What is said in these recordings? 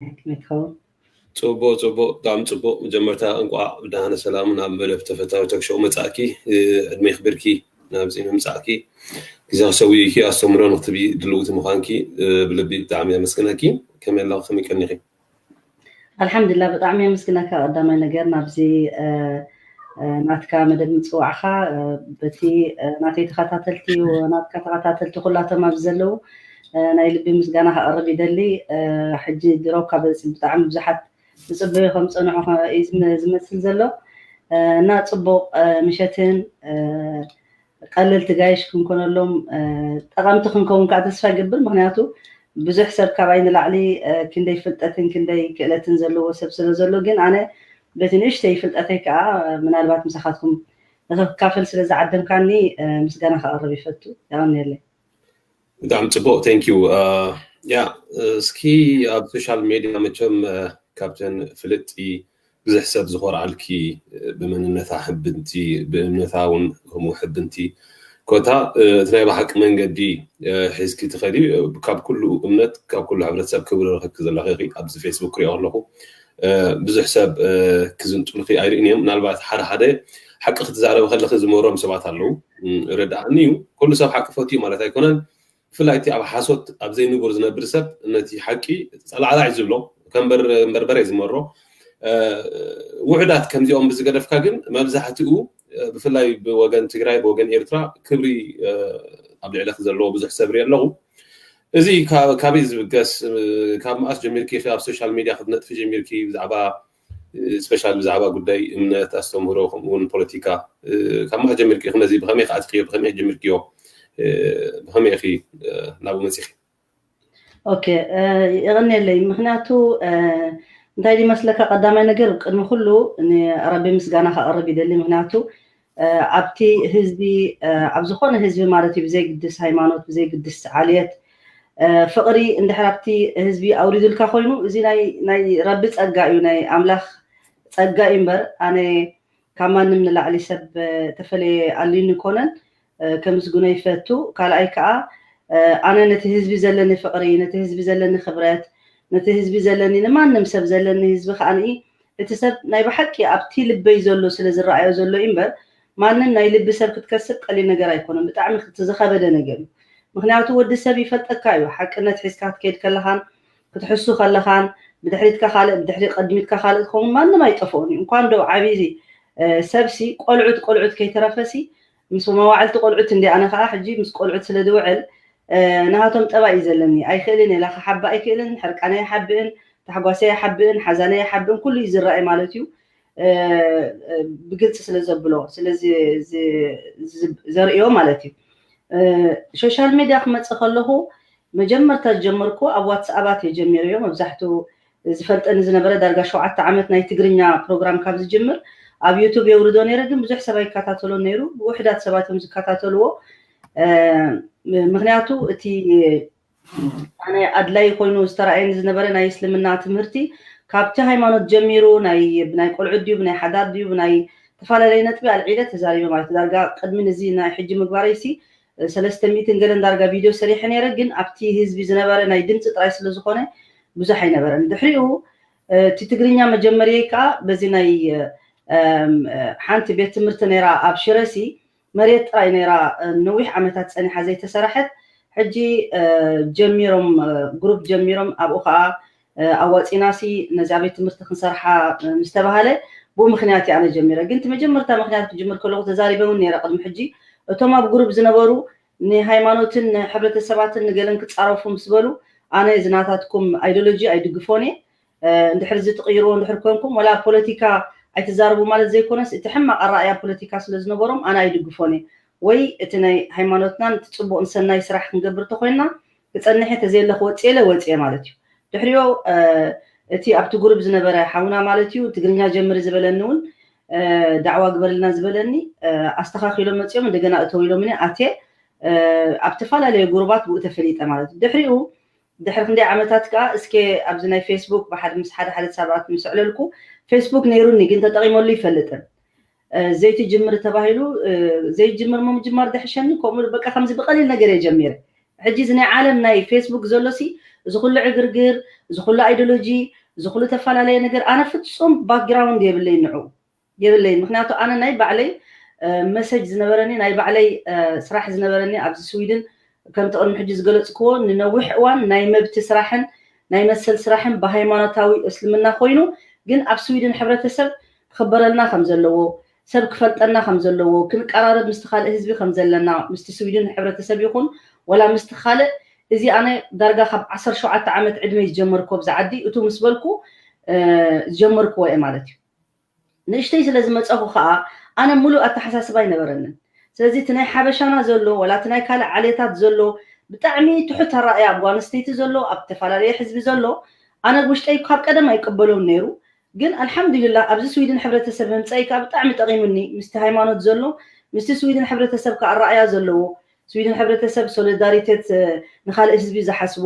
ከመይ ትኸውን? ጽቡቅ ጽቡቅ፣ ብጣዕሚ ጽቡቅ። መጀመርታ እንቋዕ ብደሃነ ሰላም ናብ መደብ ተፈታዊ ቶክሾው መጻእኪ። እ፣ ዕድመ ይኽብርኪ ናብዚ ምምጻእኪ። ግዜ ክሰውይኪ ኣስተምህሮ ንክትቢ ድልውቲ ምዃንኪ፣ እ፣ ብልቢ ብጣዕሚ የመስግነኪ። ከመይ ኣለኺ? ከመይ ቀኒኺ? ኣልሓምዱሊላህ፣ ብጣዕሚ የመስግነካ። ቀዳማይ ነገር ናብዚ፣ እ፣ እ፣ ናትካ መደብ ምጽዋዕካ፣ እ፣ በቲ፣ እ፣ ናተይ ተኸታተልቲ፣ ናትካ ተኸታተልቲ ኩላቶም ኣብዚ ዘለዉ፣ እ፣ ናይ ልቢ ምስጋና ከቕርብ ይደሊ። እ፣ ሕጂ ድሮ ካብ ብጣዕሚ ብዙሓት ዝጽበዩ ከም ዝጸንሑ ከ-፣ እዩ ዝመ-፣ ዝመስል ዘሎ። እ፣ እና ጽቡቕ፣ እ፣ ምሸትን፣ እ፣ ቀለልቲ ጋይሽ ክንኮነሎም፣ እ፣ ጠቐምቲ ክንከውን ከዓ ተስፋ ይገብር። ምኽንያቱ ብዙሕ ሰብ ካባይ ንላዕሊ፣ እ፣ ክንደይ ፍልጠትን ክንደይ ክእለትን ዘለዎ ሰብ ስለ ዘሎ፣ ግን ኣነ በቲ ንእሽተይ ፍልጠተይ ከዓ፣ እ፣ ምናልባት ምሳኻትኩም ንክካፈል ስለ ዝዓደምካኒ፣ እ፣ ምስጋና ከቕርብ ይፈቱ። የቐንየለይ። ብጣዕሚ ጽቡቕ፣ thank you። እ፣ ያ፣ እስኪ ኣብ ሶሻል ሜድያ መቸም፣ እ፣ ካብተን ፍልጥቲ ብዙሕ ሰብ ዝኾርዓልኪ፣ እ፣ ብመንነታ ሕብንቲ፣ ብእምነታ እውን ከምኡ ሕብንቲ ኮታ፣ እ፣ እቲ ናይ ብሓቂ መንገዲ፣ እ፣ ሒዝኪ ትኸዲ፣ እ፣ ካብ ኩሉ እምነት፣ ካብ ኩሉ ሕብረተሰብ ክብሪ ረኸብኪ ዘለኺ ኢኺ። ኣብዚ ፌስቡክ ክሪኦ ከለኹ፣ እ፣ ብዙሕ ሰብ፣ እ፣ ክዝንጥሉኺ ኣይርእን እዮም። ምናልባት ሓደ ሓደ ሓቂ ክትዛረቢ ከለኺ ዝመሮም ሰባት ኣለዉ። እ፣ ርድኣኒ እዩ። ኩሉ ሰብ ሓቂ ፈትዩ ማለት ኣይኮነን። ብፍላይ እቲ ኣብ ሓሶት፣ ኣብ ዘይንቡር ዝነብር ሰብ ነቲ ሓቂ ጸላዕላዕ እዩ ዝብሎ፣ ከም በር-፣ በርበረ እዩ ዝመሮ። እ፣ ውሑዳት ከምዚኦም ብዝገደፍካ ግን መብዛሕትኡ፣ እ፣ ብፍላይ ብወገን ትግራይ፣ ብወገን ኤርትራ ክብሪ፣ እ፣ ኣብ ልዕለኺ ዘለዎ ብዙሕ ሰብ ርኢ ኣለኹ። እዚ ካብ-፣ ካበይ ዝብገስ፣ እ፣ ካብ መኣስ ጀሚርኪ ኢኺ ኣብ ሶሻል ሚድያ ክትነጥፊ ጀሚርኪ ብዛዕባ፣ እ፣ ስፔሻል ብዛዕባ ጉዳይ እምነት፣ ኣስተምህሮ፣ ከምኡ እውን ፖለቲካ፣ እ፣ ካብ መኣስ ጀሚርኪ ኢኺ ነዚ ብኸመይ ከ ኣትኪዮ፣ ብኸመይ ጀሚርኪዮ፣ እ፣ ብኸመይ ኢኺ፣ እ፣ ናብኡ መጺኺ? ኦኬ፣ እ፣ የቐንየለይ። ምኽንያቱ፣ እ፣ እንታይ ድመስለካ፣ ቀዳማይ ነገር ቅድሚ ኩሉ ንረቢ ምስጋና ከቕርብ ይደሊ። ምኽንያቱ፣ እ፣ ኣብቲ ህዝቢ፣ እ፣ ኣብ ዝኾነ ህዝቢ ማለት እዩ፣ ብዘይግድስ ሃይማኖት፣ ብዘይግድስ ዓልየት፣ እ፣ ፍቕሪ እንድሕር ኣብቲ ህዝቢ ኣውሪዱልካ ኮይኑ፣ እዚ ናይ፣ ናይ ረቢ ጸጋ እዩ፣ ናይ ኣምላኽ ጸጋ እዩ እምበር፣ ኣነ ካብ ማንም ንላዕሊ ሰብ፣ እ፣ ተፈለየ ኣልዩኒ ኮነን፣ እ፣ ከምስግኖ ይፈቱ። ካልኣይ ከኣ፣ እ፣ ኣነ ነቲ ህዝቢ ዘለኒ ፍቕሪ፣ ነቲ ህዝቢ ዘለኒ ክብረት፣ ነቲ ህዝቢ ዘለኒ፣ ንማንም ሰብ ዘለኒ ህዝቢ ከኣ ንኢ፣ እቲ ሰብ ናይ ብሓቂ ኣብቲ ልበይ ዘሎ ስለ ዝረኣዮ ዘሎ እዩ እምበር፣ ማንም ናይ ልቢ ሰብ ክትከስብ ቀሊል ነገር ኣይኮነን። ብጣዕሚ እቲ ዝኸበደ ነገር እዩ። ምኽንያቱ ወዲ ሰብ ይፈልጠካ እዩ። ሓቅነት ሒዝካ ክትከይድ ከለኻን ክትሕሱ ከለኻን ብድሕሪትካ ካልእ፣ ብድሕሪ ቅድሚትካ ካልእ ትኸውን፣ ማንም ኣይጠፍኦን እዩ። እንኳን ዶ ዓብዪ፣ እ፣ ሰብሲ ቆልዑት፣ ቆልዑት ከይተረፈሲ ምስ መዋዕልቲ ቆልዑት እንዲ፣ ኣነ ከዓ ሕጂ ምስ ቆልዑት ስለ ዝውዕል፣ እ፣ ናሃቶም ጠባይ እዩ ዘለኒ። ኣይክእልን እየ፣ ላኻ ሓቢ ኣይክእልን፣ ሕርቃነ ኣይሓብእን፣ ታሕጓሰ ኣይሓብእን፣ ሓዛነ ኣይሓብእን፣ ኩሉ እዩ ዝረኣይ ማለት እዩ። እ፣ እ፣ ብግልፂ ስለ ዘብሎ፣ ስለዚ ዝ-፣ ዝ-፣ ዘርእዮ ማለት እዩ። እ፣ ሶሻል ሚድያ ክመፅእ ከለኹ መጀመርታ ዝጀመርኩ ኣብ ዋትስኣባት እየ ጀሚረዮ። መብዛሕትኡ ዝፈልጠኒ ዝነበረ ዳርጋ ሸውዓተ ዓመት ናይ ትግርኛ ፕሮግራም ካብ ዝጅምር ኣብ ዩቱብ የውርዶ ነይረ፣ ግን ብዙሕ ሰብ ኣይከታተሎን ነይሩ። ውሑዳት ሰባት እዮም ዝከታተልዎ። እ፣ ምኽንያቱ እቲ ኣነ ኣድላይ ኮይኑ ዝተረኣየኒ ዝነበረ ናይ እስልምና ትምህርቲ ካብቲ ሃይማኖት ጀሚሩ ናይ፣ ብናይ ቆልዑ ድዩ፣ ብናይ ሓዳር ድዩ፣ ብናይ ዝተፈላለየ ነጥቢ ኣልዒለ ተዛሪበ ማለት እዩ። ዳርጋ ቅድሚ ንዚ ናይ ሕጂ ምግባረይሲ ሰለስተ ሚእትን ገለን ዳርጋ ቪድዮ ሰሪሐ ነይረ፣ ግን ኣብቲ ህዝቢ ዝነበረ ናይ ድምፂ ጥራይ ስለ ዝኾነ ብዙሕ ኣይነበረን። ድሕሪኡ፣ እ፣ እቲ ትግርኛ መጀመርየይ ከዓ በዚ ናይ፣ እ፣ እም፣ እ፣ ሓንቲ ቤት ትምህርቲ ነይራ ኣብ ሽረሲ፣ መሬት ጥራይ ነይራ፣ እ፣ ነዊሕ ዓመታት ጸኒሓ ዘይተሰራሐት። ሕጂ፣ እ፣ ጀሚሮም፣ እ፣ ግሩፕ ጀሚሮም፣ ኣብኡ ከዓ፣ እ፣ ኣዋጺናሲ ነዚ ቤት ትምህርቲ ክንሰርሓ፣ እ፣ ምስ ተባሃለ፣ ብኡ ምኽንያት እየ ኣነ ጀሚረ። ግን እቲ መጀመርታ ምኽንያት ክጅምር ከለኹ ተዛሪበ እውን ነይረ ቅድሚ ሕጂ። እቶም ኣብ ግሩፕ ዝነበሩ ንሃይማኖትን ንሕብረተሰባትን ንገለን ክጻረፉ ምስ በሉ፣ ኣነ እዚ ናታትኩም ኣይዲዮሎጂ ኣይድግፎን እየ። እ፣ እንድሕር እዚ ትቕይርዎ እንድሕር ኮንኩም፣ ወላ ፖለቲካ ኣይትዛረቡ ማለት ዘይኮነስ፣ እቲ ሕማቕ ኣረኣእያ ፖለቲካ ስለ ዝነበሮም ኣነ ኣይድግፎን እየ። ወይ እቲ ናይ ሃይማኖትናን እቲ ጽቡቕ ንሰናይ ስራሕ ክንገብር ተኾይንና ክጸንሕ እየ፣ ተዘየለ ክወጽእ ኢለ ወጽእ እየ ማለት እዩ። ድሕሪኡ፣ እ፣ እቲ ኣብቲ ግሩፕ ዝነበረ ሓውና ማለት እዩ፣ ትግርኛ ጀምሪ ዝበለኒ እውን፣ እ፣ ዳዕዋ ግበርልና ዝበለኒ፣ እ፣ ኣስተኻኺሎም መጺኦም እንደገና እተው ኢሎምኒ ኣትየ፣ እ፣ ኣብ ዝተፈላለየ ግሩባት ብኡ ተፈሊጠ ማለት እዩ። ድሕሪኡ ድሕሪ ክንደይ ዓመታት ከኣ እስከ ኣብዚ ናይ ፌስቡክ ብሓደ ምስ ሓደ ሓደ ሰባት ምስ ኣዕለልኩ፣ ፌስቡክ ነይሩኒ ግን ተጠቒመሉ ይፈልጥን። እ፣ ዘይትጅምር ተባሂሉ፣ እ፣ ዘይጅምር ምጅማር ድሕሸኒ፣ ከምኡ በቃ ከምዚ ብቐሊል ነገር እየ ጀሚረ። ሕጂ እዚ ናይ ዓለም ናይ ፌስቡክ ዘሎ ሲ፣ እዚ ኩሉ ዕግርግር፣ እዚ ኩሉ ኣይዲዮሎጂ፣ እዚ ኩሉ ተፈላለየ ነገር፣ ኣነ ፍጹም ባክግራውንድ የብለይ ንዑ የብለይ። ምክንያቱ ኣነ ናይ ባዕለይ መሰጅ ዝነበረኒ፣ ናይ ባዕለይ ስራሕ ዝነበረኒ ኣብዚ ስዊድን፣ ከምቲ ቅድሚ ሕጂ ዝገለፅክዎ፣ ንነዊሕ እዋን ናይ መብቲ ስራሕን ናይ መሰል ስራሕን ብሃይማኖታዊ እስልምና ኮይኑ፣ ግን ኣብ ስዊድን ሕብረተሰብ ክኽበረልና ከም ዘለዎ፣ ሰብ ክፈልጠና ከም ዘለዎ፣ ክንቀራረብ ምስቲ ካልእ ህዝቢ ከም ዘለና፣ ምስቲ ስዊድን ሕብረተሰብ ይኹን ወላ ምስቲ ካልእ፣ እዚ ኣነ ዳርጋ ካብ ዓሰርተ ሸውዓተ ዓመት ዕድመ ዝጀመርኩ ኣብዚ ዓዲ፣ እቱ ምስ በልኩ ዝጀመርክዎ እየ ማለት እዩ። ንእሽተይ ስለ ዝመፀኹ ከዓ ኣነ ሙሉእ ኣተሓሳስባ ኣይነበረንን። ስለዚ እቲ ናይ ሓበሻና ዘሎ ወላ እቲ ናይ ካልእ ዓሌታት ዘሎ ብጣዕሚ ትሑት ኣረኣእያ ኣብ ጓል ኣንስተይቲ ዘሎ፣ ኣብ ዝተፈላለየ ህዝቢ ዘሎ፣ ኣነ ውሽጠይ ካብ ቀደም ኣይቀበሎን ነይሩ። ግን ኣልሓምዱሊላህ ኣብዚ ስዊድን ሕብረተሰብ ምምፀይ ከዓ ብጣዕሚ ጠቒሙኒ። ምስቲ ሃይማኖት ዘሎ፣ ምስቲ ስዊድን ሕብረተሰብ ከዓ ኣረኣእያ ዘለዎ፣ ስዊድን ሕብረተሰብ ሶሊዳሪቴት ንካልእ ህዝቢ ዝሓስቡ፣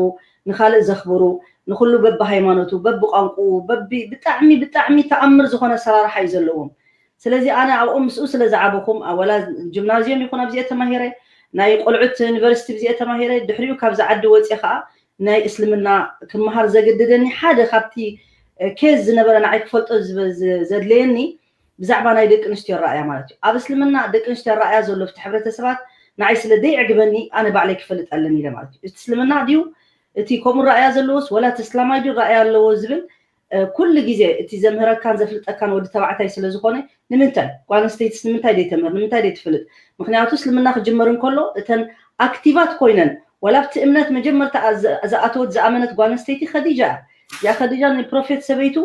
ንካልእ ዘኽብሩ፣ ንኩሉ በቢ ሃይማኖቱ፣ በቢ ቋንቁኡ፣ በቢ ብጣዕሚ ብጣዕሚ ተኣምር ዝኾነ ኣሰራርሓ እዩ ዘለዎም። ስለዚ ኣነ ኣብኦም ምስኡ ስለ ዝዓበኹም፣ ወላ ጅምናዝዮም ይኹን ኣብዚኦ ተማሂረ፣ ናይ ቆልዑት ዩኒቨርሲቲ ብዚኦ ተማሂረ፣ ድሕሪኡ ካብዚ ዓዲ ወፂአ ከዓ ናይ እስልምና ክመሃር ዘገደደኒ ሓደ ካብቲ ኬዝ ዝነበረ ንዓይ ክፈልጦ ዘድለየኒ ብዛዕባ ናይ ደቂ ኣንስትዮ ኣረኣእያ ማለት እዩ። ኣብ እስልምና ደቂ ኣንስትዮ ኣረኣእያ ዘሎ ኣብቲ ሕብረተሰባት ንዓይ ስለ ደይዕግበኒ ኣነ ባዕለይ ክፈልጥ ኣለኒ ኢለ ማለት እዩ። እቲ እስልምና ድዩ እቲ ከምኡ ረኣያ ዘለዎስ ወላ እቲ እስላማይ ድዩ ረኣያ ኣለዎ ዝብል ኩሉ ግዜ እቲ ዘምህረካን ዘፍልጠካን ወዲ ተባዕታይ ስለ ዝኾነ ንምንታይ ጓል ኣንስተይትስ ንምንታይ ደይተምህር ንምንታይ ደይትፍልጥ? ምክንያቱ እስልምና ክጅመር እንከሎ እተን ኣክቲቫት ኮይነን ወላ ኣብቲ እምነት መጀመርታ ዝኣተወት ዝኣመነት ጓል ኣንስተይቲ ኸዲጃ እያ። እዚኣ ኸዲጃ ንፕሮፌት ሰበይቱ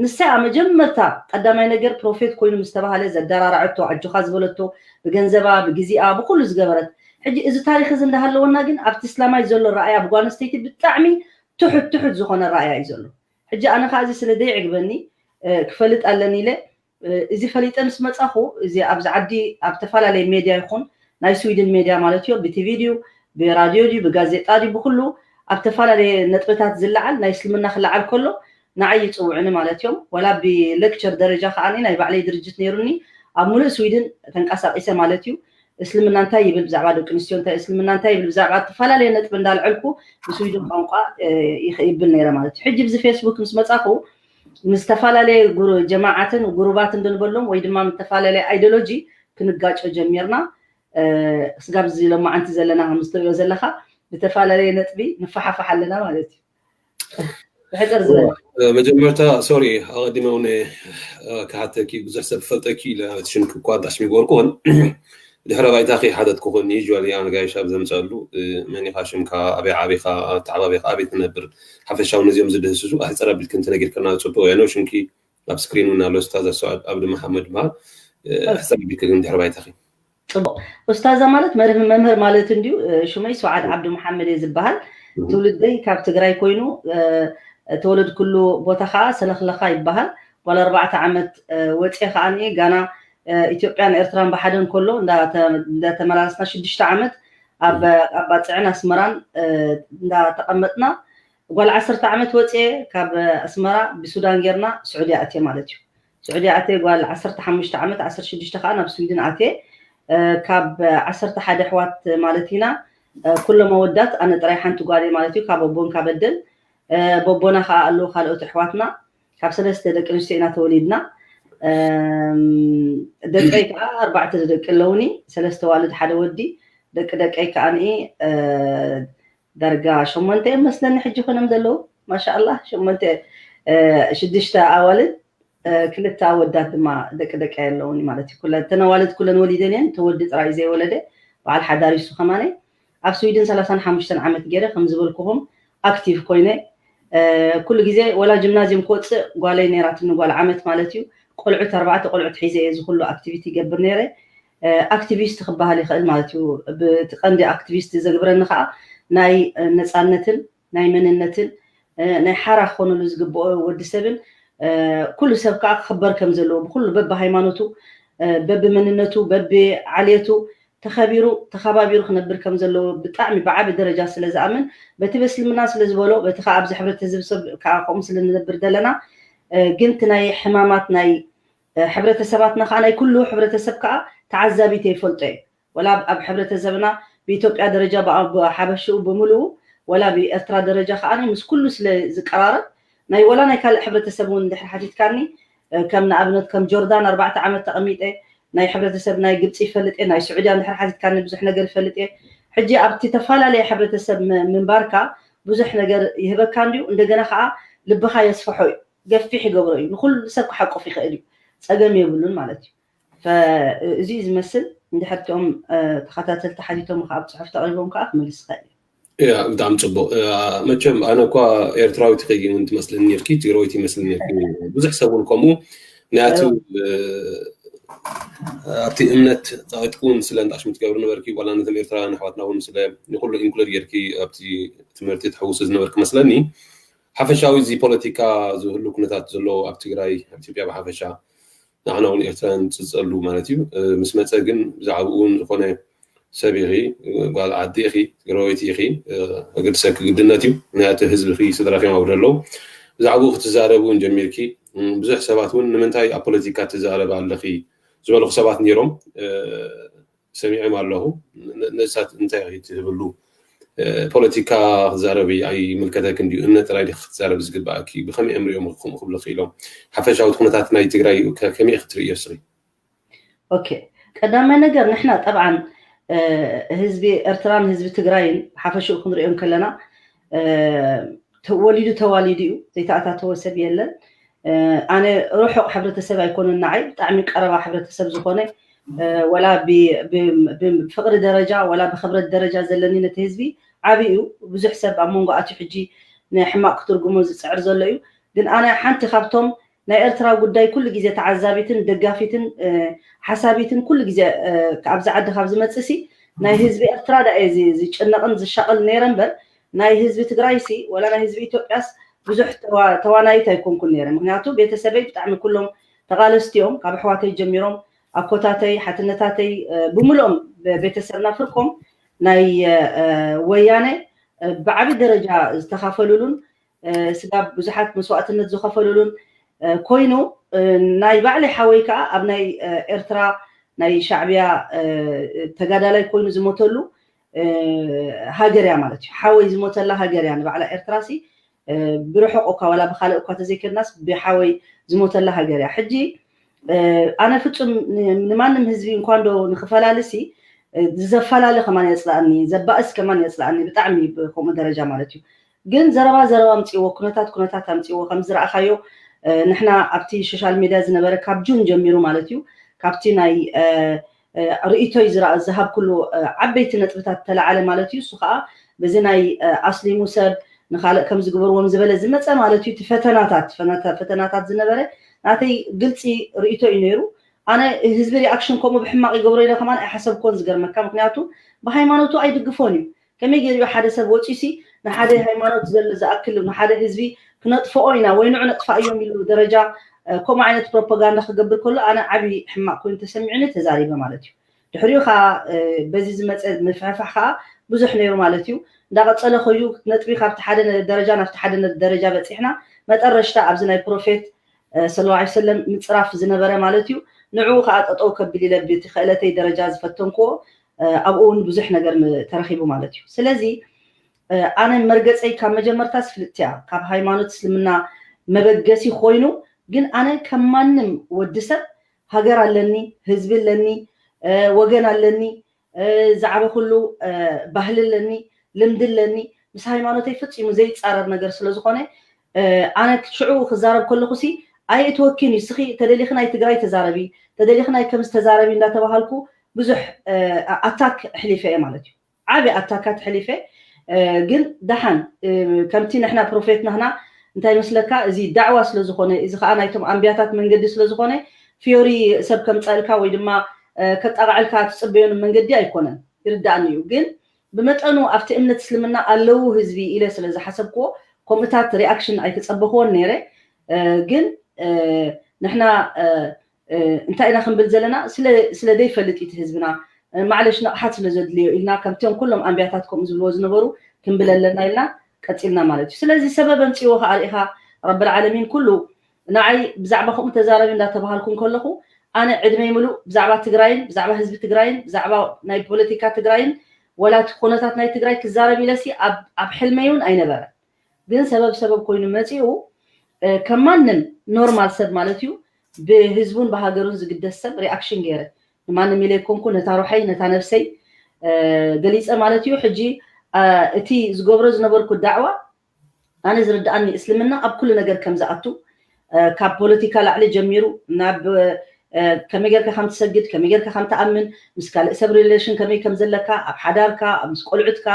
ንሳ እያ መጀመርታ ቀዳማይ ነገር ፕሮፌት ኮይኑ ምስ ተባሃለ ዘደራረዐቶ ኣጆኻ ዝበለቶ ብገንዘባ ብግዜኣ ብኩሉ ዝገበረት። ሕጂ እዚ ታሪክ እዚ እንዳሃለወና ግን ኣብቲ እስላማይ ዘሎ ረኣያ ብጓል ኣንስተይቲ ብጣዕሚ ትሑት ትሑት ዝኾነ ረኣያ እዩ ዘሎ። ሕጂ ኣነ ከዓ እዚ ስለ ደይዕግበኒ ክፈልጥ ኣለኒ ኢለ እዚ ፈሊጠ ምስ መፃኹ እዚ ኣብዚ ዓዲ ኣብ ተፈላለየ ሜድያ ይኹን ናይ ስዊድን ሜድያ ማለት እዩ ብቲቪ ድዩ ብራድዮ ድዩ ብጋዜጣ ድዩ ብኩሉ ኣብ ተፈላለየ ነጥብታት ዝለዓል ናይ እስልምና ክለዓል ከሎ ንዓይ ይፅውዕኒ ማለት እዮም። ወላ ብሌክቸር ደረጃ ከዓ ናይ ባዕለይ ድርጅት ነይሩኒ ኣብ ሙሉእ ስዊድን ተንቀሳቂሰ ማለት እዩ። እስልምና እንታይ ይብል ብዛዕባ ደቂ ኣንስትዮ እንታይ እስልምና እንታይ ይብል ብዛዕባ ዝተፈላለየ ነጥቢ እንዳልዐልኩ ብስዊድን ቋንቋ ይብል ነይረ ማለት እዩ። ሕጂ ብዚ ፌስቡክ ምስ መፃኹ ምስ ዝተፈላለየ ጀማዓትን ጉሩባትን ድንበሎም ወይ ድማ ምስ ዝተፈላለየ ኣይዲዮሎጂ ክንጋጮ ጀሚርና። ስጋብ እዚ ሎማዓንቲ ዘለና ከም ዝተሪኦ ዘለካ ብተፈላለየ ነጥቢ ንፈሓፈሕ ኣለና ማለት እዩ። ብሕፅር ዝበለ መጀመርታ ሶሪ ኣቐዲመ እውን ክሓተኪ ብዙሕ ሰብ ፈልጠኪ ኢለ ሽምኪ እኳ ኣዳሽሚ ገበርኩ ን ድሕረ ባይታኺ ሓተትኩ ን ዩል ኣነ ጋይሻ ብዘምፀሉ መኒኻ ሽምካ ኣበይ ዓቢኻ ተዓባቢኻ ኣበይ ትነብር ሓፈሻዊ ነዚኦም ዝድህስሱ ኣሕፀር ኣቢልክን ተነጊርክና ፅቡቅ እያ ነው ሽምኪ ኣብ ስክሪን እውን ኣሎ ስታዝ ኣስተዋዕድ ኣብዲ መሓመድ በሃል ኣሕፀር ኣቢልክን ድሕረ ባይታኺ ፅቡቅ ኡስታዛ ማለት መርህ መምህር ማለት እንድዩ። ሽመይ ሰዓድ ዓብዱ መሓመድ እየ ዝበሃል። ትውልደይ ካብ ትግራይ ኮይኑ ተወለድኩሉ ቦታ ከዓ ሰለክለካ ይበሃል። ጓል ኣርባዕተ ዓመት ወፅየ ከዓ ጋና ኢትዮጵያን ኤርትራን ብሓደ እንከሎ እንዳተመላለስና ሽዱሽተ ዓመት ኣብ ኣባፅዕን ኣስመራን እንዳተቐመጥና ጓል ዓሰርተ ዓመት ወፅየ ካብ ኣስመራ ብሱዳን ጌርና ስዑድያ ኣትየ ማለት እዩ። ስዑድያ ኣትየ ጓል ዓሰርተ ሓሙሽተ ዓመት ዓሰርተ ሽዱሽተ ከዓ ናብ ስዊድን ኣትየ። ካብ ዓሰርተ ሓደ ኣሕዋት ማለት ኢና ኩሎም ኣወዳት ኣነ ጥራይ ሓንቲ ጓል እየ ማለት እዩ ካብ ኣቦን ካብ ኣደን። በቦና ከዓ ኣለዉ ካልኦት ኣሕዋትና ካብ ሰለስተ ደቂ ኣንስትዮ ኢና ተወሊድና። ደቀይ ከዓ ኣርባዕተ ደቂ ኣለውኒ ሰለስተ ዋልድ ሓደ ወዲ። ደቂ ደቀይ ከዓ ዳርጋ ሸሞንተ እዮም መስለኒ ሕጂ ኮይኖም ዘለዉ ማሻኣላ ሸሞንተ ሽዱሽተ ኣዋልድ ክልተ ኣወዳት ድማ ደቂ ደቀይ ኣለውኒ ማለት እዩ። ኩለን እተን ኣዋልድ ኩለን ወሊደን እየን። እቲ ወዲ ጥራይ ዘይወለደ በዓል ሓዳር እዩ እሱ ከማነይ። ኣብ ስዊድን ሰላሳን ሓሙሽተን ዓመት ገይረ ከም ዝበልኩኹም ኣክቲቭ ኮይነ ኩሉ ግዜ ወላ ጅምናዝየም ክወፅእ ጓለይ ነይራትኒ ጓል ዓመት ማለት እዩ። ቆልዑት ኣርባዕተ ቆልዑት ሒዘ እየ እዚ ኩሉ ኣክቲቪቲ ይገብር ነይረ። ኣክቲቪስት ክበሃል ይኽእል ማለት እዩ። ብቲ ቀንዲ ኣክቲቪስት ዘግብረኒ ከዓ ናይ ነፃነትን ናይ መንነትን ናይ ሓራ ክኾነሉ ዝግብኦ ወዲ ሰብን ኩሉ ሰብ ከዓ ክኽበር ከም ዘለዎ ብኩሉ በብሃይማኖቱ በብመንነቱ በብዓልየቱ ተኸቢሩ ተኸባቢሩ ክነብር ከም ዘለዎ ብጣዕሚ ብዓቢ ደረጃ ስለ ዝኣምን በቲ በስልምና ስለ ዝበሎ በቲ ከዓ ኣብዚ ሕብረተሰብ ከዓ ከምኡ ስለ ንነብር ዘለና ግን እቲ ናይ ሕማማት ናይ ሕብረተሰባትና ከዓ ናይ ኩሉ ሕብረተሰብ ከዓ ተዓዛቢተ ይፈልጦ እየ። ወላ ኣብ ሕብረተሰብና ብኢትዮጵያ ደረጃ ብሓበሽኡ ብምልኡ ወላ ብኤርትራ ደረጃ ከዓ ምስ ኩሉ ስለ ዝቀራረብ ናይ ወላ ናይ ካልእ ሕብረተሰብ እውን እንድሕር ሓቲትካኒ ከም ንኣብነት ከም ጆርዳን ኣርባዕተ ዓመት ተቐሚጠ ናይ ሕብረተሰብ ናይ ግብፂ ይፈልጥ እየ፣ ናይ ስዑድያ እንድሕር ሓቲትካኒ ብዙሕ ነገር ይፈልጥ እየ። ሕጂ ኣብቲ ተፈላለየ ሕብረተሰብ ምንባርካ ብዙሕ ነገር ይህበካ እንዲዩ፣ እንደገና ከዓ ልብኻ የስፍሖ እዩ፣ ገፊሕ ይገብሮ እዩ፣ ንኩሉ ሰብ ክሓቁፍ ይኽእል እዩ፣ ፀገም የብሉን ማለት እዩ። እዚ ዝመስል እንድሕር እቲኦም ተኸታተልቲ ሓቲቶም ከኣ ኣብ ፅሑፍ ተቕሪቦም ከኣ ክመልስ ይኽእል እዩ። ያ ብጣዕሚ ፅቡቅ። መቸም ኣነ እኳ ኤርትራዊት ኢኺ እውን ትመስልኒ ነርኪ፣ ትግራወይቲ ይመስልኒ ነርኪ። ብዙሕ ሰብ እውን ከምኡ ናያቱ ኣብቲ እምነት ፃቂጥኩ እውን ስለ እንዳሽም ትገብር ነበርኪ፣ ዋላ ነቶም ኤርትራውያን ኣሕዋትና እውን ስለ ንኩሉ ኢንክሉድ ጌርኪ ኣብቲ ትምህርቲ ትሕውሱ ዝነበርክ መስለኒ። ሓፈሻዊ እዚ ፖለቲካ ዝህሉ ኩነታት ዘሎ ኣብ ትግራይ ኣብ ኢትዮጵያ ብሓፈሻ ንዓና እውን ኤርትራውያን ንፅፀሉ ማለት እዩ። ምስ መፀ ግን ብዛዕባኡ እውን ዝኾነ ሰብ ኢኺ፣ ጓል ዓዲ ኢኺ፣ ትግራወይቲ ኢኺ፣ ኣገድሰኪ ግድነት እዩ። ናይ እቲ ህዝቢ ኢኺ፣ ስድራኺ ኣብ ደለው ብዛዕባኡ ክትዛረቡ እውን ጀሚርኪ። ብዙሕ ሰባት እውን ንምንታይ ኣብ ፖለቲካ ትዛረብ ኣለኺ ዝበልኹ ሰባት ነይሮም። ሰሚዖም ኣለኹ። ንሳት እንታይ ኢኺ ትህብሉ? ፖለቲካ ክዛረብ ኣይምልከተክን ድዩ? እምነት ጥራይ ዲኺ ክትዛረብ ዝግባኣኪ? ብኸመይ እዮም ሪኦም ከምኡ ክብሉ ክኢሎም? ሓፈሻዊ ኩነታት ናይ ትግራይ ከመይ ክትርእዮ እስኺ? ኦኬ፣ ቀዳማይ ነገር ንሕና ጠብዓን ህዝቢ ኤርትራን ህዝቢ ትግራይን ብሓፈሽኡ ክንሪኦ ከለና ተወሊዱ ተዋሊዱ እዩ፣ ዘይተኣታተወ ሰብ የለን። ኣነ ርሑቕ ሕብረተሰብ ኣይኮነን ንዓይ፣ ብጣዕሚ ቀረባ ሕብረተሰብ ዝኾነ ወላ ብፍቕሪ ደረጃ ወላ ብክብረት ደረጃ ዘለኒ ነቲ ህዝቢ ዓብይ እዩ። ብዙሕ ሰብ ኣብ መንጎ ኣትዩ ሕጂ ንሕማቕ ክትርጉሞ ዝፅዕር ዘሎ እዩ። ግን ኣነ ሓንቲ ካብቶም ናይ ኤርትራ ጉዳይ ኩሉ ግዜ ተዓዛቢትን ደጋፊትን ሓሳቢትን ኩሉ ግዜ ኣብዚ ዓዲ ካብ ዝመፅእ ሲ ናይ ህዝቢ ኤርትራ ዳ እየ ዝጭነቕን ዝሻቐል ነይረ እምበር ናይ ህዝቢ ትግራይ ሲ ወላ ናይ ህዝቢ ኢትዮጵያስ ብዙሕ ተዋናይት ኣይኮንኩን ነይረ። ምክንያቱ ቤተሰበይ ብጣዕሚ ኩሎም ተቓለስቲ እዮም፣ ካብ ኣሕዋተይ ጀሚሮም ኣኮታተይ ሓትነታተይ ብምልኦም ቤተሰብና ፍርቆም ናይ ወያነ ብዓቢ ደረጃ ዝተኻፈሉሉን ስጋብ ብዙሓት መስዋእትነት ዝኸፈሉሉን ኮይኑ ናይ ባዕለይ ሓወይ ከዓ ኣብ ናይ ኤርትራ ናይ ሻዕብያ ተጋዳላይ ኮይኑ ዝሞተሉ ሃገር እያ ማለት እዩ። ሓወይ ዝሞተላ ሃገር እያ ንባዕላ ኤርትራ ሲ ብርሑቕ እኳ ዋላ ብካልእ እኳ ተዘይከድናስ ብሓወይ ዝሞተላ ሃገር እያ። ሕጂ ኣነ ፍጹም ንማንም ህዝቢ እንኳ እንዶ ንክፈላሊ ሲ ዘፈላለ ከማን የፅላእኒ፣ ዘባእስ ከማን የፅላእኒ ብጣዕሚ ብከምኡ ደረጃ ማለት እዩ። ግን ዘረባ ዘረባ ኣምፅእዎ፣ ኩነታት ኩነታት ኣምፅእዎ። ከም ዝረኣኻዮ ንሕና ኣብቲ ሶሻል ሚድያ ዝነበረ ካብ ጁን ጀሚሩ ማለት እዩ ካብቲ ናይ ርእይቶይ ዝሃብኩሉ ዓበይቲ ነጥብታት ተለዓለ ማለት እዩ። እሱ ከዓ በዚ ናይ ኣስሊሙ ሰብ ንካልእ ከም ዝግበርዎም ዝበለ ዝመፀ ማለት እዩ። እቲ ፈተናታት ፈተናታት ዝነበረ ናተይ ግልፂ ርእይቶ እዩ ነይሩ። ኣነ ህዝቢ ሪኣክሽን ከምኡ ብሕማቕ ይገብሮ ኢለ ከማን ኣይሓሰብኮን። ዝገርመካ ምክንያቱ ብሃይማኖቱ ኣይድግፎን እዩ። ከመይ ገይሩ ሓደ ሰብ ወፂሲ ንሓደ ሃይማኖት ዝኣክል ንሓደ ህዝቢ ክነጥፍኦ ኢና ወይ ንዑ ነጥፋ እዮም ኢሉ ደረጃ ከምኡ ዓይነት ፕሮፓጋንዳ ክገብር ከሎ ኣነ ዓብዪ ሕማቕ ኮይኑ ተሰሚዑኒ ተዛሪበ ማለት እዩ። ድሕሪኡ ከዓ በዚ ዝመፀ ምፍሕፋሕ ከዓ ብዙሕ ነይሩ ማለት እዩ። እንዳቐፀለ ኮይኑ ነጥቢ ካብቲ ሓደ ደረጃ ናብቲ ሓደ ደረጃ በፂሕና መጠረሽታ ኣብዚ ናይ ፕሮፌት ሰለላሁ ዐለይሂ ወሰለም ምፅራፍ ዝነበረ ማለት እዩ። ንዕኡ ከዓ ጠጠው ከብል ኢለ ብቲ ክእለተይ ደረጃ ዝፈተንክዎ ኣብኡ እውን ብዙሕ ነገር ተረኺቡ ማለት እዩ። ስለዚ ኣነ መርገፀይ ካብ መጀመርታ ስፍልጥቲ እያ። ካብ ሃይማኖት እስልምና መበገሲ ኮይኑ ግን ኣነ ከም ማንም ወዲ ሰብ ሃገር ኣለኒ፣ ህዝቢ ኣለኒ፣ ወገን ኣለኒ፣ ዝዓበኹሉ ባህሊ ኣለኒ፣ ልምዲ ኣለኒ። ምስ ሃይማኖተይ ፈፂሙ ዘይፃረር ነገር ስለዝኾነ ኣነ ሽዑ ክዛረብ ከለኹ ሲ ኣየእትወኪን እዩ። ስኺ ተደሊኺ ናይ ትግራይ ተዛረቢ፣ ተደሊኺ ናይ ከምዚ ተዛረቢ እንዳተባሃልኩ ብዙሕ ኣታክ ኣሕሊፈ እየ ማለት እዩ። ዓብዪ ኣታካት ኣሕሊፈ ግን ደሓን ከምቲ ንሕና ፕሮፌት ናህና እንታይ መስለካ፣ እዚ ዳዕዋ ስለዝኾነ እዚ ከዓ ናይቶም ኣንብያታት መንገዲ ስለዝኾነ ፊዮሪ ሰብ ከምፀልካ ወይ ድማ ከጣቕዐልካ ትፅበዮን መንገዲ ኣይኮነን፣ ይርዳእኒ እዩ። ግን ብመጠኑ ኣብቲ እምነት እስልምና ኣለዉ ህዝቢ ኢለ ስለ ዝሓሰብክዎ ከምኡታት ሪኣክሽን ኣይተፀበኽዎን ነይረ። ግን ንሕና እንታይ ኢና ክንብል ዘለና ስለ ዘይፈልጥ እቲ ህዝብና ማዕለሽ ንቕሓት ስለ ዘድልዮ ኢልና ከምቲኦም ኩሎም ኣንብያታት ከምኡ ዝብልዎ ዝነበሩ ክንብል ኣለና ኢልና ቀፂልና ማለት እዩ። ስለዚ ሰበብ ኣምፅእዎ ከዓ ርኢኻ ረብል ዓለሚን ኩሉ ንዓይ ብዛዕባ ከምኡ ተዛረቢ እንዳተባሃልኩ እንከለኹ ኣነ ዕድመይ ምሉእ ብዛዕባ ትግራይን ብዛዕባ ህዝቢ ትግራይን ብዛዕባ ናይ ፖለቲካ ትግራይን ወላ እቲ ኩነታት ናይ ትግራይ ክዛረብ ኢለሲ ኣብ ሕልመይ እውን ኣይነበረን። ግን ሰበብ ሰበብ ኮይኑ መፂኡ ከም ማንም ኖርማል ሰብ ማለት እዩ ብህዝቡን ብሃገሩን ዝግደስ ሰብ ሪኣክሽን ገይረ። ንማንም ኢለ ኣይኮንኩ፣ ነታ ሩሐይ ነታ ነብሰይ ገሊፀ ማለት እዩ። ሕጂ እቲ ዝገብሮ ዝነበርኩ ዳዕዋ ኣነ ዝርድኣኒ እስልምና ኣብ ኩሉ ነገር ከም ዝኣቱ ካብ ፖለቲካ ላዕሊ ጀሚሩ ናብ ከመይ ጌርካ ከም ትሰግድ፣ ከመይ ጌርካ ከም ትኣምን፣ ምስ ካልእ ሰብ ሪሌሽን ከመይ ከም ዘለካ፣ ኣብ ሓዳርካ፣ ምስ ቆልዑትካ፣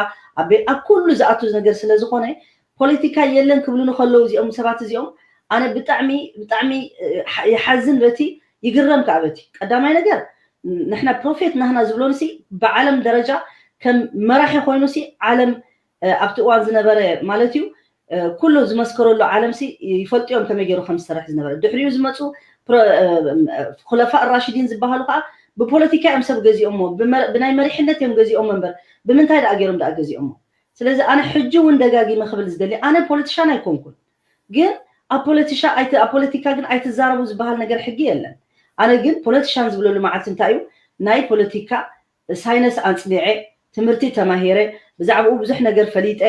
ኣብ ኩሉ ዝኣቱ ነገር ስለ ዝኾነ ፖለቲካ የለን ክብሉኒ ከለዉ እዚኦም ሰባት እዚኦም ኣነ ብጣዕሚ ብጣዕሚ ይሓዝን በቲ ይግረም ከዓ በቲ ቀዳማይ ነገር ንሕና ፕሮፌት ናህና ዝብሎንሲ ብዓለም ደረጃ ከም መራሒ ኮይኑሲ ዓለም ኣብቲ እዋን ዝነበረ ማለት እዩ ኩሉ ዝመስከረሉ ዓለምሲ ይፈልጡ እዮም ከመይ ገይሩ ከም ዝሰርሕ ዝነበረ። ድሕሪኡ ዝመፁ ኩለፋእ ራሽዲን ዝበሃሉ ከዓ ብፖለቲካ እዮም ሰብ ገዚኦሞ፣ ብናይ መሪሕነት እዮም ገዚኦሞ እምበር ብምንታይ ደኣ ገይሮም ደኣ ገዚኦሞ? ስለዚ ኣነ ሕጂ እውን ደጋጊመ ክብል ዝደሊ ኣነ ፖለቲሻን ኣይኮንኩን፣ ግን ኣብ ፖለቲሻ ኣብ ፖለቲካ ግን ኣይትዛረቡ ዝበሃል ነገር ሕጊ የለን። ኣነ ግን ፖለቲሻን ዝብለሉ መዓልቲ እንታይ እዩ ናይ ፖለቲካ ሳይነስ ኣፅኒዐ ትምህርቲ ተማሂረ ብዛዕባኡ ብዙሕ ነገር ፈሊጠ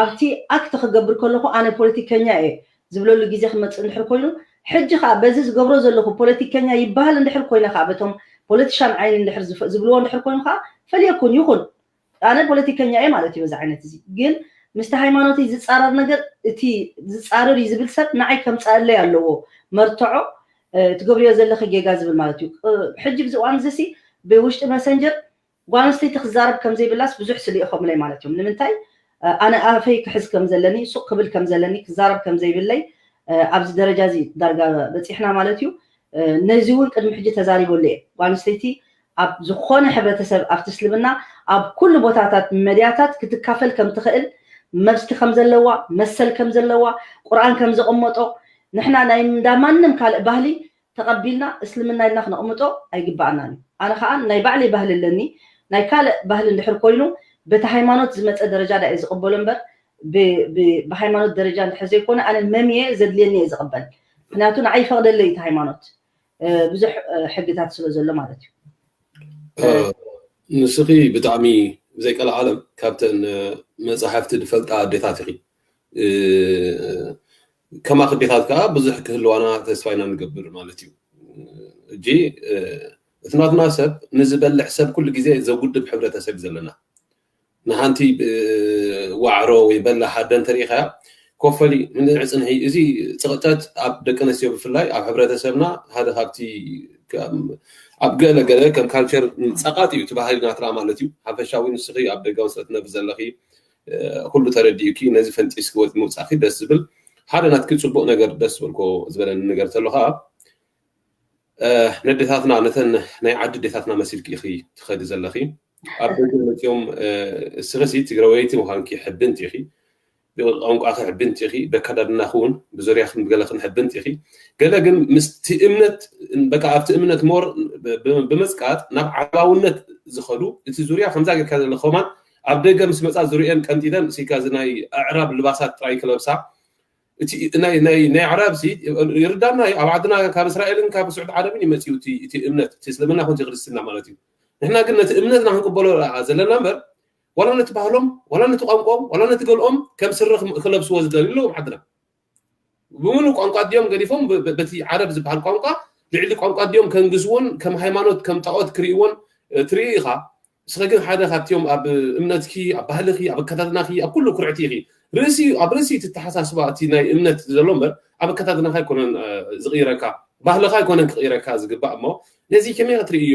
ኣብቲ ኣክት ክገብር ከለኹ ኣነ ፖለቲከኛ እየ ዝብለሉ ግዜ ክመፅእ እንድሕር ኮይኑ ሕጂ ከዓ በዚ ዝገብሮ ዘለኹ ፖለቲከኛ ይበሃል እንድሕር ኮይነ ከዓ በቶም ፖለቲሻን ዓይኒ እንድሕር ዝብልዎ እንድሕር ኮይኑ ከዓ ፈልየኩን ይኹን ኣነ ፖለቲከኛ እየ ማለት እዩ በዚ ዓይነት እዚ ግን ምስቲ ሃይማኖተይ ዝፃረር ነገር እቲ ዝፃረር እዩ ዝብል ሰብ ንዓይ ከምፃእለይ ኣለዎ መርትዖ ትገብርዮ ዘለኺ ጌጋ ዝብል ማለት እዩ ሕጂ ብዚ እዋን እዚ ብውሽጢ መሰንጀር ጓል ኣንስተይቲ ክዛረብ ከም ዘይብላስ ብዙሕ ስልኢኾምለይ ማለት እዮም ንምንታይ ኣነ ኣፈይ ክሕዝ ከም ዘለኒ ሱቅ ክብል ከም ዘለኒ ክዛረብ ከም ዘይብለይ ኣብዚ ደረጃ እዚ ዳርጋ በፂሕና ማለት እዩ ነዚ እውን ቅድሚ ሕጂ ተዛሪበሉ እየ ጓል ኣንስተይቲ ኣብ ዝኾነ ሕብረተሰብ ኣብቲ እስልምና ኣብ ኩሉ ቦታታት መድያታት ክትካፈል ከም ትኽእል መብስቲ ከም ዘለዋ መሰል ከም ዘለዋ ቁርኣን ከም ዘቐመጦ ንሕና ናይ እንዳ ማንም ካልእ ባህሊ ተቐቢልና እስልምና ኢልና ክነቕምጦ ኣይግባኣናን እዩ ኣነ ከዓ ናይ ባዕለይ ባህሊ ኣለኒ ናይ ካልእ ባህሊ እንድሕር ኮይኑ በቲ ሃይማኖት ዝመፀ ደረጃ ዳ እየ ዝቕበሎ እምበር ብሃይማኖት ደረጃ እንድሕር ዘይኮነ ኣነ መምየ ዘድልየኒ እየ ዝቕበል ምክንያቱ ንዓይ ይፈቕደለይ እቲ ሃይማኖት ብዙሕ ሕግታት ስለ ዘሎ ማለት እዩ ንስኺ ብጣዕሚ ብዘይቀልዓለም ካብተን መፅሓፍቲ ዝፈልጣ ኣዴታት ኢኺ ከማኺ ኣዴታት ከዓ ብዙሕ ክህልዋና ተስፋ ኢና ንገብር ማለት እዩ እጂ እቲ ናትና ሰብ ንዝበልሕ ሰብ ኩሉ ግዜ ዘጉድብ ሕብረተሰብ ዘለና ንሓንቲ ዋዕሮ ወይ በላ ሓደ እንተሪኢኻያ ኮፈሊ ምንዕ ፅንሒ እዚ ፅቕጠት ኣብ ደቂ ኣንስትዮ ብፍላይ ኣብ ሕብረተሰብና ሓደ ካብቲ ኣብ ገለ ገለ ከም ካልቸር ፀቓጥ እዩ እቲ ባህሊ ናትና ማለት እዩ ሓፈሻዊ ንስኺ ኣብ ደገ ውፅለት ነብር ዘለኺ ኩሉ ተረዲኡኪ ነዚ ፈንጢስኪ ወፂ ምውፃእኪ ደስ ዝብል ሓደ ናትኪ ፅቡቅ ነገር ደስ ዝበልኮ ዝበለኒ ነገር ተሎ ከዓ ነዴታትና ነተን ናይ ዓዲ ዴታትና መሲልኪ ኢኺ ትኸዲ ዘለኺ ኣብ ደገ መፂኦም እስኺሲ ትግራወይቲ ምዃንኪ ሕብንቲ ኢኺ ቋንቋኺ ሕብንቲ ኢኺ በከዳድናኺ እውን ብዙርያኽን ብገለኽን ሕብንቲ ኢኺ ገለ ግን ምስቲ እምነት በቃ ኣብቲ እምነት ሞር ብምፅቃጥ ናብ ዓለማውነት ዝኸዱ እቲ ዙርያ ከምዛ ጌርካ ዘለኸ ከማን ኣብ ደገ ምስ መፃ ዙርየን ቀንጢለን ሲካ እዚ ናይ ኣዕራብ ልባሳት ጥራይ ክለብሳ እቲ ናይ ናይ ናይ ዓረብ ሲ ይርዳና እዩ ኣብ ዓድና ካብ እስራኤልን ካብ ስዑድ ዓረብን ይመፅኡ እቲ እቲ እምነት እቲ እስልምና ኮንቲ ክርስትና ማለት እዩ ንሕና ግን ነቲ እምነትና ክንቅበሎ ዘለና እምበር ዋላ ነቲ ባህሎም ዋላ ነቲ ቋንቋኦም ዋላ ነቲ ገልኦም ከም ስረ ክለብስዎ ዝደልዩ ኣለዉ ኣብ ዓድና ብምሉእ ቋንቋ ድዮም ገዲፎም በቲ ዓረብ ዝበሃል ቋንቋ ልዕሊ ቋንቋ ድዮም ከንግስዎን ከም ሃይማኖት ከም ጣዖት ክርእይዎን ትርኢ ኢኻ እስኸ ግን ሓደ ካብቲኦም ኣብ እምነትኪ ኣብ ባህልኺ ኣብ ኣከታትናኺ ኣብ ኩሉ ኩርዕቲ ኢኺ ርእሲ ኣብ ርእሲ እቲ ተሓሳስባ እቲ ናይ እምነት ዘሎ እምበር ኣብ ኣከታትናኻ ኣይኮነን ዝቕይረካ ባህልኻ ኣይኮነን ክቕይረካ ዝግባእ እሞ ነዚ ከመይ ክትርእዮ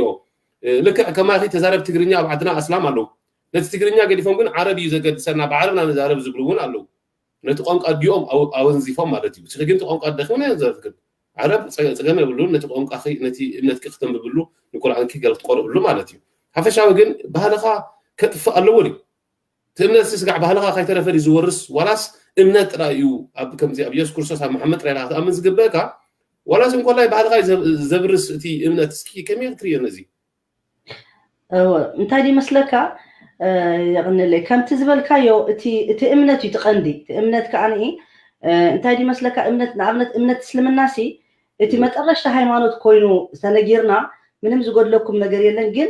ልክዕ ከማኺ ተዛረብ ትግርኛ ኣብ ዓድና ኣስላም ኣለዉ ነቲ ትግርኛ ገዲፎም ግን ዓረብ እዩ ዘገድሰና ብዓረብና ንዛረብ ዝብሉ እውን ኣለዉ ነቲ ቋንቋ ኣዲኦም ኣወንዚፎም ማለት እዩ። እስኺ ግን እቲ ቋንቋ ኣደኺ እውን ኣየንዘፍክን። ዓረብ ጸገም የብሉን። ነቲ ቋንቋኺ ነቲ እምነትኪ ክተንብብሉ ንቁርኣንኪ ገለ ክትቆርብሉ ማለት እዩ። ሓፈሻዊ ግን ባህልኻ ከጥፍእ ኣለዎ ድዩ? እቲ እምነትሲ ስጋዕ ባህልኻ ካይተረፈ ድዩ ዝወርስ ዋላስ እምነት ጥራይ እዩ ኣብ ከምዚ ኣብ የሱስ ክርስቶስ ኣብ መሓመድ ጥራይ ኢኻ ክትኣምን ዝግበእካ ዋላስ እንኮላይ ባህልኻ እዩ ዘብርስ እቲ እምነት እስኪ ከመይ ክትርእዮ ነዚ? እወ እንታይ ድዩ መስለካ የቕንለይ ከምቲ ዝበልካዮ እቲ እቲ እምነት እዩ ትቐንዲ እቲ እምነት ከዓ ንኢ እንታይ ድዩ መስለካ እምነት ንኣብነት እምነት እስልምና ሲ እቲ መጠረሽታ ሃይማኖት ኮይኑ ዝተነጊርና ምንም ዝጎድለኩም ነገር የለን ግን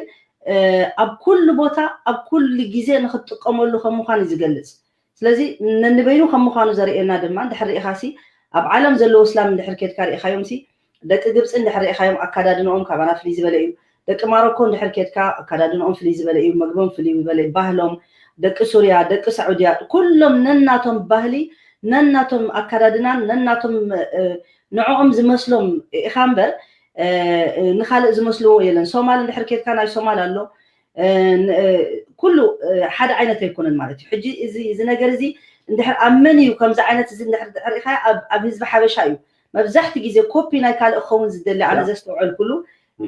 ኣብ ኩሉ ቦታ ኣብ ኩሉ ግዜ ንክትጥቀመሉ ከም ምዃን እዩ ዝገልፅ። ስለዚ ነንበይኑ ከም ምዃኑ ዘርእየና ድማ እንድሕር ርኢኻሲ ኣብ ዓለም ዘለዉ እስላም እንድሕር ኬድካ ርኢኻዮም ሲ ደቂ ግብፂ እንድሕር ርኢኻዮም ኣካዳድንኦም ካባና ፍልይ ዝበለ እዩ። ደቂ ማሮኮ እንድሕር ኬድካ ኣካዳድንኦም ፍልይ ዝበለ እዩ፣ መግቦም ፍልይ ዝበለ እዩ፣ ባህሎም፣ ደቂ ሱርያ፣ ደቂ ሳዑድያ፣ ኩሎም ነናቶም ባህሊ፣ ነናቶም ኣካዳድናን ነናቶም ንዕኦም ዝመስሎም ኢኻ እምበር ንኻልእ ዝመስልዎ የለን። ሶማል እንድሕር ኬድካ ናይ ሶማል ኣሎ። ኩሉ ሓደ ዓይነት ኣይኮነን ማለት እዩ። ሕጂ እዚ ነገር እዚ እንድሕር ኣብ መን እዩ ከምዚ ዓይነት እዚ እንድሕር ርኢኻ ኣብ ህዝቢ ሓበሻ እዩ መብዛሕቲ ግዜ ኮፒ ናይ ካልእ ክኸውን ዝደሊ። ኣነ ዘስተውዐልኩሉ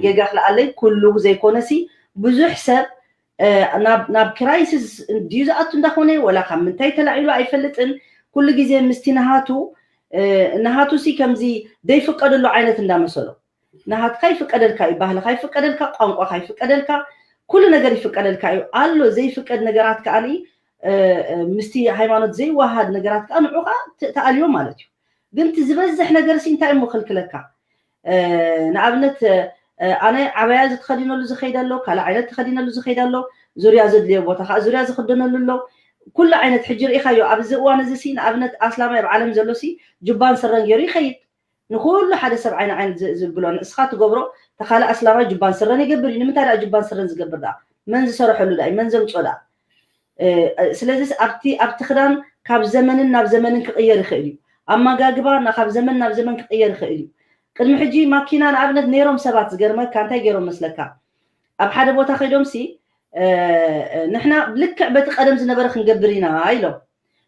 ጌጋ ክልኣለይ ኩሉ ዘይኮነሲ ብዙሕ ሰብ ናብ ክራይሲስ ድዩ ዝኣቱ እንዳኾነ ወላ ካብ ምንታይ ተላዒሉ ኣይፈልጥን። ኩሉ ግዜ ምስቲ ንሃቱ ንሃቱ ሲ ከምዚ ዘይፍቀደሉ ዓይነት እንዳመሰሎ። ንሃትካ ይፍቀደልካ እዩ፣ ባህልካ ይፍቀደልካ፣ ቋንቋካ ይፍቀደልካ፣ ኩሉ ነገር ይፍቀደልካ እዩ። ኣሎ ዘይፍቀድ ነገራት ከኣ ምስቲ ሃይማኖት ዘይወሃድ ነገራት ከኣ ንዑ ከኣ ተኣልዮ ማለት እዩ። ግን እቲ ዝበዝሕ ነገር ሲ እንታይ እሞ ክልክለካ? ንኣብነት ኣነ ዓበያ ዝተኸዲነሉ ዝኸይድ ኣሎ፣ ካልእ ዓይነት ተኸዲነሉ ዝኸይድ ኣሎ፣ ዙርያ ዘድልዮ ቦታ ከዓ ዙርያ ዝኽደነሉ ኣሎ። ኩሉ ዓይነት ሕጂ ርኢኻዮ ኣብዚ እዋን እዚ ሲ ንኣብነት ኣስላማይ ኣብ ዓለም ዘሎ ሲ ጁባን ስረን ገይሩ ይኸይድ። ንኩሉ ሓደ ሰብ ዓይኒ ዓይኒ ዝብሎ ንስኻ ትገብሮ ተኻልእ ኣስላማይ ጁባን ስረን ይገብር እዩ። ንምንታይ ደኣ ጁባን ስረን ዝገብር ደኣ? መን ዝሰረሐሉ ደኣ? መን ዘምጾ ደኣ? ስለዚ ኣብቲ ኣብቲ ክዳን ካብ ዘመንን ናብ ዘመንን ክቕየር ይኽእል እዩ። ኣመጋግባ ካብ ዘመን ናብ ዘመን ክቕየር ይኽእል እዩ። ቅድሚ ሕጂ ማኪና ንኣብነት ነይሮም ሰባት ዝገርመካ እንታይ ገይሮም መስለካ? ኣብ ሓደ ቦታ ከይዶም ሲ ንሕና ልክዕ በቲ ቀደም ዝነበረ ክንገብር ኢና ኢሎም።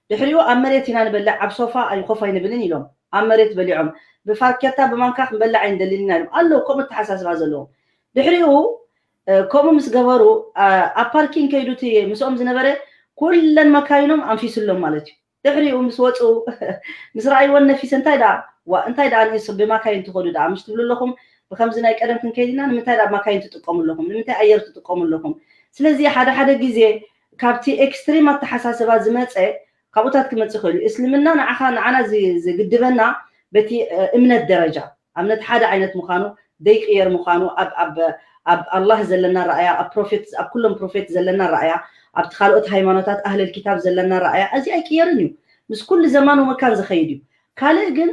ድሕሪኡ ኣብ መሬት ኢና ንበልዕ፣ ኣብ ሶፋ ኣይኮፍ ኣይንብልን ኢሎም። ኣብ መሬት በሊዖም ብፋርኬታ ብማንካ ክንበልዕ ኣይንደልን ኢና ኢሎም። ኣለዉ ከምኡ ኣተሓሳስባ ዘለዎም። ድሕሪኡ ከምኡ ምስ ገበሩ ኣብ ፓርኪንግ ከይዱ እቲ ምስኦም ዝነበረ ኩለን መካይኖም ኣንፊስሎም ማለት እዩ። ድሕሪኡ ምስ ወፁ ምስ ረኣይወን ነፊሰ እንታይ ደኣ ዋ እንታይ ደኣ ንእሱ ብማካይን ትኸዱ ደኣ ምሽ ትብሉ ኣለኹም? ብከምዚ ናይ ቀደም ክንከይድ ኢና ንምንታይ ደኣ ማካይን ትጥቀሙ ኣለኹም? ንምንታይ ኣየር ትጥቀሙ ኣለኹም? ስለዚ ሓደ ሓደ ግዜ ካብቲ ኤክስትሪም ኣተሓሳስባ ዝመፀ ካብኡታት ክመፅእ ይኽእል እዩ። እስልምና ንዓኻ ንዓና ዝግድበና በቲ እምነት ደረጃ ኣብነት ሓደ ዓይነት ምዃኑ ዘይቅየር ምዃኑ ኣብ ኣብ ኣብ ኣላህ ዘለና ረኣያ ኣብ ፕሮፌት ኣብ ኩሎም ፕሮፌት ዘለና ረኣያ ኣብቲ ካልኦት ሃይማኖታት ኣህለል ኪታብ ዘለና ረኣያ እዚ ኣይቅየርን እዩ። ምስ ኩሉ ዘማን ወመካን ዝኸይድ እዩ። ካልእ ግን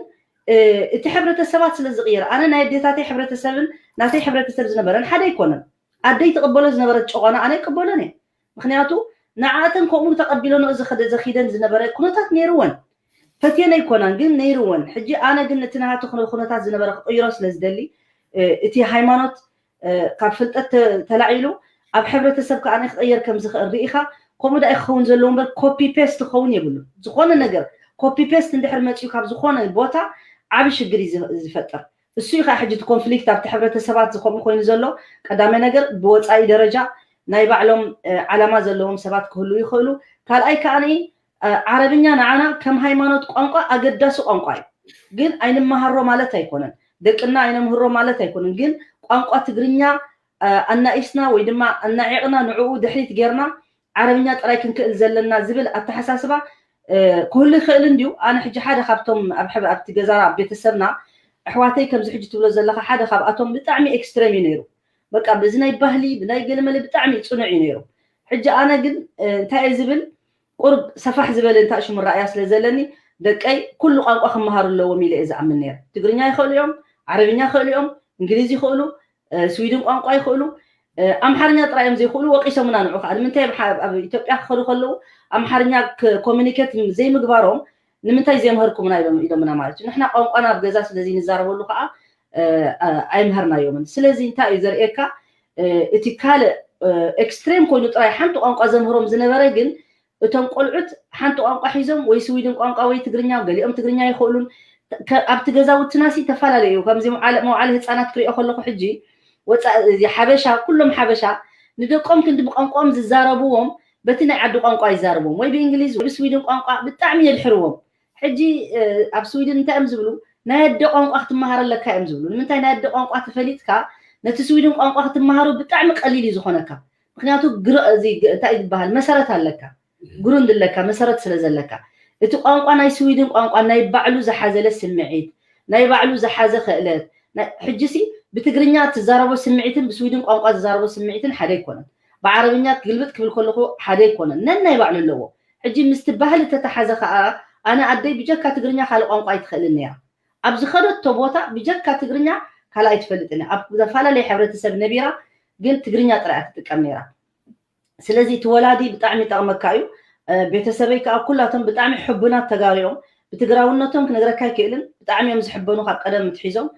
እቲ ሕብረተሰባት ስለ ዝቕየር ኣነ ናይ ኣዴታተይ ሕብረተሰብን ናተይ ሕብረተሰብ ዝነበረን ሓደ ኣይኮነን። ኣደይ ትቕበሎ ዝነበረት ጨቆና ኣነ ኣይቅበሎን እየ። ምክንያቱ ንዓተን ከምኡ ተቐቢለንኦ ዘኺደን ዝነበረ ኩነታት ነይርወን። ፈትየን ኣይኮናን ግን ነይርወን። ሕጂ ኣነ ግን ነቲ ናሃቱ ኩነታት ዝነበረ ክቕይሮ ስለ ዝደሊ እቲ ሃይማኖት ካብ ፍልጠት ተላዒሉ ኣብ ሕብረተሰብ ከኣ ክቕየር ከም ዝኽእል ርኢኻ ከምኡ ዳኣ ክኸውን ዘለዎ እምበር ኮፒ ፔስት ክኸውን የብሉ። ዝኾነ ነገር ኮፒ ፔስት እንድሕር መፅዩ ካብ ዝኾነ ቦታ ዓብ ሽግር እዩ ዝፈጥር። እሱ እዩ ከዓ ሕጂ እቲ ኮንፍሊክት ኣብቲ ሕብረተሰባት ዝኸምኡ ኮይኑ ዘሎ ቀዳማይ ነገር ብወፃኢ ደረጃ ናይ ባዕሎም ዓላማ ዘለዎም ሰባት ክህሉ ይኽእሉ። ካልኣይ ከዓ ዓረብኛ ንዓና ከም ሃይማኖት ቋንቋ ኣገዳሲ ቋንቋ እዩ። ግን ኣይንመሃሮ ማለት ኣይኮነን። ደቅና ኣይነምህሮ ማለት ኣይኮነን። ግን ቋንቋ ትግርኛ ኣናኢስና ወይ ድማ ኣናዒቕና ንዕኡ ድሕሪት ጌርና ዓረብኛ ጥራይ ክንክእል ዘለና ዝብል ኣተሓሳስባ ክህሉ ይኽእል እንድዩ። ኣነ ሕጂ ሓደ ካብቶም ኣብ ሕብ ኣብቲ ገዛ ኣብ ቤተሰብና ኣሕዋተይ ከምዚ ሕጂ ትብሎ ዘለኻ ሓደ ካብኣቶም ብጣዕሚ ኤክስትሬም እዩ ነይሩ። በቃ ብዚ ናይ ባህሊ ብናይ ገለመለ ብጣዕሚ እዩ ፅኑዕ እዩ ነይሩ። ሕጂ ኣነ ግን እንታይ እየ ዝብል ቁርብ ሰፋሕ ዝበለ እንታይ ሽሙ ራእያ ስለ ዘለኒ ደቀይ ኩሉ ቋንቋ ክመሃሩ ኣለዎም ኢለ እየ ዝኣምን ነይረ። ትግርኛ ይኽእሉ እዮም፣ ዓረብኛ ይኽእሉ እዮም፣ እንግሊዝ ይኽእሉ፣ ስዊድን ቋንቋ ይኽእሉ። ኣምሓርኛ ጥራይ እዮም ዘይኽእሉ ወቂሶምና ንዑ ከዓ ንምንታይ ኣብ ኢትዮጵያ ክኸዱ ከለዉ ኣምሓርኛ ኮሚኒኬት ዘይምግባሮም ንምንታይ ዘምሀርኩምና ኢሎም ኢሎምና ማለት እዩ። ንሕና ቋንቋና ኣብ ገዛ ስለዚ ንዛረበሉ ከዓ ኣይምሀርናዮምን። ስለዚ እንታይ እዩ ዘርእየካ እቲ ካልእ ኤክስትሬም ኮይኑ ጥራይ ሓንቲ ቋንቋ ዘምህሮም ዝነበረ ግን እቶም ቆልዑት ሓንቲ ቋንቋ ሒዞም ወይ ስዊድን ቋንቋ ወይ ትግርኛ ገሊኦም ትግርኛ ይኽእሉን ኣብቲ ገዛውትና ሲ ተፈላለዩ እዩ። ከምዚ መዋዕለ ህፃናት ክሪኦ ከለኹ ሕጂ ወፃኢ እዚ ሓበሻ ኩሎም ሓበሻ ንደቆም ክንዲ ብቋንቋኦም ዝዛረብዎም በቲ ናይ ዓዲ ቋንቋ ይዛረብዎም ወይ ብእንግሊዝ ወይ ብስዊድን ቋንቋ ብጣዕሚ የድሕርዎም። ሕጂ ኣብ ስዊድን እንታይ እዮም ዝብሉ ናይ ኣደ ቋንቋ ክትመሃር ኣለካ እዮም ዝብሉ። ንምንታይ ናይ ኣደ ቋንቋ ተፈሊጥካ ነቲ ስዊድን ቋንቋ ክትመሃሮ ብጣዕሚ ቀሊል እዩ ዝኾነካ። ምክንያቱ እንታይ ዝበሃል መሰረት ኣለካ ግሩንድ ኣለካ መሰረት ስለ ዘለካ እቲ ቋንቋ ናይ ስዊድን ቋንቋ ናይ ባዕሉ ዝሓዘለ ስምዒት ናይ ባዕሉ ዝሓዘ ክእለት ሕጂ ሲ ብትግርኛ ትዛረቦ ስምዒትን ብስዊድን ቋንቋ ዝዛረቦ ስምዒትን ሓደ ኣይኮነን። ብዓረብኛ ግልብጥ ክብል ከለኹ ሓደ ኣይኮነን። ነናይ ባዕሉ ኣለዎ። ሕጂ ምስቲ ባህሊ ተተሓዘ ከዓ ኣነ ኣደይ ብጀካ ትግርኛ ካልእ ቋንቋ ኣይትኽእልን ነይራ። ኣብ ዝኸደቶ ቦታ ብጀካ ትግርኛ ካልእ ኣይትፈልጥን እያ። ኣብ ዝተፈላለየ ሕብረተሰብ ነቢራ ግን ትግርኛ ጥራይ እያ ትጥቀም ነይራ። ስለዚ እቲ ወላዲ ብጣዕሚ ይጠቕመካ እዩ። ቤተሰበይ ከዓ ኩላቶም ብጣዕሚ ሕቡናት ተጋሩ እዮም። ብትግራውነቶም ክነግረካ ኣይክእልን። ብጣዕሚ እዮም ዝሕበኑ ካብ ቀደም ምትሒዞም።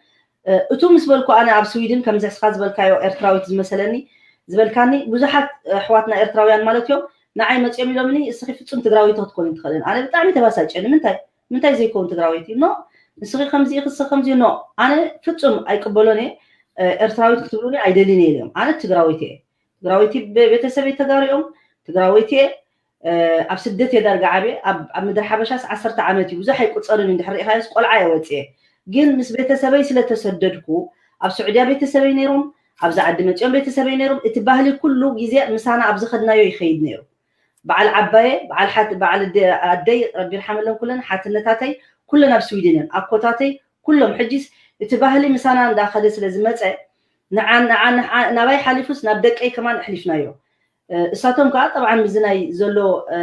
እቱ ምስ በልኩ ኣነ ኣብ ስዊድን ከምዚ እስኻ ዝበልካዮ ኤርትራዊት ዝመሰለኒ ዝበልካኒ ብዙሓት ኣሕዋትና ኤርትራውያን ማለት እዮም ንዓይ መፅኦም ኢሎምኒ እስኺ ፍፁም ትግራዊት ክትኮኒ ትኽእልን ኣነ ብጣዕሚ ተባሳጨ ንምንታይ ምንታይ ዘይከውን ትግራዊት ኖ ንስኺ ከምዚ ኢኺ እስኺ ከምዚ ኖ ኣነ ፍፁም ኣይቅበሎን እየ ኤርትራዊት ክትብሉኒ ኣይደልን እየ ኢሎም ኣነ ትግራዊት እየ ትግራዊት ቤተሰበይ ተጋሩ እዮም ትግራዊት እየ ኣብ ስደት እየ ዳርጋ ዓብየ ኣብ ምድሪ ሓበሻስ ዓሰርተ ዓመት እዩ ብዙሕ ኣይቁፀርን እዩ እንድሕር ሪኢኻዮስ ቆልዓ እየ ወፅየ ግን ምስ ቤተሰበይ ስለተሰደድኩ ኣብ ስዑድያ ቤተሰበይ ነይሮም ኣብዚ ዓዲ መፂኦም ቤተሰበይ ነይሮም እቲ ባህሊ ኩሉ ግዜ ምሳና ኣብ ዝኸድናዮ ይኸይድ ነይሩ በዓል ዓባየ በዓል ሓት በዓል ኣደይ ረቢ ይርሓመለን ኩለን ሓትነታተይ ኩለን ኣብ ስዊድን እየን ኣኮታተይ ኩሎም ሕጂስ እቲ ባህሊ ምሳና እንዳኸደ ስለ ዝመፀ ንዓን ንዓን ናባይ ሓሊፉስ ናብ ደቀይ ከማን ኣሕሊፍናዮ እሳቶም ከዓ ጠብዓን ምስዚ ናይ ዘሎ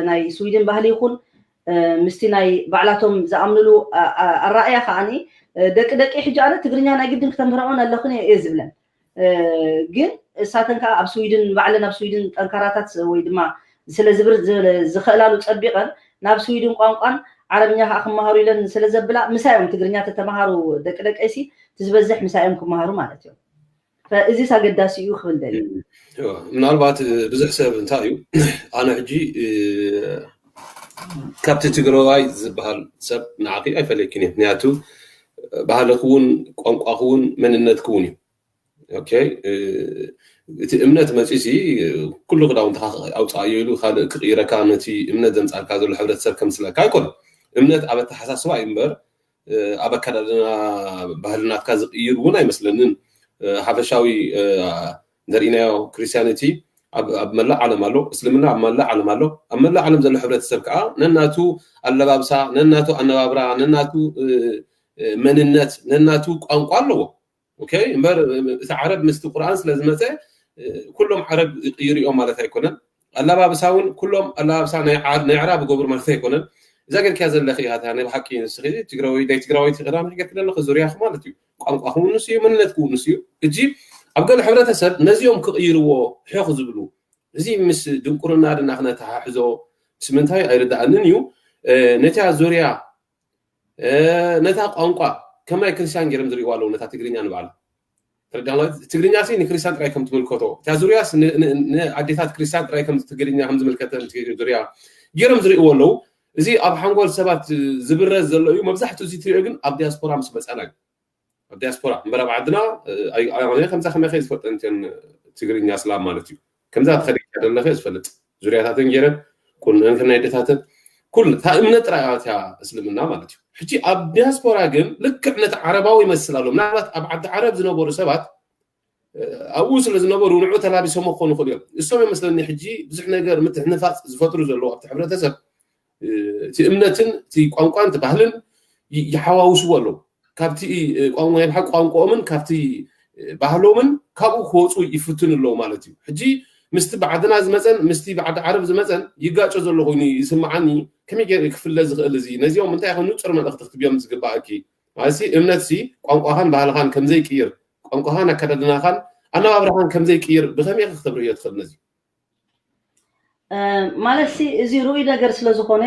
ናይ ስዊድን ባህሊ ይኹን ምስቲ ናይ ባዕላቶም ዝኣምንሉ ኣረኣያ ከዓኒ ደቂ ደቂ ሕጂ ኣነ ትግርኛ ናይ ግድን ክተምህረኦን ኣለኽን እየ ዝብለን ግን እሳተን ከዓ ኣብ ስዊድን ባዕለን ኣብ ስዊድን ጠንካራታት ወይ ድማ ስለ ዝብር ዝኽእላሉ ፀቢቐን ናብ ስዊድን ቋንቋን ዓረብኛ ከዓ ክመሃሩ ኢለን ስለ ዘብላ ምሳዮም ትግርኛ ተተምሃሩ ደቂ ደቀይሲ ትዝበዝሕ ምሳዮም ክመሃሩ ማለት እዮም እዚስ ኣገዳሲ እዩ ክብል ደሊ ምናልባት ብዙሕ ሰብ እንታይ እዩ ኣነ ሕጂ ካብቲ ትግራዋይ ዝበሃል ሰብ ንዓኺ ኣይፈለይክን እየ ምክንያቱ ባህልኺ እውን ቋንቋኺ እውን መንነትኪ እውን እዩ እቲ እምነት መፂሲ ኩሉ ክዳውንትካ ኣውፃእዮ ኢሉ ካልእ ክቅይረካ ነቲ እምነት ዘምፃልካ ዘሎ ሕብረተሰብ ከምስለካ ኣይኮነ እምነት ኣብ ኣተሓሳስባ እዩ እምበር ኣብ ኣከዳድና ባህልናትካ ዝቅይር እውን ኣይመስለንን ሓፈሻዊ ዘርእናዮ ክርስቲያኒቲ ኣብ መላእ ዓለም ኣሎ እስልምና ኣብ መላእ ዓለም ኣሎ ኣብ መላእ ዓለም ዘሎ ሕብረተሰብ ከዓ ነናቱ ኣለባብሳ ነናቱ ኣነባብራ ነናቱ መንነት ነናቱ ቋንቋ ኣለዎ እምበር እቲ ዓረብ ምስቲ ቁርኣን ስለ ዝመፀ ኩሎም ዓረብ ይቅይሩ እዮም ማለት ኣይኮነን ኣላባብሳ እውን ኩሎም ኣላባብሳ ናይ ዕራብ ይገብሩ ማለት ኣይኮነን እዛ ጌርክያ ዘለኺ ኢኻ ናይ ብሓቂ ንስኺ ትግራዊ ናይ ትግራወይቲ ክዳን ጌርክ ዘለኺ ዙርያኺ ማለት እዩ ቋንቋ ክውንስ እዩ መንነት ክውንስ እዩ ሕጂ ኣብ ገለ ሕብረተሰብ ነዚኦም ክቕይርዎ ሕኽ ዝብሉ እዚ ምስ ድንቁርና ድና ክነተሓሕዞ ምስ ምንታይ ኣይርዳእንን እዩ ነቲያ ዙርያ ነታ ቋንቋ ከም ናይ ክርስቲያን ገይሮም ዝርእይዋ ኣለዉ ነታ ትግርኛ ንባዕላ ትግርኛ ሲ ንክርስቲያን ጥራይ ከም ትምልከቶ እታ ዙርያ ኣዴታት ክርስቲያን ጥራይ ከም ትግርኛ ከም ዝምልከተ ዙርያ ገይሮም ዝርእይዎ ኣለዉ እዚ ኣብ ሓንጎል ሰባት ዝብረዝ ዘሎ እዩ መብዛሕትኡ እዚ ትሪኦ ግን ኣብ ዲያስፖራ ምስ መፀና እዩ ኣብ ዲያስፖራ እምበር ኣብ ዓድና ከምዛ ከመኸ ዝፈልጠን ትግርኛ ስላም ማለት እዩ ከምዛ ተኸዲካ ዘለኸ ዝፈልጥ ዙርያታተን ገይረን ቁንዕን ከናይ ደታተን ኩሉ እታ እምነት ጥራይ እያ እስልምና ማለት እዩ ሕጂ ኣብ ዲያስፖራ ግን ልክዕ ነቲ ዓረባዊ ይመስል ኣሎ ምናልባት ኣብ ዓዲ ዓረብ ዝነበሩ ሰባት ኣብኡ ስለ ዝነበሩ ንዑ ተላቢሶም ክኾኑ ይኽእሉ እዮም እሶም ይመስለኒ ሕጂ ብዙሕ ነገር ምትሕንፋፅ ዝፈጥሩ ዘለዉ ኣብቲ ሕብረተሰብ እቲ እምነትን እቲ ቋንቋን እቲ ባህልን ይሓዋውስዎ ኣለዉ ካብቲ ቋንቋ ናይ ብሓቂ ቋንቋኦምን ካብቲ ባህሎምን ካብኡ ክወፁ ይፍትኑ ኣለዉ ማለት እዩ ሕጂ ምስቲ ብዓድና ዝመፀን ምስቲ ብዓዲ ዓረብ ዝመፀን ይጋጮ ዘሎ ኮይኑ ይስምዓኒ ከመይ ገይረ ክፍለ ዝኽእል እዚ ነዚኦም እንታይ ይኾን ንፁር መልእኽቲ ክትብዮም ዝግባኣኪ ማለት እምነትሲ ቋንቋኻን ባህልኻን ከምዘይቅይር ቋንቋኻን ኣከዳድናኻን ኣነባብራኻን ከምዘይቅይር ብኸመይ ኢኻ ክተብርህዮ ትኽእል ነዚ ማለት ሲ እዚ ርኡይ ነገር ስለ ዝኾነ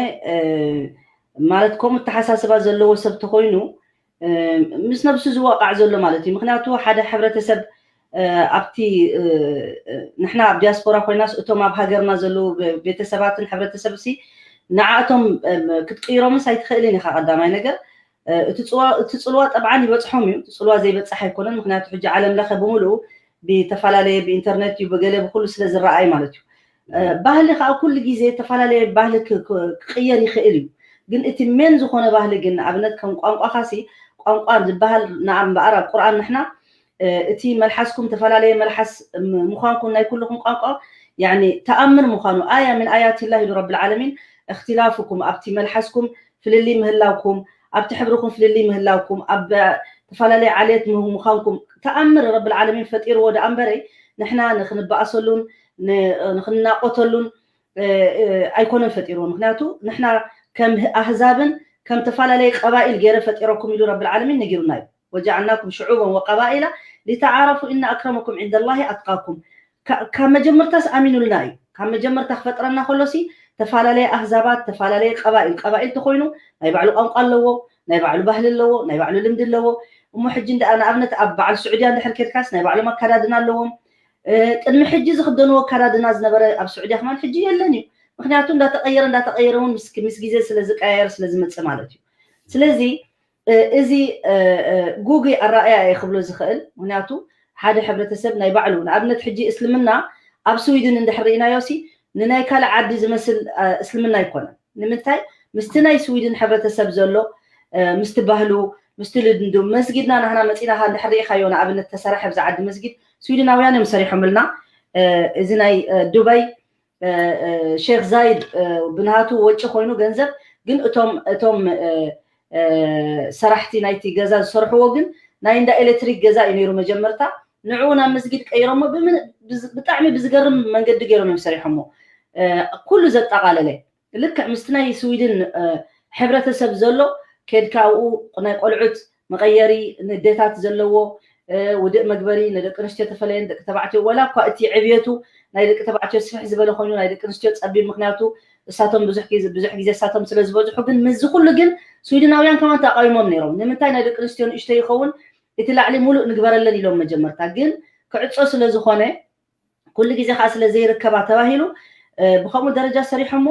ማለት ከምኡ ተሓሳስባ ዘለዎ ሰብ ተኮይኑ ምስ ነብሱ ዝዋቃዕ ዘሎ ማለት እዩ ምክንያቱ ሓደ ሕብረተሰብ ኣብቲ ንሕና ኣብ ዲያስፖራ ኮይናስ እቶም ኣብ ሃገርና ዘለዉ ቤተሰባትን ሕብረተሰብ ሲ ንዓእቶም ክትቅይሮምስ ኣይትኽእልን ኢኻ ቀዳማይ ነገር እቲ ፅልዋ ጠብዓን ይበፅሖም እዩ እቲ ፅልዋ ዘይበፅሕ ኣይኮነን ምክንያቱ ሕጂ ዓለም ለኸ ብምሉኡ ብተፈላለየ ብኢንተርነት እዩ ብገለ ብኩሉ ስለ ዝረኣይ ማለት እዩ ባህሊ ከዓ ኩሉ ግዜ ዝተፈላለየ ባህሊ ክቅየር ይኽእል እዩ ግን እቲ ሜን ዝኾነ ባህሊ ግን ኣብነት ከም ቋንቋኻ ሲ ቋንቋ ዝበሃል ንኣምበኣር ኣብ ቁርኣን ንሕና እቲ መልሓስኩም ዝተፈላለየ መልሓስ ምዃንኩም ናይ ኩልኹም ቋንቋ ተኣምር ምዃኑ ኣያ ምን ኣያት ላ ኢሉ ረቢ ዓለሚን እክትላፍኩም ኣብቲ መልሓስኩም ፍልልይ ምህላውኩም ኣብቲ ሕብርኹም ፍልልይ ምህላውኩም ኣብ ተፈላለየ ዓሌት ምዃንኩም ተኣምር ረብል ዓለሚን ፈጢርዎ ደኣ እምበረይ ንሕና ንክንበኣሰሉን ንክንናቆተሉን ኣይኮነን ፈጢርዎ። ምክንያቱ ንሕና ከም ኣህዛብን ከም ተፈላለየ ቀባኢል ገይረ ፈጢረኩም ኢሉ ረብል ዓለሚን ነጊሩና እዩ። ወጃዓልናኩም ሽዑበን ወቀባኢላ ሊተዓረፉ ኢነ ኣክረመኩም ዕንደላሂ ኣትቃኩም። ካብ መጀመርታስ ኣሚኑልና እዩ። ካብ መጀመርታ ክፈጥረና ከሎሲ ተፈላለየ ኣህዛባት ተፈላለየ ቀባኢል ቀባኢል ተኮይኑ ናይ ባዕሉ ቋንቋ ኣለዎ፣ ናይ ባዕሉ ባህሊ ኣለዎ፣ ናይ ባዕሉ ልምዲ ኣለዎ። እሞ ሕጂ እንዳ ንኣብነት ኣብ በዓል ስዑድያ እንድሕር ኬድካስ ናይ ባዕሎም ኣካዳድና ኣለዎም። ቅድሚ ሕጂ ዝክደንዎ ኣካዳድና ዝነበረ ኣብ ስዑድያ ከማን ሕጂ የለን እዩ። ምክንያቱ እንዳተቀየረ እንዳተቀየረ እውን ምስ ግዜ ስለዝቀያየር ስለዝመፅእ ማለት እዩ። ስለዚ እዚ ጉጉይ ኣረኣያ እየ ክብሎ ዝኽእል። ምክንያቱ ሓደ ሕብረተሰብ ናይ ባዕሉ ንኣብነት ሕጂ እስልምና ኣብ ስዊድን እንድሕር ርኢናዮ ሲ ንናይ ካልእ ዓዲ ዝመስል እስልምና ኣይኮነን። ንምንታይ ምስቲ ናይ ስዊድን ሕብረተሰብ ዘሎ ምስቲ ባህሉ ምስቲ ልምዱ መስጊድና ናህና መፂናኻ እንድሕር ርኢኻዮ ንኣብነት ተሰረሐ ብዛ ዓዲ መስጊድ ስዊድናውያን እዮም ሰሪሖምልና። እዚ ናይ ዱባይ ሼክ ዛይድ ብናቱ ወጪ ኮይኑ ገንዘብ ግን እቶም እቶም ሰራሕቲ ናይቲ ገዛ ዝሰርሕዎ ግን ናይ እንዳ ኤሌክትሪክ ገዛ እዩ ነይሩ መጀመርታ። ንዕኡ ናብ መስጊድ ቀይሮሞ ብጣዕሚ ብዝገርም መንገዲ ገይሮም እዮም ሰሪሖሞ። ኩሉ ዘጠቓለለ ልክዕ ምስቲ ናይ ስዊድን ሕብረተሰብ ዘሎ ከድካ ኣብኡ ናይ ቆልዑት መቐየሪ ንዴታት ዘለዎ ውድእ መግበሪ ንደቂ ኣንስትዮ ተፈለየን ደቂ ተባዕትዮ ወላ እኳ እቲ ዕብየቱ ናይ ደቂ ተባዕትዮ ስፍሕ ዝበለ ኮይኑ ናይ ደቂ ኣንስትዮ ፀቢብ ምክንያቱ እሳቶም ብዙሕ ግዜ እሳቶም ስለ ዝበዝሑ ግን ምስዚ ኩሉ ግን ስዊድናውያን ከማን ተቃዊሞም ነይሮም። ንምንታይ ናይ ደቂ ኣንስትዮ ንእሽቶ ይኸውን እቲ ላዕሊ ሙሉእ ንግበረለን ኢሎም መጀመርታ ግን ክዕፆ ስለ ዝኾነ ኩሉ ግዜ ከዓ ስለ ዘይርከባ ተባሂሉ ብከምኡ ደረጃ ሰሪሖሞ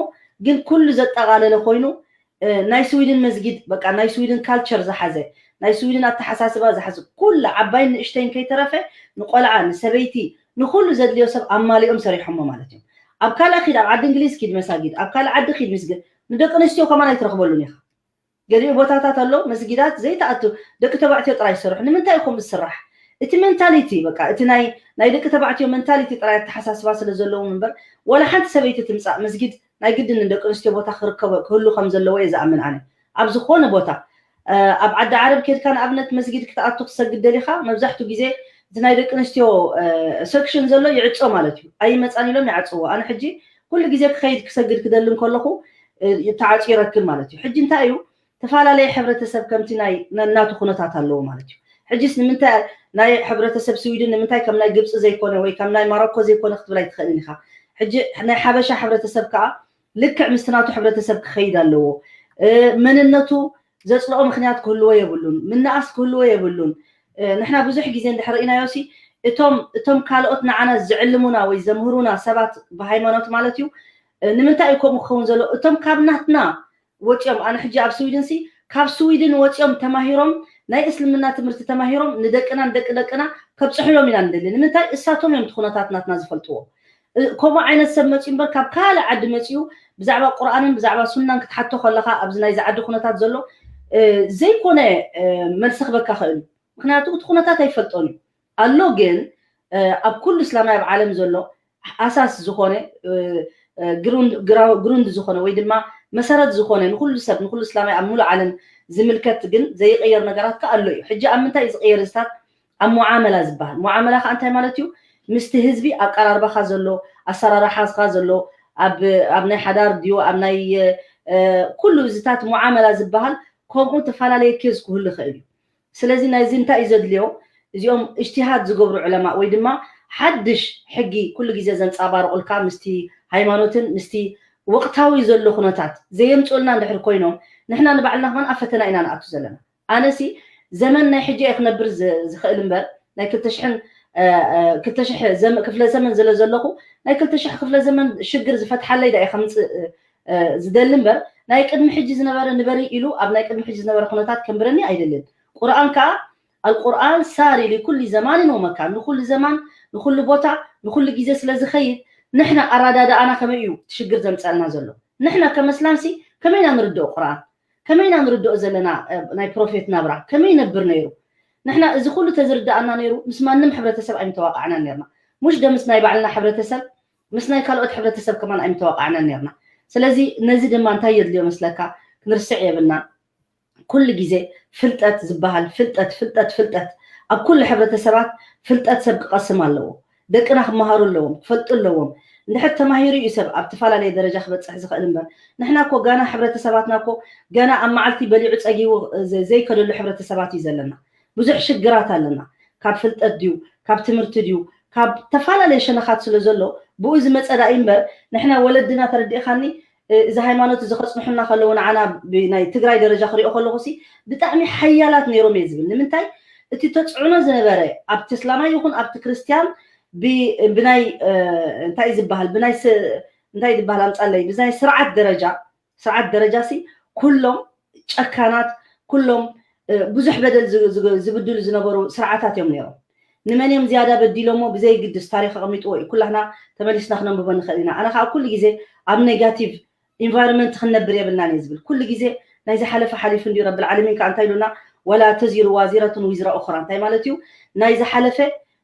ግን ኩሉ ዘጠቃለለ ኮይኑ ናይ ስዊድን መስጊድ በቃ ናይ ስዊድን ካልቸር ዝሓዘ ናይ ስዊድን ኣተሓሳስባ ዝሓዘ ኩሉ ዓባይን ንእሽተይን ከይተረፈ ንቆልዓ ንሰበይቲ ንኩሉ ዘድልዮ ሰብ ኣማሊኦም ሰሪሖሞ ማለት እዮም። ኣብ ካልእ ኪድ ኣብ ዓዲ እንግሊዝ ኪድ መሳጊድ ኣብ ካልእ ዓዲ ኪድ ምስግድ ንደቂ ኣንስትዮ ከማን ኣይትረክበሉን ኢካ። ገሊኡ ቦታታት ኣሎ መስጊዳት ዘይተኣቱ ደቂ ተባዕትዮ ጥራይ ይሰርሑ። ንምንታይ ኢኹም ዝስራሕ? እቲ ሜንታሊቲ በቃ እቲ ናይ ናይ ደቂ ተባዕትዮ ሜንታሊቲ ጥራይ ኣተሓሳስባ ስለ ዘለዎም እምበር ዋላ ሓንቲ ሰበይቲ ትምፃእ መስጊድ ናይ ግድን ንደቂ ኣንስትዮ ቦታ ክርከቦ ክህሉ ከም ዘለዎ እየ ዝኣምን ኣነ። ኣብ ዝኾነ ቦታ ኣብ ዓዲ ዓረብ ኬድካ ንኣብነት መስጊድ ክትኣቱ ክትሰግድ ደሊኻ መብዛሕትኡ ግዜ እቲ ናይ ደቂ ኣንስትዮ ሰክሽን ዘሎ ይዕፆ ማለት እዩ። ኣይመፃን ኢሎም ይዓፅዎ። ኣነ ሕጂ ኩሉ ግዜ ክኸይድ ክሰግድ ክደሊ እንከለኹ ተዓፅዩ ይረክብ ማለት እዩ። ሕጂ እንታይ እዩ ተፈላለየ ሕብረተሰብ ከምቲ ናይ ነናቱ ኩነታት ኣለዎ ማለት እዩ። ሕጂስ ንምንታይ ናይ ሕብረተሰብ ስዊድን ንምንታይ ከም ናይ ግብፂ ዘይኮነ ወይ ከም ናይ ማሮኮ ዘይኮነ ክትብል ኣይትኽእልን ኢኻ። ሕጂ ናይ ሓበሻ ሕብረተሰብ ከዓ ልክዕ ምስቲ ናቱ ሕብረተሰብ ክኸይድ ኣለዎ። መንነቱ ዘፅልኦ ምክንያት ክህልዎ የብሉን። ምንኣስ ክህልዎ የብሉን። ንሕና ብዙሕ ግዜ እንድሕር ርኢናዮ ሲ እቶም እቶም ካልኦት ንዓና ዝዕልሙና ወይ ዘምህሩና ሰባት ብሃይማኖት ማለት እዩ ንምንታይ እዩ ከምኡ ክኸውን ዘሎ እቶም ካብ ናትና ወፂኦም ኣነ ሕጂ ኣብ ስዊድን ሲ ካብ ስዊድን ወፂኦም ተማሂሮም ናይ እስልምና ትምህርቲ ተማሂሮም ንደቅና ንደቂ ደቅና ከብፅሕሎም ኢና ንደሊ ንምንታይ እሳቶም እዮም ኩነታት ናትና ዝፈልጥዎ ከምኡ ዓይነት ሰብ መፅኡ እምበር ካብ ካልእ ዓዲ መፅኡ ብዛዕባ ቁርኣንን ብዛዕባ ሱናን ክትሓቶ ከለካ ኣብዚ ናይዚ ዓዲ ኩነታት ዘሎ ዘይኮነ መልሲ ክበካ ክእል እዩ ምክንያቱ እቲ ኩነታት ኣይፈልጦን እዩ ኣሎ ግን ኣብ ኩሉ እስላማይ ኣብ ዓለም ዘሎ ኣሳስ ዝኾነ ግሩንድ ዝኾነ ወይ ድማ መሰረት ዝኾነ ንኩሉ ሰብ ንኩሉ እስላማይ ኣብ ሙሉ ዓለም ዝምልከት ግን ዘይቀየር ነገራት ከ ኣሎ እዩ ሕጂ ኣብ ምንታይ እዩ ዝቀየር ዝታት ኣብ ሙዓመላ ዝበሃል ሙዓመላ ከዓ እንታይ ማለት እዩ ምስቲ ህዝቢ ኣቀራርባኻ ዘሎ ኣሰራርሓኻ ዘሎ ኣብ ናይ ሓዳር ድዩ ኣብ ናይ ኩሉ እዚታት ሙዓመላ ዝበሃል ከምኡ ተፈላለየ ኬዝ ክህሉ ይኽእል እዩ ስለዚ ናይዚ እንታይ እዩ ዘድልዮ እዚኦም እጅትሃድ ዝገብሩ ዕለማ ወይ ድማ ሓድሽ ሕጊ ኩሉ ግዜ ዘንፃባርቁልካ ምስቲ ሃይማኖትን ምስቲ ወቅታዊ ዘሎ ኩነታት ዘየምፅኡልና እንድሕር ኮይኖም ንሕና ንባዕልና ከማን ኣብ ፈተና ኢና ንኣቱ ዘለና ኣነሲ ዘመን ናይ ሕጂ እየ ክነብር ዝኽእል እምበር ናይ ክልተ ሽሕን ክፍለ ዘመን ዝለ ዘለኹ ናይ ክልተ ሽሕ ክፍለ ዘመን ሽግር ዝፈትሓለይ ዳ እየ ከምፅእ ዝደሊ እምበር ናይ ቅድሚ ሕጂ ዝነበረ ንበሪ ኢሉ ኣብ ናይ ቅድሚ ሕጂ ዝነበረ ኩነታት ከንብረኒ ኣይደልን ቁርኣን ከዓ ኣልቁርኣን ሳሪ ሊኩሊ ዘማንን ወመካን ንኩሉ ዘማን ንኩሉ ቦታ ንኩሉ ግዜ ስለ ዝኸይድ ንሕና ኣረዳድኣና ከመይ እዩ ሽግር ዘምፀልና ዘሎ ንሕና ከመስላምሲ ከመይና ንርድኦ ቁርኣን ከመይና ንርድኦ ዘለና ናይ ፕሮፌት ናብራ ከመይ ነብር ነይሩ ንሕና እዚ ኩሉ ተዝርዳኣና ነይሩ ምስ ማንም ሕብረተሰብ ኣይምተዋቃዕናን ነርና ሙሽ ደምስ ናይ ባዕልና ሕብረተሰብ ምስ ናይ ካልኦት ሕብረተሰብ ከማን ኣይምተዋቃዕናን ነርና ስለዚ ነዚ ድማ እንታይ የድልዮ መስለካ ክንርስዕ የብልና ኩሉ ግዜ ፍልጠት ዝበሃል ፍልጠት ፍልጠት ፍልጠት ኣብ ኩሉ ሕብረተሰባት ፍልጠት ሰብ ክቐስም ኣለዎ። ደቅና ክመሃሩ ኣለዎም፣ ክፈልጡ ኣለዎም። እንድሕር ተማሂሩ እዩ ሰብ ኣብ ተፈላለየ ደረጃ ክበፅሕ ዝኽእል እምበር ንሕና እኮ ጋና ሕብረተሰባትና እኮ ገና ኣብ መዓልቲ በሊዑ ፀጊቡ ዘይከደሉ ሕብረተሰባት እዩ ዘለና። ብዙሕ ሽግራት ኣለና። ካብ ፍልጠት ድዩ፣ ካብ ትምህርቲ ድዩ፣ ካብ ተፈላለየ ሸነኻት ስለ ዘሎ ብኡ ዝመፀ ዳእ እምበር ንሕና ወለድና ተረዲእኻኒ እዚ ሃይማኖት እዚ ከፅንሑና ከለዉ ንዓና ብናይ ትግራይ ደረጃ ክሪኦ ከለኹ ሲ ብጣዕሚ ሓያላት ነይሮም እየ ዝብል። ንምንታይ እቲ ተፅዕኖ ዝነበረ ኣብቲ እስላማይ ይኹን ኣብቲ ክርስትያን ብናይ እንታይ ዝበሃል ብናይ እንታይ ዝበሃል ኣምፃለይ ብናይ ስርዓት ደረጃ ስርዓት ደረጃ ሲ ኩሎም ጨካናት ኩሎም ብዙሕ በደል ዝብድሉ ዝነበሩ ስርዓታት እዮም ነይሮም። ንመን እዮም ዝያዳ በዲሎሞ ብዘይግድስ ታሪክ ኣቐሚጥዎ እዩ። ኩላህና ተመሊስና ክነንብቦ ንኽእል ኢና። ኣነ ከዓ ኩሉ ግዜ ኣብ ኔጋቲቭ ኢንቫይሮንመንት ክንነብር የብልናን እየ ዝብል። ኩሉ ግዜ ናይ ዝሓለፈ ሓሊፉ እንዲ ረብል ዓለሚን ከዓ እንታይ ኢሉና ወላ ተዚሩ ዋዚረቱን ዊዝራ ኡኽራ እንታይ ማለት እዩ? ናይ ዝሓለፈ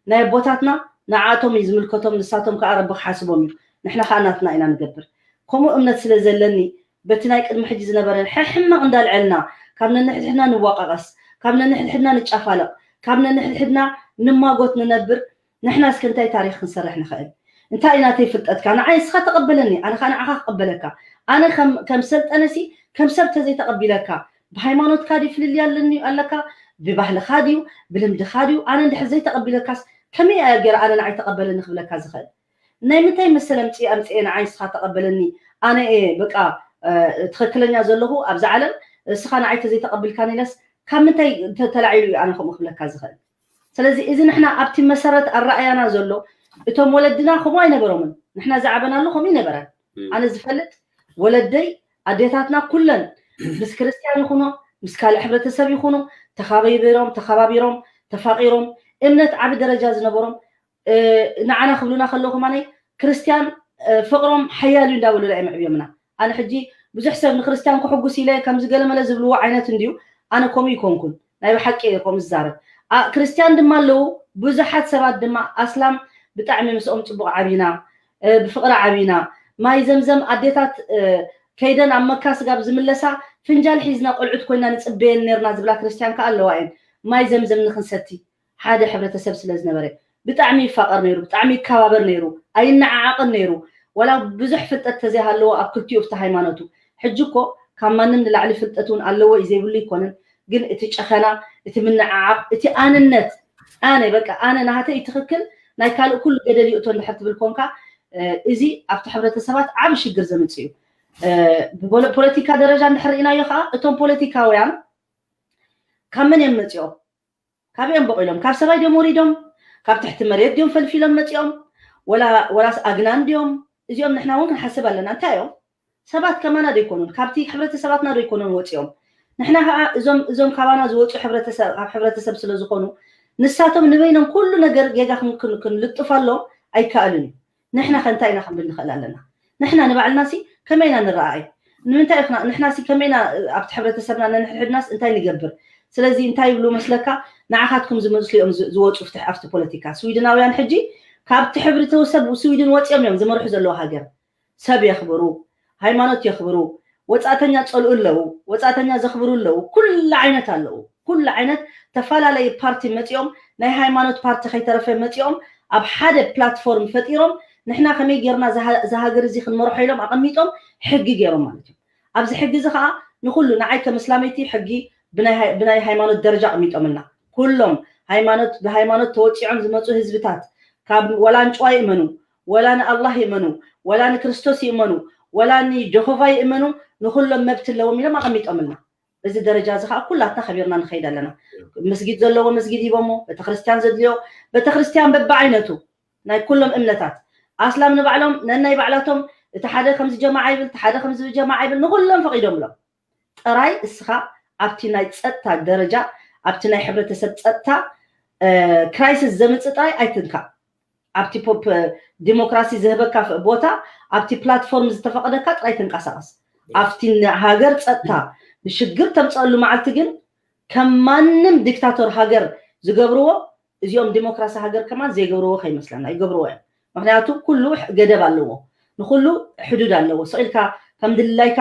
ናይ ኣቦታትና ንዓቶም እዩ ዝምልከቶም፣ ንሳቶም ከዓ ረቢ ክሓስቦም እዩ። ንሕና ከዓ ናትና ኢና ንገብር። ከምኡ እምነት ስለ ዘለኒ በቲ ናይ ቅድሚ ሕጂ ዝነበረ ሕሕማቕ እንዳልዐልና ካብ ነንሕድሕድና ንዋቃቀስ፣ ካብ ነንሕድሕድና ንጫፋለቕ፣ ካብ ነንሕድሕድና ንማጎት ንነብር። ንሕና እስከ እንታይ ታሪክ ክንሰርሕ ንኽእል? እንታይ ናተይ ፍልጠትካ ንዓይ እስኻ ተቐበለኒ ኣነ ኸዓ ንዓኻ ክቐበለካ። ኣነ ከም ሰልጠነሲ ከም ሰብ ተዘይተቐቢለካ ብሃይማኖትካ ድዩ ፍልልይ ኣለኒ ኣለካ ብባህልኻ ድዩ ብልምድኻ ድዩ ኣነ እንድሕር ዘይተቐቢለካስ ከመይ ኣየ ገይረ ኣነ ንዓይ ተቐበለኒ ክብለካ ዝኽእል? ናይ ምንታይ መሰለ ኣምፅኤ ኣምፅኤ ንዓይ ንስኻ ተቐበለኒ ኣነ እየ በቃ ትኽክለኛ ዘለኹ ኣብዛ ዓለም እስኻ ንዓይ ተዘይተቐቢልካኒ ኢለስ ካብ ምንታይ ተላዒሉ እዩ ኣነ ከምኡ ክብለካ ዝኽእል? ስለዚ እዚ ንሕና ኣብቲ መሰረት ኣረኣያና ዘሎ እቶም ወለድና ከምኡ ኣይነበሮምን። ንሕና ዝዓበናሉ ከምኡ ይነበረን። ኣነ ዝፈልጥ ወለደይ ኣዴታትና ኩለን ምስ ክርስትያን ይኹኖ ምስ ካልእ ሕብረተሰብ ይኹኑ ተኻቢሮም ተኸባቢሮም ተፋቂሮም እምነት ዓቢ ደረጃ ዝነበሮም ንዓና ክብሉና ከለዉ ከማነይ ክርስትያን ፍቅሮም ሓያል እዩ እንዳበሉ ዳ እዮም ኣዕብዮምና። ኣነ ሕጂ ብዙሕ ሰብ ንክርስትያን ክሕጉስ ኢለ ከምዚ ገለመለ ዝብልዎ ዓይነት እንድዩ። ኣነ ከምኡ ይኮንኩን ናይ ብሓቂ እየ ከምኡ ዝዛረብ። ክርስትያን ድማ ኣለዉ ብዙሓት ሰባት ድማ ኣስላም ብጣዕሚ ምስኦም ፅቡቅ ዓቢና ብፍቅሪ ዓቢና ማይ ዘምዘም ኣዴታት ከይደን ኣብ መካ ስጋብ ዝምለሳ ፍንጃል ሒዝና ቆልዑት ኮይና ንፅበየን ነርና ዝብላ ክርስትያን ከዓ ኣለዋ እየን። ማይ ዘምዘም ንክንሰቲ ሓደ ሕብረተሰብ ስለ ዝነበረ ብጣዕሚ ይፋቀር ነይሩ፣ ብጣዕሚ ይከባበር ነይሩ፣ ኣይነዓዓቅን ነይሩ። ዋላ ብዙሕ ፍልጠት ተዘይሃለዎ ኣብ ክልቲኡ ኣብቲ ሃይማኖቱ። ሕጂ እኮ ካብ ማንም ንላዕሊ ፍልጠት እውን ኣለዎ እዩ ዘይብሉ ይኮንን፣ ግን እቲ ጨኸና፣ እቲ ምንዓዓቅ፣ እቲ ኣንነት ኣነ በቃ ኣነ ናሃተይ እዩ ትክክል ናይ ካልእ ኩሉ ገደል ይእቶ እንድሕር ትብል ኮንካ እዚ ኣብቲ ሕብረተሰባት ዓብ ሽግር ዘምፅእ እዩ። ብፖለቲካ ደረጃ እንድሕር ርኢናዮ ከዓ እቶም ፖለቲካውያን ካብ መን እዮም መፂኦም? ካበይ እዮም በቂሎም? ካብ ሰማይ ድዮም ወሪዶም? ካብ ትሕቲ መሬት ድዮም ፈልፊሎም መፂኦም? ወላስ ኣግናን ድዮም? እዚኦም ንሕና እውን ክንሓስብ ኣለና። እንታይ እዮም ሰባት ከማና ዶ ይኮኑን ካብቲ ሕብረተሰባትና ዶ ይኮኑን ወፂኦም? ንሕና ከዓ እዞም እዞም ካባና ዝወፁ ሕብረተሰብ ካብ ሕብረተሰብ ስለ ዝኾኑ ንሳቶም ንበይኖም ኩሉ ነገር ጌጋ ክንልጥፈሎም ኣይከኣልን እዩ። ንሕና ከ እንታይ ኢና ክንብል ንኽእል ኣለና? ንሕና ንባዕልና ሲ ከመይ ኢና ንረኣይ? ንምንታይ ኢኽና ንሕና ሲ ከመይ ኢና ኣብቲ ሕብረተሰብና ነንሕድሕድናስ እንታይ ንገብር? ስለዚ እንታይ ይብሉ መስለካ ንዓኻትኩም ዝመስሉ እዮም ዝወፁ ኣብቲ ፖለቲካ። ስዊድናውያን ሕጂ ካብቲ ሕብረተሰብ ስዊድን ወፂኦም እዮም ዝመርሑ ዘለዉ ሃገር። ሰብ የኽብሩ፣ ሃይማኖት የኽብሩ፣ ወፃእተኛ ፀልኡ ኣለዉ፣ ወፃእተኛ ዘኽብሩ ኣለዉ፣ ኩሉ ዓይነት ኣለዉ። ኩሉ ዓይነት ተፈላለየ ፓርቲ መፂኦም ናይ ሃይማኖት ፓርቲ ከይተረፈ መፂኦም ኣብ ሓደ ፕላትፎርም ፈጢሮም ንሕና ከመይ ጌርና ዝሃገር እዚ ክንመርሖ ኢሎም ኣቐሚጦም ሕጊ ገይሮም ማለት እዩ። ኣብዚ ሕጊ እዚ ከዓ ንኩሉ ንዓይ ከም እስላመይቲ ሕጊ ብናይ ሃይማኖት ደረጃ ኣቐሚጦምልና ኩሎም ሃይማኖት ብሃይማኖት ተወፂዖም ዝመፁ ህዝብታት ካብ ዋላ ኣንጭዋ ይእመኑ ወላ ንኣላህ ይእመኑ ወላ ንክርስቶስ ይእመኑ ወላ ንጀሆቫ ይእመኑ ንኩሎም መብት ኣለዎም ኢሎም ኣቐሚጦምልና። በዚ ደረጃ እዚ ከዓ ኩላትና ከቢርና ንኸይድ ኣለና። መስጊድ ዘለዎ መስጊድ ሂቦሞ ቤተክርስትያን ዘድልዮ ቤተክርስትያን በብዓይነቱ ናይ ኩሎም እምነታት ኣስላም ንባዕሎም ነናይ ባዕላቶም እቲ ሓደ ከምዚ ጀማዓ ይብል እቲ ሓደ ከምዚ ጀማዓ ይብል ንኩሎም ፈቂዶምሎም። ጥራይ እስኻ ኣብቲ ናይ ፀጥታ ደረጃ ኣብቲ ናይ ሕብረተሰብ ፀጥታ ክራይሲስ ዘምፅእ ጥራይ ኣይትንካእ። ኣብቲ ፖፕ ዲሞክራሲ ዝህበካ ቦታ ኣብቲ ፕላትፎርም ዝተፈቀደካ ጥራይ ትንቀሳቀስ። ኣብቲ ሃገር ፀጥታ ንሽግር ተምፀአሉ መዓልቲ ግን ከም ማንም ዲክታቶር ሃገር ዝገብርዎ እዚኦም ዲሞክራሲ ሃገር ከማን ዘይገብርዎ ከይመስለና ይገብርዎ እዮም። ምክንያቱ ኩሉ ገደብ ኣለዎ፣ ንኩሉ ሕዱድ ኣለዎ። ስቕ ኢልካ ከም ድላይካ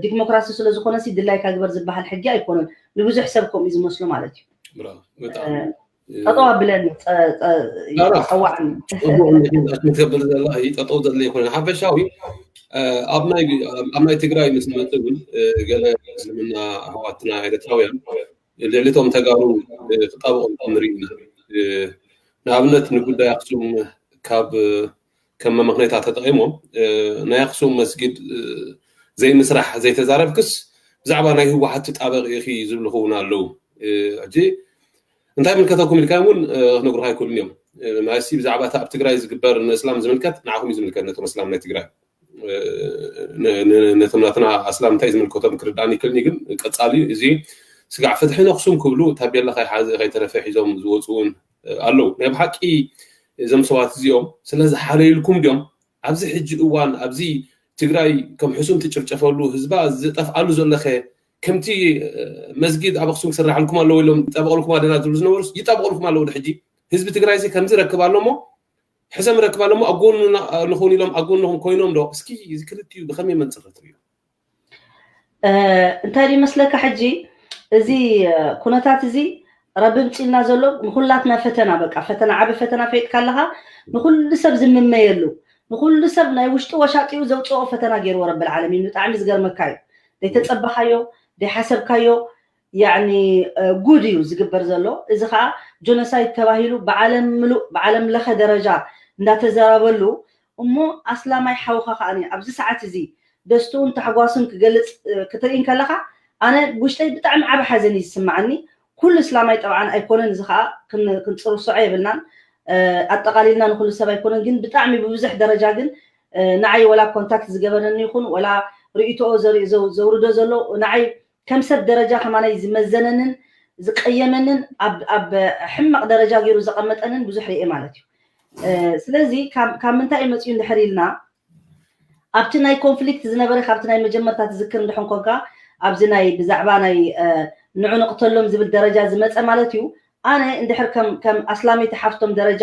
ዲሞክራሲ ስለዝኮነ ሲ ድላይካ ግበር ዝበሃል ሕጊ ኣይኮነን። ንብዙሕ ሰብ ከምኡ ዝመስሎ ማለት እዩ። ጠጠው ኣብለኒ፣ ጸዋዕኒ። ክትብል ዘላ ጠጠው ዘለ ይኮነ ሓፈሻዊ ኣብ ናይ ትግራይ ምስ መጽእ እውን ገለ እስልምና ኣሕዋትና ኤርትራውያን ልዕሊቶም ተጋሩ ክጣበቑ ንርኢ ኢና። ንኣብነት ንጉዳይ ኣክሱም ካብ ከም መመኽነይታ ተጠቒሞም ናይ ኣክሱም መስጊድ ዘይምስራሕ ዘይተዛረብክስ ብዛዕባ ናይ ህወሓት ትጣበቕ ኢኺ ዝብሉ ክውን ኣለዉ። ሕጂ እንታይ ምልከተኩም ኢልካ እውን ክነግሩካ ኣይክእሉን እዮም። ማለትሲ ብዛዕባ ኣብ ትግራይ ዝግበር ንእስላም ዝምልከት ንዓኹም እዩ ዝምልከት፣ ነቶም እስላም ናይ ትግራይ ነቶም ናትና ኣስላም እንታይ ዝምልከቶም ክርዳእኒ ይክእልኒ። ግን ቀጻሊ እዚ ስጋዕ ፍትሒ ነክሱም ክብሉ ታቤላ ከይሓዘ ከይተረፈ ሒዞም ዝወፁ እውን ኣለዉ። ናይ ብሓቂ እዞም ሰባት እዚኦም ስለዝሓለዩልኩም ድዮም ኣብዚ ሕጂ እዋን ኣብዚ ትግራይ ከም ሕሱም ትጭፍጨፈሉ ህዝባ ዝጠፍኣሉ ዘለኸ ከምቲ መስጊድ ኣብ ኣክሱም ክስራሓልኩም ኣለዎ ኢሎም ይጣበቐልኩም ኣለና ዝብሉ ዝነበሩስ ይጣበቐልኩም ኣለዎ። ሕጂ ህዝቢ ትግራይ ከምዚ ረክብ ኣሎ እሞ ሕሰም ረክብ ኣሎ እሞ ኣብ ጎኑ ንኾን ኢሎም ኣብ ጎንኹም ኮይኖም ዶ እስኪ እዚ ክልቲኡ ብከመይ መንፅር ትሪኦ? እንታይ ይመስለካ ሕጂ እዚ ኩነታት እዚ ረቢ ምፅልና ዘሎ ንኩላትና ፈተና፣ በቃ ፈተና፣ ዓቢ ፈተና ፈይጥካ ኣለካ። ንኩሉ ሰብ ዝምመየሉ፣ ንኩሉ ሰብ ናይ ውሽጡ ወሻጢኡ ዘውፅኦ ፈተና ገይርዎ ረቢ ዓለሚን። ብጣዕሚ ዝገርመካ እዩ። ዘይተፀበካዮ ዘይሓሰብካዮ ያኒ ጉድ እዩ ዝግበር ዘሎ። እዚ ከዓ ጆኖሳይድ ተባሂሉ ብዓለም ምሉእ ብዓለም ለኸ ደረጃ እንዳተዘረበሉ እሞ ኣስላማይ ሓውካ ከዓኒ ኣብዚ ሰዓት እዚ ደስትኡን ታሕጓሱን ክገልፅ ክትርኢ እንከለካ ኣነ ውሽጠይ ብጣዕሚ ዓቢ ሓዘን እዩ ዝስማዓኒ። ኩሉ እስላማይ ጠብዓን ኣይኮነን፣ እዚ ከዓ ክንፅርሶዖ የብልናን። ኣጠቃሊልና ንኩሉ ሰብ ኣይኮነን፣ ግን ብጣዕሚ ብብዙሕ ደረጃ ግን ንዓይ ወላ ኮንታክት ዝገበረኒ ይኹን ወላ ርእይቶኦ ዘውርዶ ዘሎ ንዓይ ከም ሰብ ደረጃ ከማናይ ዝመዘነንን ዝቀየመንን ኣብ ሕማቅ ደረጃ ገይሩ ዘቀመጠንን ብዙሕ ርኤ ማለት እዩ። ስለዚ ካብ ምንታይ እዩ መፅኡ እንድሕር ኢልና ኣብቲ ናይ ኮንፍሊክት ዝነበረ ካብቲ ናይ መጀመርታ ትዝክር እንድሕን ኮንካ ኣብዚ ናይ ብዛዕባ ናይ ንዑ ንቅተሎም ዝብል ደረጃ ዝመፀ ማለት እዩ። ኣነ እንድሕር ከም ኣስላመይቲ ሓፍቶም ደረጃ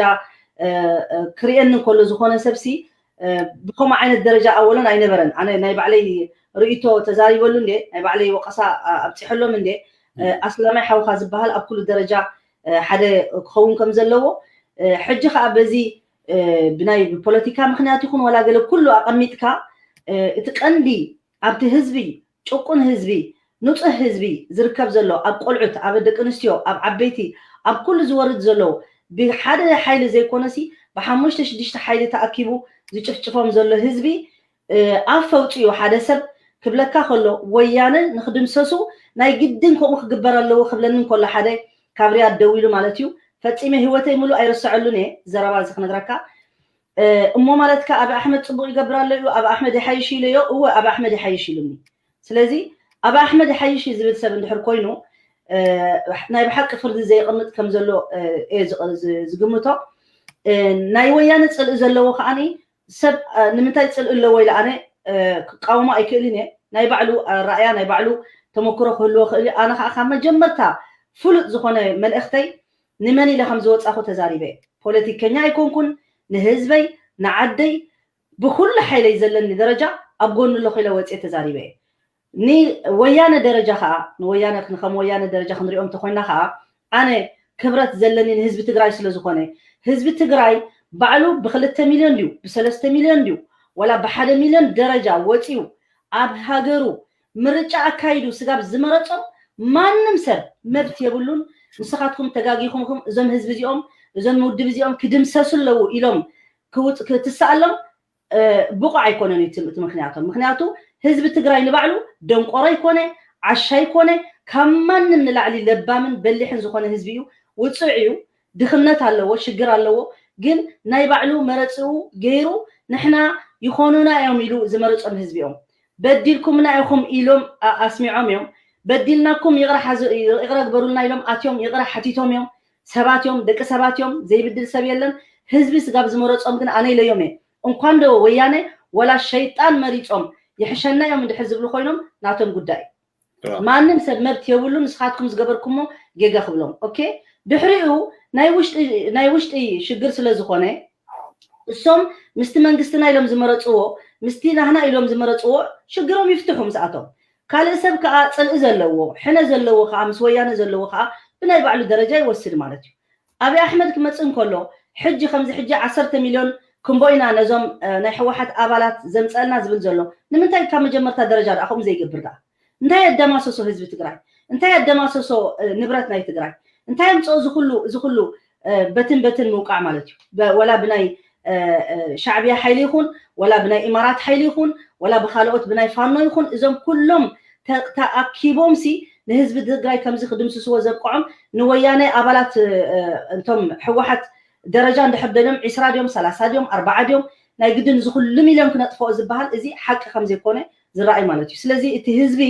ክርእየኒ እንከሎ ዝኾነ ሰብሲ ብከምኡ ዓይነት ደረጃ ኣወለን ኣይነበረን። ኣነ ናይ ባዕለይ ርእይቶ ተዛሪበሉ እንዴ ናይ ባዕለይ ወቀሳ ኣብፂሐሎም እንዴ ኣስላማይ ሓውካ ዝበሃል ኣብ ኩሉ ደረጃ ሓደ ክኸውን ከም ዘለዎ ሕጂ ከዓ በዚ ብናይ ብፖለቲካ ምክንያት ይኹን ዋላ ገለ ኩሉ ኣቐሚጥካ እቲ ቀንዲ ኣብቲ ህዝቢ ጭቁን ህዝቢ ንፁህ ህዝቢ ዝርከብ ዘሎ ኣብ ቆልዑት ኣብ ደቂ ኣንስትዮ ኣብ ዓበይቲ ኣብ ኩሉ ዝወርድ ዘሎ ብሓደ ሓይሊ ዘይኮነሲ ብሓሙሽተ ሽዱሽተ ሓይሊ ተኣኪቡ ዝጭፍጭፎም ዘሎ ህዝቢ ኣፍ ኣውፅኡ ሓደ ሰብ ክብለካ ከሎ ወያነ ንክድምሰሱ ናይ ግድን ከምኡ ክግበር ኣለዎ ክብለኒ እንከሎ ሓደ ካብ ሪያድ ደው ኢሉ ማለት እዩ። ፈፂመ ህይወተይ ሙሉእ ኣይረስዐሉን እየ ዘረባ እዚ ክነግረካ እሞ ማለትካ ኣብ ኣሕመድ ፅቡቅ ይገብር ኣሎ እዩ ኣብ ኣሕመድ ይሓይሽ ኢለዮ እወ ኣብ ኣሕመድ ይሓይሽ ኢሉኒ። ስለዚ ኣብ ኣሕመድ ይሓይሽ እዩ ዝብል ሰብ እንድሕር ኮይኑ ናይ ብሓቂ ፍርዲ ዘየቕምጥ ከም ዘሎ እየ ዝግምቶ። ናይ ወያነ ፅልኢ ዘለዎ ከዓኒ ሰብ ንምንታይ ፅልኢ ኣለዎ ኢለ ኣነ ክቃወሞ ኣይክእልን እየ። ናይ ባዕሉ ኣረኣእያ ናይ ባዕሉ ተመክሮ ክህልዎ ክእል እዩ። ኣነ ከዓ ካብ መጀመርታ ፍሉጥ ዝኾነ መልእክተይ ንመን ኢለ ከም ዝወፃኹ ተዛሪበ እየ። ፖለቲከኛ ኣይኮንኩን። ንህዝበይ ንዓደይ ብኩሉ ሓይለይ ዘለኒ ደረጃ ኣብ ጎኑ ኣለኹ ኢለ ወፅየ ተዛሪበ እየ። ንወያነ ደረጃ ከዓ ንወያነ ንከም ወያነ ደረጃ ክንሪኦም እንተኮይና ከዓ ኣነ ክብረት ዘለኒ ንህዝቢ ትግራይ ስለዝኮነ ህዝቢ ትግራይ ባዕሉ ብክልተ ሚልዮን ድዩ ብሰለስተ ሚልዮን ድዩ ወላ ብሓደ ሚልዮን ደረጃ ወፂኡ ኣብ ሃገሩ ምርጫ ኣካይዱ ስጋብ ዝመረፆም ማንም ሰብ መብት የብሉን። ንስኻትኩም ተጋጊኹምኩም እዞም ህዝቢ እዚኦም እዞም ውድብ እዚኦም ክድምሰሱ ኣለዉ ኢሎም ክትስኣሎም ብቑዕ ኣይኮነን እዩ እቲ ምክንያቶም። ምክንያቱ ህዝቢ ትግራይ ንባዕሉ ደንቆሮ ይኮነ ዓሻ ይኮነ ካብ ማንም ንላዕሊ ለባምን በሊሕን ዝኾነ ህዝቢ እዩ። ውፁዕ እዩ። ድኽነት ኣለዎ፣ ሽግር ኣለዎ። ግን ናይ ባዕሉ መረፅኡ ገይሩ ንሕና ይኾኑና እዮም ኢሉ ዝመረፆም ህዝቢ እዮም። በዲልኩምና ኢኹም ኢሎም ኣስሚዖም እዮም። በዲልናኩም ይቕረ ግበሩልና ኢሎም ኣትዮም ይቕረ ሓቲቶም እዮም። ሰባት እዮም፣ ደቂ ሰባት እዮም፣ ዘይብድል ሰብ የለን። ህዝቢ ስጋብ ዝመረፆም ግን ኣነ ኢለዮም እየ። እንኳን ዶ ወያነ ወላ ሸይጣን መሪፆም ይሕሸና እዮም እንድሕር ዝብሉ ኮይኖም ናቶም ጉዳይ። ማንም ሰብ መብት የብሉ። ንስኻትኩም ዝገበርኩሞ ጌጋ ክብሎም። ኦኬ፣ ድሕሪኡ ናይ ውሽጢ ሽግር ስለ ዝኾነ እሶም ምስቲ መንግስትና ኢሎም ዝመረፅዎ፣ ምስቲ ናህና ኢሎም ዝመረፅዎ ሽግሮም ይፍትሑ ምስኣቶም። ካልእ ሰብ ከዓ ፅልኢ ዘለዎ፣ ሕነ ዘለዎ ከዓ፣ ምስ ወያነ ዘለዎ ከዓ ብናይ ባዕሉ ደረጃ ይወስድ ማለት እዩ። ኣብይ ኣሕመድ ክመፅእ እንከሎ፣ ሕጂ ከምዚ ሕጂ ዓሰርተ ሚልዮን ክንቦ ኢና ነዞም ናይ ሕወሓት ኣባላት ዘምፀልና ዝብል ዘሎ፣ ንምንታይ ካብ መጀመርታ ደረጃ ደኣ ከምኡ ዘይገብር ደኣ? እንታይ ኣደማሰሶ ህዝቢ ትግራይ? እንታይ ኣደማሰሶ ንብረት ናይ ትግራይ? እንታይ ኣምፅኦ እዚ ኩሉ፣ እዚ ኩሉ በትን በትን ምውቃዕ ማለት እዩ? ወላ ብናይ ሻዕብያ ሓይሊ ይኹን፣ ወላ ብናይ ኢማራት ሓይሊ ይኹን፣ ወላ ብካልኦት ብናይ ፋኖ ይኹን፣ እዞም ኩሎም ተኣኪቦም ሲ ንህዝቢ ትግራይ ከምዚ ክድምስስዎ ዘብቅዖም ንወያነ ኣባላት፣ እንቶም ሕወሓት ደረጃ እንድሕር ደልዮም ዒስራ ድዮም፣ ሰላሳ ድዮም፣ ኣርባዓ ድዮም፣ ናይ ግድን እዚ ኩሉ ሚልዮን ክነጥፍኦ ዝበሃል እዚ ሓቂ ከም ዘይኮነ ዝረኣይ ማለት እዩ። ስለዚ እቲ ህዝቢ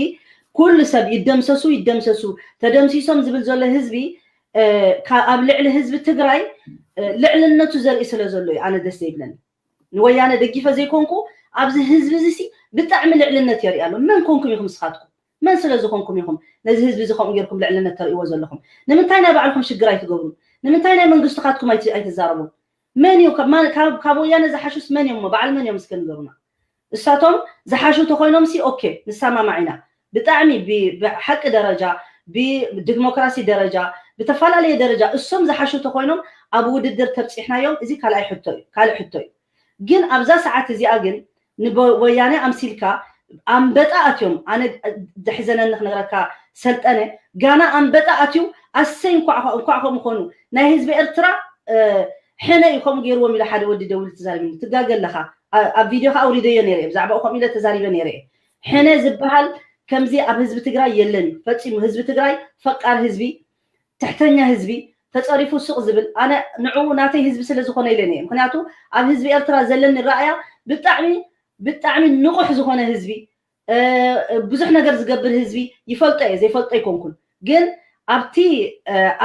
ኩሉ ሰብ ይደምሰሱ ይደምሰሱ፣ ተደምሲሶም ዝብል ዘሎ ህዝቢ ኣብ ልዕሊ ህዝቢ ትግራይ ልዕልነቱ ዘርኢ ስለ ዘሎ እዩ ኣነ ደስ ዘይብለኒ። ንወያነ ደጊፈ ዘይኮንኩ ኣብዚ ህዝቢ እዚ ሲ ብጣዕሚ ልዕልነት የርኢ ኣሎ። መን ኮንኩም ኢኹም ንስኻትኩም? መን ስለ ዝኾንኩም ኢኹም ነዚ ህዝቢ እዚ ከምኡ ጌርኩም ልዕልነት ተርእይዎ ዘለኹም? ንምንታይ ናይ ባዕልኹም ሽግር ኣይትገብሩ? ንምንታይ ናይ መንግስትኻትኩም ኣይትዛረቡ? መን እዩ ካብ ወያነ ዝሓሹስ መን እዮም? በዓል መን እዮም እስከ ንገሩና። እሳቶም ዝሓሹ ተኮይኖም ሲ ኦኬ ንሰማማዕ ኢና። ብጣዕሚ ብሓቂ ደረጃ፣ ብዲሞክራሲ ደረጃ፣ ብተፈላለየ ደረጃ እሶም ዝሓሹ ተኮይኖም ኣብ ውድድር ተብፂሕናዮም፣ እዚ ካልኣይ ሕቶ እዩ፣ ካልእ ሕቶ እዩ። ግን ኣብዛ ሰዓት እዚኣ ግን ንወያነ ኣምሲልካ ኣንበጣ ኣትዮም፣ ኣነ ዝሕዘነኒ ክነግረካ ሰልጠነ፣ ጋና ኣንበጣ ኣትዩ፣ ኣሰይ እንኳዕ ከምኡ ኮኑ፣ ናይ ህዝቢ ኤርትራ ሕነ እዩ ከምኡ ገይርዎም ኢሉ ሓደ ወዲ ደውሉ ተዛሪብኒ። ትጋገ ኣለኻ፣ ኣብ ቪድዮ ከዓ ኣውሪደዮ ነይረ፣ ብዛዕባኡ ከምኡ ኢለ ተዛሪበ ነይረ። ሕነ ዝበሃል ከምዚ ኣብ ህዝቢ ትግራይ የለን እዩ ፈፂሙ። ህዝቢ ትግራይ ፈቃር ህዝቢ፣ ትሕተኛ ህዝቢ፣ ተፀሪፉ ስቕ ዝብል፣ ኣነ ንዕኡ ናተይ ህዝቢ ስለ ዝኾነ ኢለ ነየ። ምክንያቱ ኣብ ህዝቢ ኤርትራ ዘለኒ ረኣያ ብጣዕሚ ብጣዕሚ ንቑሕ ዝኾነ ህዝቢ፣ ብዙሕ ነገር ዝገብር ህዝቢ ይፈልጦ እየ፣ ዘይፈልጦ ኣይኮንኩን። ግን ኣብቲ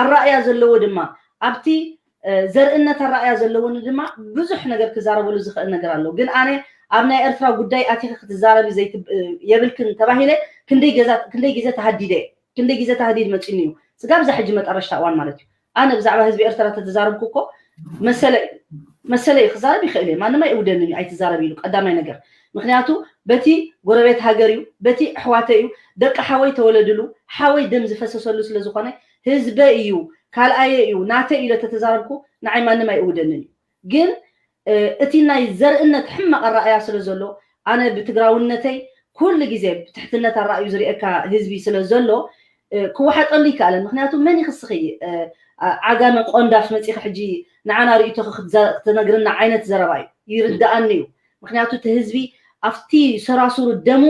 ኣረኣያ ዘለዎ ድማ ኣብቲ ዘርእነት ኣረኣያ ዘለዎኒ ድማ ብዙሕ ነገር ክዛረበሉ ዝኽእል ነገር ኣሎ። ግን ኣነ ኣብ ናይ ኤርትራ ጉዳይ ኣቲኺ ክትዛረቢ የብልክን ተባሂለ ክንደይ ግዜ ተሃዲደ፣ ክንደይ ግዜ ተሃዲድ መፂኒ እዩ። ስጋብ እዛ ሕጂ መጠረሽታ እዋን ማለት እዩ። ኣነ ብዛዕባ ህዝቢ ኤርትራ ተተዛረብኩ እኮ መሰለ መሰለይ ክዛረብ ይኽእል እየ። ማንም ኣይእውደንን እዩ ኣይትዛረብ ኢሉ ቀዳማይ ነገር። ምክንያቱ በቲ ጎረቤት ሃገር እዩ፣ በቲ ኣሕዋተይ እዩ፣ ደቂ ሓወይ ተወለድሉ፣ ሓወይ ደም ዝፈሰሰሉ ስለ ዝኾነ ህዝበይ እዩ፣ ካልኣየ እዩ፣ ናተይ ኢለ ተተዛረብኩ ንዓይ ማንም ኣይእውደንን እዩ። ግን እቲ ናይ ዘርእነት ሕማቕ ኣረኣያ ስለ ዘሎ ኣነ ብትግራውነተይ ኩሉ ግዜ ብትሕትነት ኣረኣዩ ዝርእየካ ህዝቢ ስለ ዘሎ ክወሓጠሉ ይከኣለን። ምክንያቱ መን ይኽስኺ ዓጋመ ቆንዳፍ መፂኺ ሕጂ ንዓና ርእይቶኺ ክትነግርና ዓይነት ዘረባ እዩ፣ ይርድኣኒ እዩ። ምክንያቱ እቲ ህዝቢ ኣብቲ ሰራሱሩ ደሙ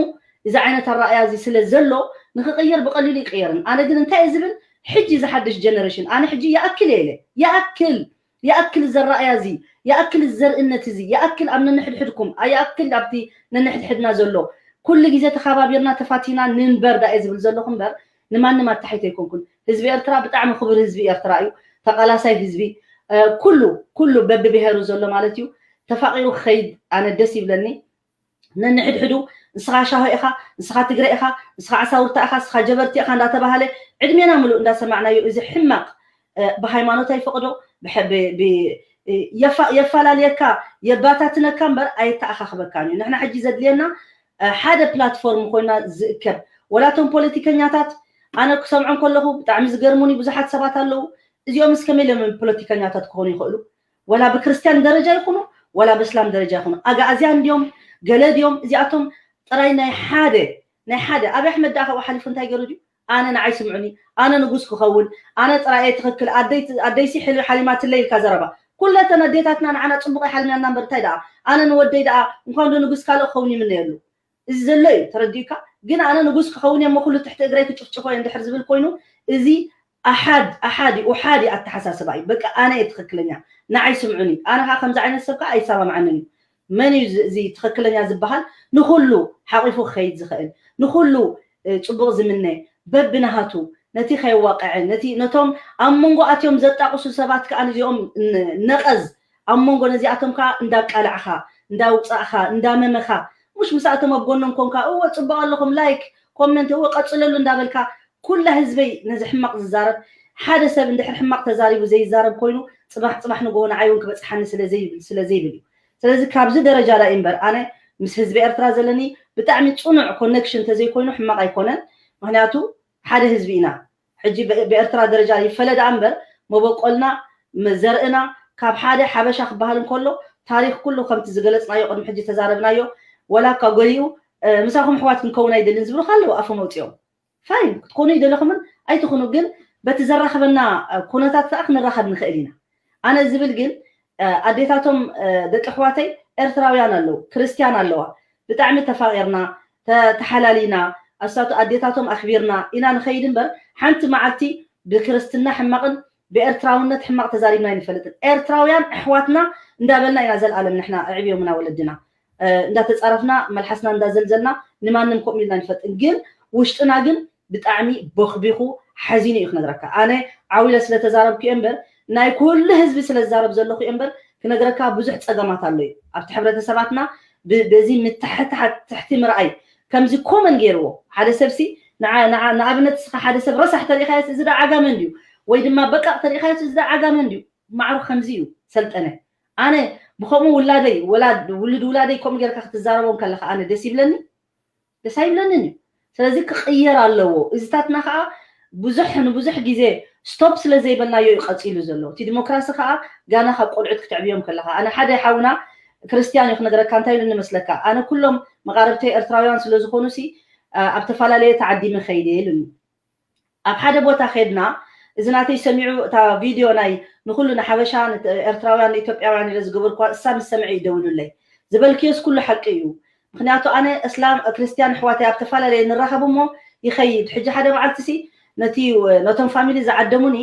እዚ ዓይነት ኣረኣያ እዚ ስለ ዘሎ ንክቕየር ብቐሊሉ ይቅየርን። ኣነ ግን እንታይ እየ ዝብል፣ ሕጂ ዝሓድሽ ጀነሬሽን ኣነ ሕጂ ይኣክል እየ ኢለ፣ ይኣክል ይኣክል ዘረኣያ እዚ፣ ይኣክል ዘርእነት እዚ፣ ይኣክል ኣብ ነንሕድሕድኩም፣ ይኣክል ኣብቲ ነንሕድሕድና ዘሎ ኩሉ ግዜ ተኻባቢርና ተፋቲና ንንበር ዳየ ዝብል ዘለኹ እምበር ንማንም ኣታሒት ኣይኮንኩን። ህዝቢ ኤርትራ ብጣዕሚ ክቡር ህዝቢ ኤርትራ እዩ። ተቓላሳይ ህዝቢ ኩሉ ኩሉ በብብሄሩ ዘሎ ማለት እዩ ተፋቒሩ ክኸይድ ኣነ ደስ ይብለኒ። ነንሕድሕዱ ንስኻ ሻሆ ኢኻ፣ ንስኻ ትግረ ኢኻ፣ ንስኻ ዓሳውርታ ኢኻ፣ ንስኻ ጀበርቲ ኢኻ እንዳተባሃለ ዕድሜና ምሉእ እንዳሰማዕናዮ እዚ ሕማቕ ብሃይማኖት ኣይፈቕዶ የፋላልየካ የባታትነካ እምበር ኣየተኣኻኽበካን እዩ። ንሕና ሕጂ ዘድልየና ሓደ ፕላትፎርም ኮይና ዝእከብ ወላቶም ፖለቲከኛታት ኣነ ክሰምዖም ከለኹ ብጣዕሚ ዝገርሙኒ ብዙሓት ሰባት ኣለዉ። እዚኦም እስከመይ ኢሎም ፖለቲከኛታት ክኾኑ ይኽእሉ? ወላ ብክርስትያን ደረጃ ይኹኑ ወላ ብእስላም ደረጃ ይኹኑ ኣግኣዝያን ድዮም ገለ ድዮም እዚኣቶም ጥራይ ናይ ሓደ ናይ ሓደ ኣብይ ኣሕመድ ደኣ ካብኡ ሓሊፉ እንታይ ገይሩ ድዩ? ኣነ ንዓይ ስምዑኒ፣ ኣነ ንጉስ ክኸውን፣ ኣነ ጥራይ እየ ትኽክል፣ ኣደይሲ ሕልቢ ሓሊማትለይ ኢልካ ዘረባ። ኩለተን ኣዴታትና ንዓና ፅቡቕ ይሓልምናና እምበር እንታይ ደኣ ኣነ ንወደይ ደኣ እንኳን ዶ ንጉስ ካልእ ክኸውን ይምነየሉ። እዚ ዘሎ እዩ ተረዲኡካ። ግን ኣነ ንጉስ ክኸውን እየ እሞ ኩሉ ትሕቲ እግረይ ክጭፍጭፎ እየ እንድሕር ዝብል ኮይኑ እዚ ኣሓድ ኣሓድ እዩ፣ ኡሓድ እዩ ኣተሓሳስባ እዩ። በቃ ኣነ እየ ትኽክለኛ፣ ንዓይ ስምዑኒ። ኣነ ከዓ ከምዚ ዓይነት ሰብ ከዓ ኣይሰማምዓንን እዩ። መን እዩ እዚ ትኽክለኛ ዝበሃል ንኹሉ ሓቒፉ ክኸይድ ዝኽእል ንኹሉ ፅቡቕ ዝምነ በብናሃቱ ነቲ ከየዋቅዐ ነቲ ነቶም ኣብ መንጎ ኣትዮም ዘጣቕሱ ሰባት ከዓ ንዚኦም ነቐዝ ኣብ መንጎ ነዚኣቶም ከዓ እንዳቃላዕኻ እንዳውፃእኻ እንዳመመኻ ሙሽ ምስኣቶም ኣብ ጎኖም ኮንካ እወ ፅቡቕ ኣለኹም ላይክ ኮመንት እወ ቀፅለሉ እንዳበልካ ኩላ ህዝበይ ነዚ ሕማቕ ዝዛረብ ሓደ ሰብ እንድሕር ሕማቕ ተዛሪቡ ዘይዛረብ ኮይኑ ፅባሕ ፅባሕ ንግሆ ንዓይ እውን ክበፅሓኒ ስለ ዘይብል ስለ ዘይብል እዩ። ስለዚ ካብዚ ደረጃ ዳኣ እምበር ኣነ ምስ ህዝቢ ኤርትራ ዘለኒ ብጣዕሚ ጽኑዕ ኮነክሽን እንተዘይኮይኑ ሕማቕ ኣይኮነን። ምክንያቱ ሓደ ህዝቢ ኢና። ሕጂ ብ- ብኤርትራ ደረጃ ይፈለ ደኣ እምበር መበቆልና መ- ዘርእና ካብ ሓደ ሓበሻ ክበሃል እንከሎ ታሪኽ ኩሉ ከምቲ ዝገለጽናዮ ቅድሚ ሕጂ ተዛረብናዮ። ወላ እኳ ገሊኡ እ፣ ምሳኹም ኣሕዋት ክንከውን ኣይደልን ዝብሉ ኣለዉ ኣፎም ኣውፂኦም። ፋይን ክትኮኑ ይደለኹምን ኣይትኹኑ ግን በቲ ዘራኸበና እ፣ ኩነታት ከዓ ክንራኸብ ንኽእል ኢና። ኣነ ዝብል ግን እ፣ ኣዴታቶም እ፣ ደቂ ኣሕዋተይ ኤርትራውያን ኣለዉ፣ ክርስትያን ኣለዋ። ብጣዕሚ ተፋቒርና ተ- ተሓላሊና ኣሳቱ ኣዴታቶም ኣኽቢርና ኢና ንኸይድ እምበር ሓንቲ መዓልቲ ብክርስትና ሕማቕን ብኤርትራውነት ሕማቕ ተዛሪብና ኣይንፈልጥን። ኤርትራውያን ኣሕዋትና እንዳበልና ኢና ዘልኣለም ንሕና ኣዕብዮምና ወለድና እ፣ እንዳተጻረፍና መልሓስና እንዳዘልዘልና ንማንም ከምኡ ኢልና ኣይንፈልጥን። ግን ውሽጥና ግን ብጣዕሚ ቦኽቢኹ ሓዚኑ እዩ ክነግረካ። ኣነ ዓው ኢለ ስለ ተዛረብኩ እየ እምበር ናይ ኩሉ ህዝቢ ስለ ዝዛረብ ዘለኹ እየ እምበር ክነግረካ ብዙሕ ጸገማት ኣሎ እዩ ኣብቲ ሕብረተሰባትና ብ- በዚ ምትሕትሓት ትሕቲ ምርኣይ ከምዚ ኮመን ገይርዎ ሓደ ሰብሲ ንዓ- ንዓ- ንኣብነት እስኻ ሓደ ሰብ ረሳሕ ተሪኢኻዮስ እዚ ዳ ዓጋመ እንድዩ ወይ ድማ በቃቕ ተሪኢኻዮስ እዚ ዳ ዓጋመ እንድዩ ማዕሩ ከምዚ እዩ ሰልጠነ ኣነ ብኸምኡ ውላደይ ወላድ ውልድ ውላደይ ከምኡ ጌርካ ክትዛረቦም ከለኻ ኣነ ደስ ይብለኒ ደስ ኣይብለንን እዩ ስለዚ ክቕየር ኣለዎ እዚታትና ከዓ ብዙሕ ንብዙሕ ግዜ ስቶፕ ስለ ዘይበልናዮ እዩ ቀፂሉ ዘሎ እቲ ዲሞክራሲ ከዓ ጋና ካብ ቆልዑት ክትዕብዮም ከለካ ኣነ ሓደ ሓውና ክርስትያን እዩ ክነግረካ እንታይ ኢሉ ንመስለካ ኣነ ኩሎም መቃረብተይ ኤርትራውያን ስለ ዝኾኑ ሲ ኣብ ተፈላለየ ተዓዲመ ከይደ ኢሉኒ ኣብ ሓደ ቦታ ከድና እዚ ናተይ ሰሚዑ እታ ቪድዮ ናይ ንኩሉ ንሓበሻ ኤርትራውያን ንኢትዮጵያውያን ኢለ ዝገበርኩዋ እሳ ምስ ሰምዐ ይደውሉለይ ዝበልክዮስ ኩሉ ሓቂ እዩ ምክንያቱ ኣነ እስላም ክርስትያን ኣሕዋተይ ኣብ ተፈላለየ ንራኸብ እሞ ይኸይድ ሕጂ ሓደ መዓልቲ ሲ ነቲ ነቶም ፋሚሊ ዝዓደሙኒ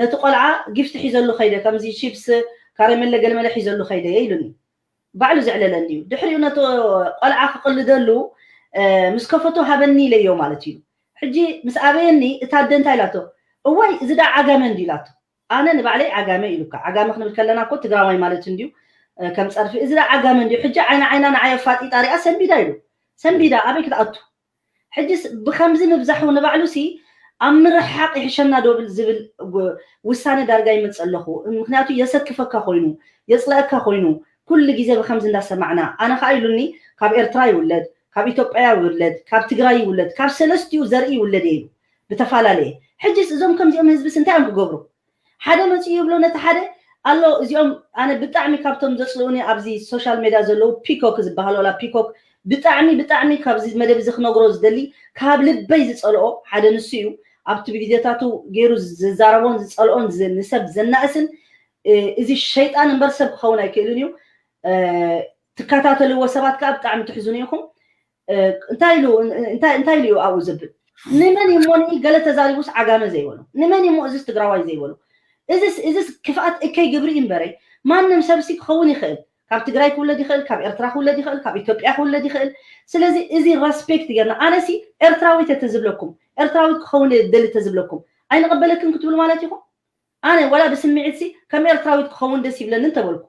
ነቲ ቆልዓ ጊፍት ሒዘሉ ከይደ ከምዚ ቺፕስ ካረሜለ ገለመለ ሒዘሉ ከይደ ኢሉኒ ባዕሉ ዘዕለለኒ እዩ ድሕሪኡ ነቲ ቆልዓ ክቕልደሉ ምስ ከፈቶ ሃበኒ ኢለዮ ማለት እዩ ሕጂ ምስ ኣበየኒ እታ ኣደ እንታይ ኢላቶ እዋይ እዚ ዳ ዓጋመ እንዲ ኢላቶ ኣነ ንባዕለይ ዓጋመ ኢሉካ ዓጋመ ክንብል ከለና እኮ ትግራዋይ ማለት እንድዩ ከም ፀርፊ እዚ ዳ ዓጋመ እንድዩ ሕጂ ዓይና ዓይና ንዓይ ኣፋጢጣ ሪኣ ሰንቢዳ ኢሉ ሰንቢዳ ኣበይ ክትኣቱ ሕጂስ ብከምዚ ምብዛሑ ንባዕሉ ሲ ኣብ ምርሕሓቅ ይሕሸና ዶ ብል ዝብል ውሳነ ዳርጋ ይመፅ ኣለኹ ምክንያቱ የሰክፈካ ኮይኑ የፅለአካ ኮይኑ ኩሉ ግዜ ብከምዚ እንዳሰማዕና ኣነ ከዓ ኢሉኒ ካብ ኤርትራ ይውለድ ካብ ኢትዮጵያ ይውለድ ካብ ትግራይ ይውለድ ካብ ሰለስቲኡ ዘርኢ ይውለድ ኢሉ ብተፈላለየ ሕጂስ እዞም ከምዚኦም ህዝብስ እንታይ እዮም ክገብሩ ሓደ መፂኡ ይብሎ ነቲ ሓደ ኣሎ እዚኦም ኣነ ብጣዕሚ ካብቶም ዘፅልኡኒ ኣብዚ ሶሻል ሜድያ ዘለዉ ፒኮክ ዝበሃል ወላ ፒኮክ ብጣዕሚ ብጣዕሚ ካብዚ መደብ እዚ ክነግሮ ዝደሊ ካብ ልበይ ዝፀልኦ ሓደ ንሱ እዩ ኣብቲ ቪድዮታቱ ገይሩ ዝዛረቦን ዝፀልኦን ንሰብ ዘናእስን እዚ ሸይጣን እምበር ሰብ ክኸውን ኣይክእልን እዩ ትከታተልዎ ሰባት ከዓ ብጣዕሚ ትሕዝኑ ኢኹም እንታይ ኢሉ እንታይ ኢሉ እዩ ኣብኡ ዘብል ንመን እዩ እሞ ንኢ ገለ ተዛሪቡስ ዓጋመ ዘይበሎ ንመን እዩ እሞ እዚስ ትግራዋይ ዘይበሎ እዚስ እዚስ ክፍኣት እከይ ግብሪ እዩ እምበረይ ማንም ሰብሲ ክኸውን ይኽእል ካብ ትግራይ ክውለድ ይኽእል ካብ ኤርትራ ክውለድ ይኽእል ካብ ኢትዮጵያ ክውለድ ይኽእል ስለዚ እዚ ረስፔክት ገርና ኣነሲ ኤርትራዊት እየ ተዝብለኩም ኤርትራዊት ክኸውን እየ ዝደሊ ተዝብለኩም ኣይንቐበለክን ክትብሉ ማለት ኢኹም ኣነ ወላ ብስምዒትሲ ከም ኤርትራዊት ክኸውን ደስ ይብለኒ እንተበልኩ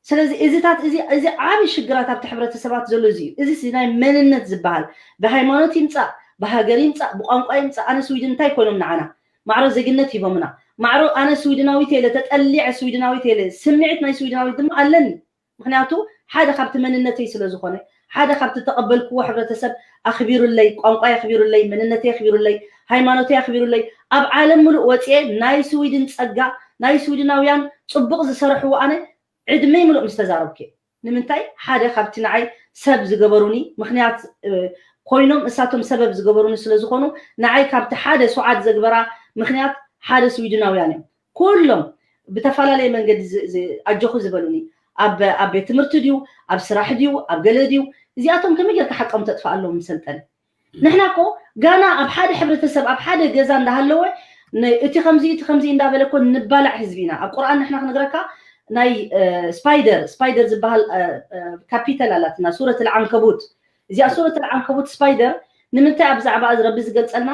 ስለዚ እዚታት እዚ እዚ ዓብዪ ሽግራት ኣብቲ ሕብረተሰባት ዘሎ እዚ እዩ። እዚስ ናይ መንነት ዝበሃል ብሃይማኖት ይምፃእ ብሃገር ይምፃእ ብቋንቋ ይምፃእ ኣነ ስዊድን እንታይ ኮይኖም ንዓና ማዕረ ዜግነት ሂቦምና ማዕረ ኣነ ስዊድናዊት የለ ተጠሊዐ ስዊድናዊት የለ ስምዒት ናይ ስዊድናዊት ድማ ኣለኒ ምክንያቱ ሓደ ካብቲ መንነተይ ስለ ዝኾነ ሓደ ካብቲ ተቐበልክዎ ሕብረተሰብ ኣኽቢሩለይ ቋንቋይ ኣኽቢሩለይ መንነተይ ኣኽቢሩለይ ሃይማኖተይ ኣኽቢሩለይ ኣብ ዓለም ምሉእ ወፅኤ ናይ ስዊድን ፀጋ ናይ ስዊድናውያን ፅቡቕ ዝሰረሕዎ ኣነ ዕድመይ ምሉእ ምስ ተዛረብኩ እየ። ንምንታይ ሓደ ካብቲ ንዓይ ሰብ ዝገበሩኒ ምኽንያት ኮይኖም እሳቶም ሰበብ ዝገበሩኒ ስለ ዝኾኑ ንዓይ ካብቲ ሓደ ሱዓድ ዘግበራ ምኽንያት ሓደ ስዊድናውያን እዮም። ኩሎም ብተፈላለየ መንገዲ ኣጆኹ ዝበሉኒ ኣብ ኣብ ቤት ትምህርቲ ድዩ ኣብ ስራሕ ድዩ ኣብ ገለ ድዩ እዚኣቶም ከመይ ጌርካ ሓቆም ተጥፍኣሎም ምሰልጠነ ንሕና እኮ ጋና ኣብ ሓደ ሕብረተሰብ ኣብ ሓደ ገዛ እንዳሃለወ እቲ ከምዚ እቲ ከምዚ እንዳበለ እኮ ንባላዕ ህዝቢ ኢና ኣብ ቁርኣን ንሕና ክንግረካ ናይ ስፓይደር ስፓይደር ዝበሃል ካፒተል ኣላትና ሱረት ልዓንከቡት እዚኣ ሱረት ልዓንከቡት ስፓይደር ንምንታይ ኣብ ዛዕባ ረቢ ዝገልፀልና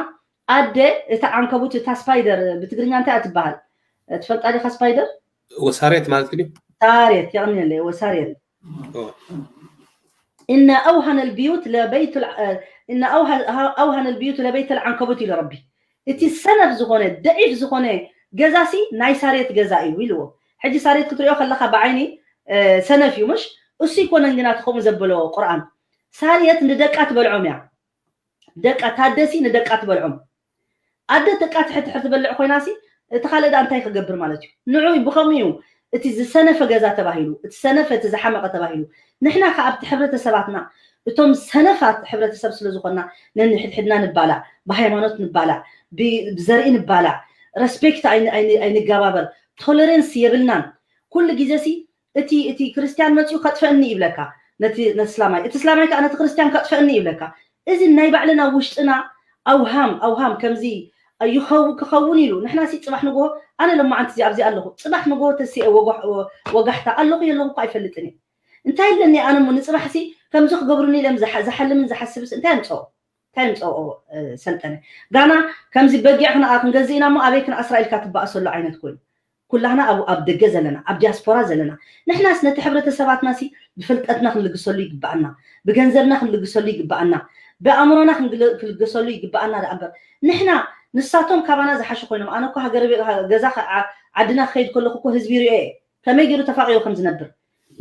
ኣደ እታ ዓንከቡት እታ ስፓይደር ብትግርኛ እንታይ ትበሃል ትፈልጣ ዲካ ስፓይደር ወሳሬት ማለት ድዩ ሳሬት የቕንየለይ ወሳሬት إن أوهن البيوت لبيت الع... إن أوهن أوهن البيوت لبيت العنكبوت ኢሉ ረቢ እቲ ሰነፍ ዝኾነ ደዒፍ ዝኾነ ገዛሲ ናይ ሳሬት ገዛ እዩ ኢልዎ ሕጂ ሳሬት ክትሪኦ ከለካ ብዓይኒ ሰነፍ እዩ ምሽ? እሱ ይኮነን ግና ከምኡ ዘበሎ ቁርኣን። ሳርየት ንደቃ ትበልዖም እያ። ደቃ ታደሲ ንደቃ ትበልዖም። ኣደ ደቃ ትሕት ትሕት ትበልዕ ኮይናሲ እቲ ካልእ ዳ እንታይ ክገብር ማለት እዩ? ንዑ ብኸምኡ እዩ እቲ ዝሰነፈ ገዛ ተባሂሉ፣ እቲ ሰነፈ እቲ ዝሓመቐ ተባሂሉ። ንሕና ከ ኣብቲ ሕብረተሰባትና እቶም ሰነፋት ሕብረተሰብ ስለ ዝኾንና ነንሕድሕድና ንባላዕ፣ ብሃይማኖት ንባላዕ፣ ብዘርኢ ንባላዕ፣ ረስፔክት ኣይንገባበር፣ ቶለረንስ የብልናን። ኩሉ ግዜ ሲ እቲ እቲ ክርስትያን መፂኡ ከጥፈእኒ ይብለካ ነቲ ነስላማይ፣ እቲ ስላማይ ከዓ ነቲ ክርስትያን ከጥፈእኒ ይብለካ። እዚ ናይ ባዕልና ውሽጥና ኣውሃም ኣውሃም ከምዚ ይኸው ክኸውን ኢሉ ንሕና ሲ ፅባሕ ንግሆ ኣነ ለማዓንቲ እዚ ኣብዚ ኣለኹ፣ ፅባሕ ንግሆ ተስአ ወጋሕታ ኣለኹ የለኹ እኳ ኣይፈልጥን እየ። እንታይ ኣለኒ ኣነ ሞ ንፅባሕ ሲ ከምዚ ክገብሩኒ ኢሎም ዝሓልምን ዝሓስብስ እንታይ ኣምፀኦ? እንታይ ምፀኦ? ሰልጠነ ጋና ከምዚ በጊዕ ክንኣ ክንገዝእ ኢና ሞ ኣበይ ክንኣስራ ኢልካ ትበኣሰሉ ዓይነት ኮይኑ ኩላህና ኣብ ደገ ዘለና ኣብ ዲያስፖራ ዘለና ንሕናስ ነቲ ሕብረተሰባትና ሲ ብፍልጠትና ክንልግሰሉ ይግበኣና፣ ብገንዘብና ክንልግሰሉ ይግበኣና፣ ብኣእምሮና ክንልገሰሉ ይግበኣና ደኣ እምበር ንሕና ንሳቶም ካባና ዝሓሹ ኮይኖም ኣነ እኮ ሃገር ገዛ ዓድና ክኸይድ ከለኩ እኮ ህዝቢ ሪኦ እየ ከመይ ገይሩ ተፋቂሩ ከም ዝነብር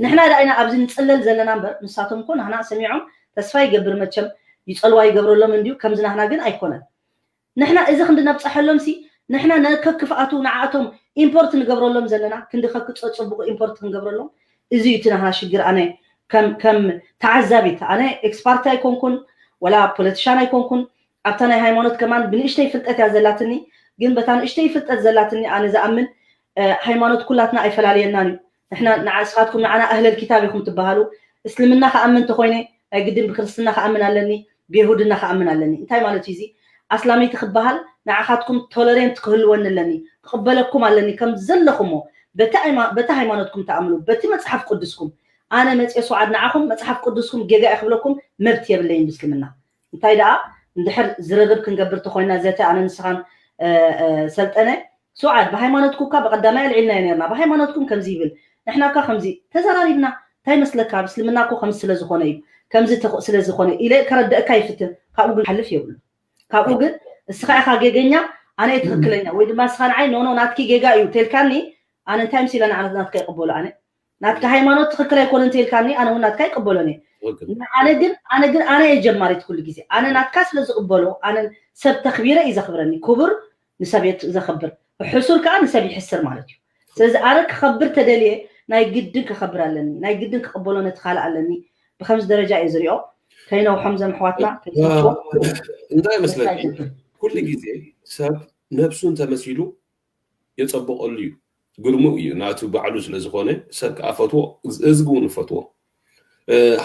ንሕና ደኣ ኢና ኣብዚ ንፅለል ዘለና እምበር ንሳቶም እኮ ናህና ሰሚዖም ተስፋ ይገብር መቸም ይፀልዋ ይገብረሎም እንድዩ ከምዚ ናህና ግን ኣይኮነን ንሕና እዚ ክንዲ ነብፀሐሎም ሲ ንሕና ነከክፍኣቱ ንዓኣቶም ኢምፖርት ንገብረሎም ዘለና ክንዲ ከክፀፅቡቁ ኢምፖርት ክንገብረሎም እዚ እዩ እቲ ናህና ሽግር ኣነ ከም ተዓዛቢት ኣነ ኤክስፓርቲ ኣይኮንኩን ወላ ፖለቲሻን ኣይኮንኩን ኣብታ ናይ ሃይማኖት ከማን ብንእሽተይ ፍልጠት እያ ዘላትኒ ግን በታ ንእሽተይ ፍልጠት ዘላትኒ ኣነ ዝኣምን ሃይማኖት ኩላትና ኣይፈላልየናን እዩ ንሕና ንዓስኻትኩም ንዓና ኣህለል ኪታብ ኢኹም ትበሃሉ እስልምና ከኣምን ተኮይነ ናይ ግድን ብክርስትና ከኣምን ኣለኒ ብየሁድና ከኣምን ኣለኒ እንታይ ማለት እዩ እዚ ኣስላመይቲ ክበሃል ንዓኻትኩም ቶለሬንት ክህልወኒ ኣለኒ ክቕበለኩም ኣለኒ ከም ዘለኹሞ በቲ ሃይማኖትኩም ተኣምኑ በቲ መፅሓፍ ቅዱስኩም ኣነ መፅየ ስዓድ ንዓኹም መፅሓፍ ቅዱስኩም ጌጋ እየ ክብለኩም መብት የብለይን ብስልምና እንታይ ደኣ እንድሕር ዝርርብ ክንገብር ተኮይና ዘተ ኣነ ንስኻን ሰልጠነ ስዓድ ብሃይማኖትኩ እካ ብቀዳማይ ኣልዒልናዮ ነርና ብሃይማኖትኩም ከምዚ ይብል ንሕና እካ ከምዚ ተዘራሪብና እንታይ መስለካ ብስልምና እኮ ከምዚ ስለ ዝኾነ እዩ ከምዚ ስለ ዝኾነ ኢለ ከረድእካ ይፍትን ካብኡ ግን ሓልፍ የብሉ ካብኡ ግን እስኻ ኢኻ ጌገኛ ኣነ ትክክለኛ ወይ ድማ እስኻ ንዓይ ኖኖ ናትኪ ጌጋ እዩ ተልካኒ ኣነ እንታይ ምስ ኢለ ንዓነት ናትካ ይቅበሉ ኣነ ናትካ ሃይማኖት ትክክል ኣይኮነን ተልካኒ ኣነ እውን ናትካ ይቅበሎን እየ ኣነ ግን ኣነ ግን ኣነ እየ ጀማሪት ኩሉ ግዜ ኣነ ናትካ ስለ ዝቅበሎ ኣነ ሰብ ተክቢረ እዩ ዘክብረኒ ክቡር ንሰብ ዘክብር ሕሱር ከዓ ንሰብ ይሕስር ማለት እዩ ስለዚ ኣነ ክኸብር ተደልየ ናይ ግድን ክኸብር ኣለኒ ናይ ግድን ክቅበሎ ነቲ ካልእ ኣለኒ ብከምዚ ደረጃ እየ ዝሪኦ ከይነውሖም ዘም ኣሕዋትና እንታይ መስለኒ ኩሉ ግዜ ሰብ ነብሱ እንተመሲሉ የፀብቀሉ እዩ ግርሙ እዩ ናቱ ባዕሉ ስለዝኮነ ሰብ ከዓ ፈትዎ ህዝቢ እውን ፈትዎ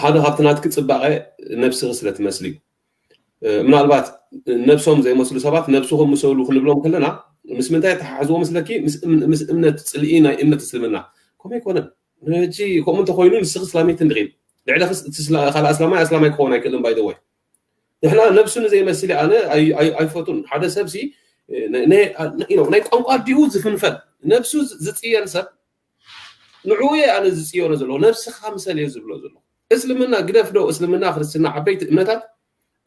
ሓደ ካብቲ ናትኪ ፅባቐ ነብስኺ ስለትመስሊ ምናልባት ነብሶም ዘይመስሉ ሰባት ነብስኹም ምሰሉ ክንብሎም ከለና ምስ ምንታይ ተሓሕዝዎ መስለኪ ምስ እምነት ፅልኢ ናይ እምነት እስልምና ከምኡ ኣይኮነን ሕጂ ከምኡ እንተኮይኑ ንስኺ እስላመይቲ እንድኺ ልዕለኺ ካልእ ኣስላማይ ኣስላማይ ክኸውን ኣይክእልን ባይደወይ ንሕና ነብሱ ንዘይመስል ኣነ ኣይፈቱን ሓደ ሰብ ናይ ቋንቋ ዲኡ ዝፍንፈል ነብሱ ዝፅየን ሰብ ንዕኡ ኣነ ዝፅየኖ ዘለዎ ነብስኻ ምሰል እየ ዝብሎ ዘሎ እስልምና ግደፍ ዶ እስልምና ክርስትና ዓበይቲ እምነታት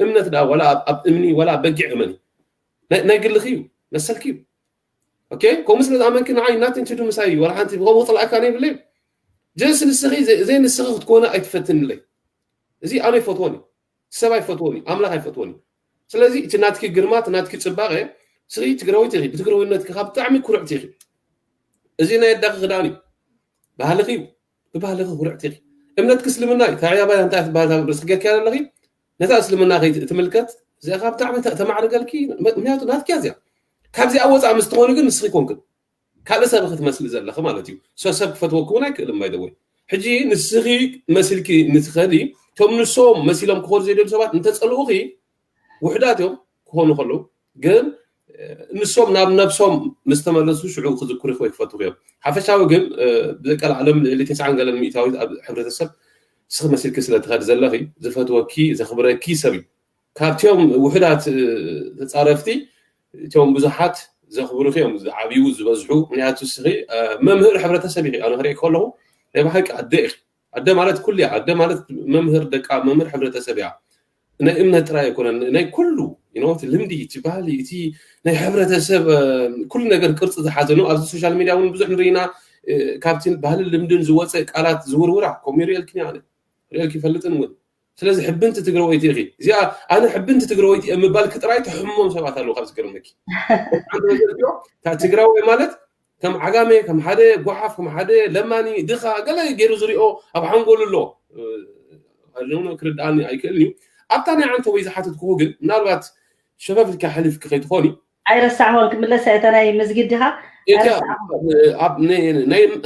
እምነት ዳ ወላ ኣብ እምኒ ወላ በጊዕ እመኒ ናይ ግልኺ እዩ መሰልኪ እዩ ኦኬ ከምኡ ስለ ዝኣመንኪ ንዓይ ናትን ትዱ ምሳይ እዩ ወላ ሓንቲ ብከምኡ ክፅልኣካ ነይብለይ ጀስ ንስኺ ዘይንስኺ ክትኮነ ኣይትፈትንለይ እዚ ኣነ ይፈትወን እዩ ሰብ ኣይፈትወን እዩ ኣምላኽ ኣይፈትወን እዩ ስለዚ እቲ ናትኪ ግርማ እቲ ናትኪ ፅባቐ ስኺ ትግራዊት ኢኺ ብትግራዊነትኪ ካብ ብጣዕሚ ኩርዕቲ ኢኺ እዚ ናይ ኣዳኺ ክዳን እዩ ባህልኺ እዩ ብባህልኺ ኩርዕቲ ኢኺ እምነትኪ እስልምና እዩ ታዕያባይ እንታይ ትበሃል ርእስኪ ገኪያ ዘለኺ ነታ እስልምና ትምልከት እዚኣ ካብ ብጣዕሚ ተማዕርገልኪ ምክንያቱ ናትኪያ እዚኣ ካብዚኣ ወፃእ ምስ ትኾኒ ግን ንስኺ ኮንክን ካልእ ሰብ ክትመስሊ ዘለኺ ማለት እዩ ሰብ ክፈትወኪ እውን ኣይክእልን ባይደወይ ሕጂ ንስኺ መሲልኪ ንትኸዲ እቶም ንሶም መሲሎም ክኾኑ ዘይደሉ ሰባት እንተፀልኡኺ ውሕዳት እዮም ክኾኑ ከለዉ ግን ንሶም ናብ ነብሶም ምስ ተመለሱ ሽዑ ክዝክሩ ወይ ክፈትኹ እዮም ሓፈሻዊ ግን ብዘቀላዓለም ልዕሊ ተስዓን ገለን ሚእታዊት ኣብ ሕብረተሰብ ስኺ መሲልኪ ስለ ትኸዲ ዘለኺ ዝፈትወኪ ዘኽብረኪ ሰብ እዩ ካብቲኦም ውሕዳት ተፃረፍቲ እቲኦም ብዙሓት ዘኽብሩኺ እዮም ዝዓብዩ ዝበዝሑ ምክንያቱ ስኺ መምህር ሕብረተሰብ ኢኺ ኣነ ክርኢ ከለኹ ናይ ብሓቂ ኣደ ኢኺ ኣደ ማለት ኩሉ እያ ኣደ ማለት መምህር ደቃ መምህር ሕብረተሰብ እያ ናይ እምነት ጥራይ ኣይኮነን ናይ ኩሉ እቲ ልምዲ እቲ ባህሊ እቲ ናይ ሕብረተሰብ ኩሉ ነገር ቅርፂ ዝሓዘ ነው ኣብዚ ሶሻል ሚድያ እውን ብዙሕ ንርኢና ካብቲ ባህልን ልምድን ዝወፀ ቃላት ዝውርውራ ከምኡ ይርእየልክን ኣነ ርእየልክ ይፈልጥን እውን። ስለዚ ሕብንቲ ትግራወይቲ ኢኺ። እዚኣ ኣነ ሕብንቲ ትግራወይቲ እየ ምባልክ ጥራይ ተሕሞም ሰባት ኣለዉ። ካብ ዝገርመኪ ትግራወይ ማለት ከም ዓጋመ ከም ሓደ ጓሓፍ ከም ሓደ ለማኒ ድኻ ገለ ገይሩ ዝሪኦ ኣብ ሓንጎሉ ኣሎ። ክርድኣኒ ኣይክእልን እዩ። ኣብታ ናይ ዓንተ ወይ ዝሓተትኩኹ ግን ምናልባት ሸፈፍ ኢልካ ሕሊፍኪ ከይትኾኒ ኣይረሳዕሆን ክምለስ እታ ናይ መስጊድ ድኻ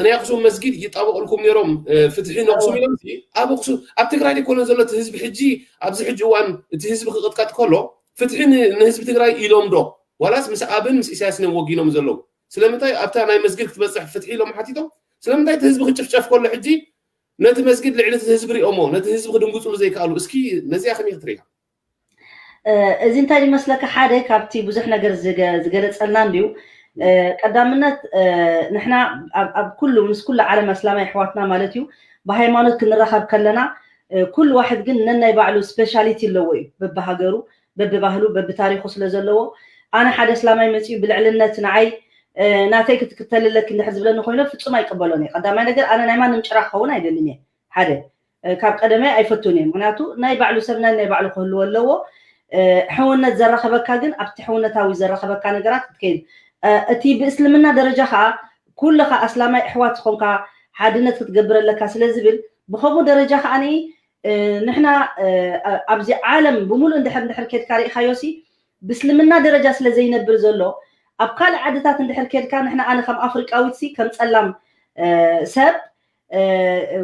ናይ ኣክሱም መስጊድ ይጣበቀልኩም ነይሮም ፍትሒ ንኣክሱም ኢሎም ኣብ ኣክሱም ኣብ ትግራይ ዘይኮነ ዘሎ እቲ ህዝቢ ሕጂ ኣብዚ ሕጂ እዋን እቲ ህዝቢ ክቅጥቀጥ ከሎ ፍትሒ ንህዝቢ ትግራይ ኢሎም ዶ ዋላስ ምስ ኣብን ምስ ኢሳያስን እዮም ወጊኖም ዘለዉ ስለምንታይ ኣብታ ናይ መስጊድ ክትበፅሕ ፍትሒ ኢሎም ሓቲቶም ስለምንታይ እቲ ህዝቢ ክጭፍጨፍ ከሎ ሕጂ ነቲ መስጊድ ልዕሊ እቲ ህዝቢ ሪኦሞ ነቲ ህዝቢ ክድንግፅሉ ዘይከኣሉ እስኪ ነዚኣ ከመይ ክትሪያ እዚ እንታይ ይመስለካ ሓደ ካብቲ ብዙሕ ነገር ዝገለፀልና እንድዩ ቀዳምነት ንሕና ኣብ ኩሉ ምስ ኩሉ ዓለም ኣስላማይ ኣሕዋትና ማለት እዩ ብሃይማኖት ክንራኸብ ከለና ኩሉ ዋሕድ ግን ነናይ ባዕሉ ስፔሻሊቲ ኣለዎ እዩ በብሃገሩ በብባህሉ በብታሪኩ ስለ ዘለዎ ኣነ ሓደ ኣስላማይ መፅኡ ብልዕልነት ንዓይ ናተይ ክትክተልለክ እንድሕር ዝብለኒ ኮይኖ ፍፁም ኣይቅበሎን እየ ቀዳማይ ነገር ኣነ ናይ ማንም ጭራ ክኸውን ኣይደልን እየ ሓደ ካብ ቀደመይ ኣይፈቱን እየ ምክንያቱ ናይ ባዕሉ ሰብና ናይ ባዕሉ ክህልዎ ኣለዎ ሕውነት ዘራኸበካ ግን ኣብቲ ሕውነታዊ ዘራኸበካ ነገራት ክትከይድ እቲ ብእስልምና ደረጃ ከዓ ኩልኻ ኣስላማይ ኣሕዋት ዝኾንካ ሓድነት ክትገብር ኣለካ ስለ ዝብል ብከምኡ ደረጃ ከዓ ንሕና ኣብዚ ዓለም ብምሉእ እንድሕር እንድሕር ከድካ ርኢኻዮ ሲ ብእስልምና ደረጃ ስለ ዘይነብር ዘሎ ኣብ ካልእ ዓድታት እንድሕር ከድካ ንሕና ኣነ ከም ኣፍሪቃዊት ሲ ከም ፀላም ሰብ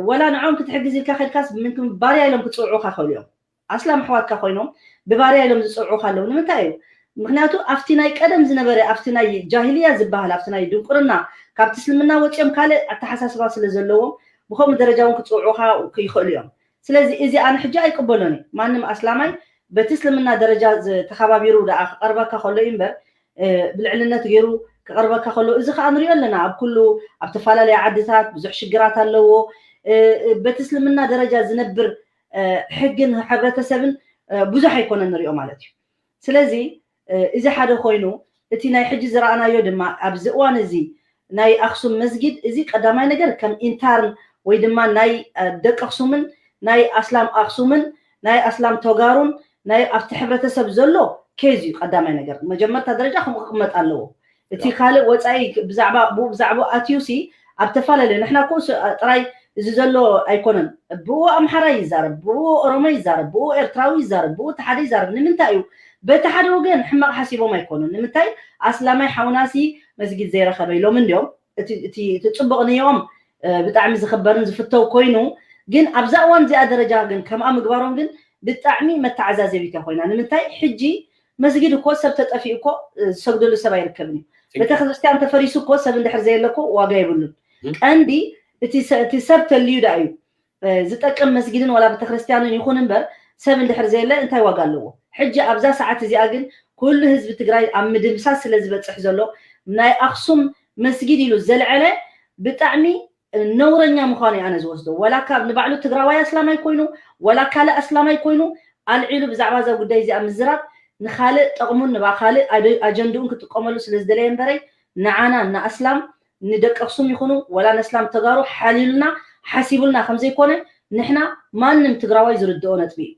ወላ ንዖም ክትሕግዝ ኢልካ ከድካስ ምንክም ባርያ ኢሎም ክፅውዑካ ክእሉ እዮም ኣስላም ኣሕዋትካ ኮይኖም ብባርያ ኢሎም ዝፅውዑካ ኣለዉ ንምንታይ እዩ ምክንያቱ ኣብቲ ናይ ቀደም ዝነበረ ኣብቲ ናይ ጃሂልያ ዝበሃል ኣብቲ ናይ ድንቁርና ካብቲ እስልምና ወፂኦም ካልእ ኣተሓሳስባ ስለ ዘለዎም ብከምኡ ደረጃ እውን ክፅውዑካ ይኽእሉ እዮም ስለዚ እዚ ኣነ ሕጂ ኣይቅበሎን እዩ ማንም ኣስላማይ በቲ እስልምና ደረጃ ተኸባቢሩ ደኣ ክቐርበካ ከሎ እዩ እምበር ብልዕልነት ገይሩ ክቐርበካ ከሎ እዚ ከዓ ንሪኦ ኣለና ኣብ ኩሉ ኣብ ተፈላለየ ዓድታት ብዙሕ ሽግራት ኣለዎ በቲ እስልምና ደረጃ ዝነብር ሕግን ሕብረተሰብን ብዙሕ ኣይኮነን ንሪኦ ማለት እዩ ስለዚ እዚ ሓደ ኮይኑ እቲ ናይ ሕጂ ዝረኣናዮ ድማ ኣብዚ እዋን እዚ ናይ ኣክሱም መስጊድ እዚ ቀዳማይ ነገር ከም ኢንታርን ወይ ድማ ናይ ደቂ ኣክሱምን ናይ ኣስላም ኣክሱምን ናይ ኣስላም ተጋሩን ናይ ኣብቲ ሕብረተሰብ ዘሎ ኬዝ እዩ ቀዳማይ ነገር መጀመርታ ደረጃ ከምኡ ክቅመጥ ኣለዎ እቲ ካልእ ወፃኢ ብዛዕባ ብኡ ብዛዕባ ኣትዩ ሲ ኣብ ተፈላለዩ ንሕና ኮ ጥራይ እዚ ዘሎ ኣይኮነን ብኡ ኣምሓራ ይዛረብ ብኡ ኦሮሞ ይዛረብ ብኡ ኤርትራዊ ይዛረብ ብኡ ተሓደ ይዛረብ ንምንታይ እዩ በቲ ሓደ ወገን ሕማቕ ሓሲቦም ኣይኮኑን ንምንታይ ኣስላማይ ሓውናሲ መስጊድ ዘይረኸበ ኢሎም እንዲዮም እቲ ፅቡቕ ንዮም ብጣዕሚ ዝኽበርን ዝፍተው ኮይኑ ግን ኣብዛ እዋን እዚኣ ደረጃ ግን ከምኣ ምግባሮም ግን ብጣዕሚ መተዓዛዘቢት ኮይና ንምንታይ ሕጂ መስጊድ እኮ ሰብ ተጠፊኡ እኮ ዝሰግደሉ ሰብ ኣይርከብን እዩ ቤተክርስትያን ተፈሪሱ እኮ ሰብ እንድሕር ዘየለ እኮ ዋጋ የብሉን ቀንዲ እቲ ሰብ ተልዩ ዳ እዩ ዝጠቅም መስጊድን ዋላ ቤተክርስትያንን ይኹን እምበር ሰብ እንድሕር ዘየለ እንታይ ዋጋ ኣለዎ ሕጂ ኣብዛ ሰዓት እዚኣ ግን ኩሉ ህዝቢ ትግራይ ኣብ ምድምሳስ ስለ ዝበፅሕ ዘሎ ናይ ኣክሱም መስጊድ ኢሉ ዘልዐለ ብጣዕሚ ነውረኛ ምዃኑ ኣነ ዝወስዶ ወላ ካብ ንባዕሉ ትግራዋይ ኣስላማይ ኮይኑ ወላ ካልእ ኣስላማይ ኮይኑ ኣልዒሉ ብዛዕባ እዛ ጉዳይ እዚኣ ምዝራብ ንኻልእ ጠቕሙን ንባ ካልእ ኣጀንድኡን ክጥቀመሉ ስለ ዝደለየ እምበረይ ንዓና ንኣስላም ንደቂ ኣክሱም ይኹኑ ወላ ነስላም ተጋሩ ሓሊሉና ሓሲቡልና ከምዘይኮነ ንሕና ማንም ትግራዋይ ዝርድኦ ነጥቢ እዩ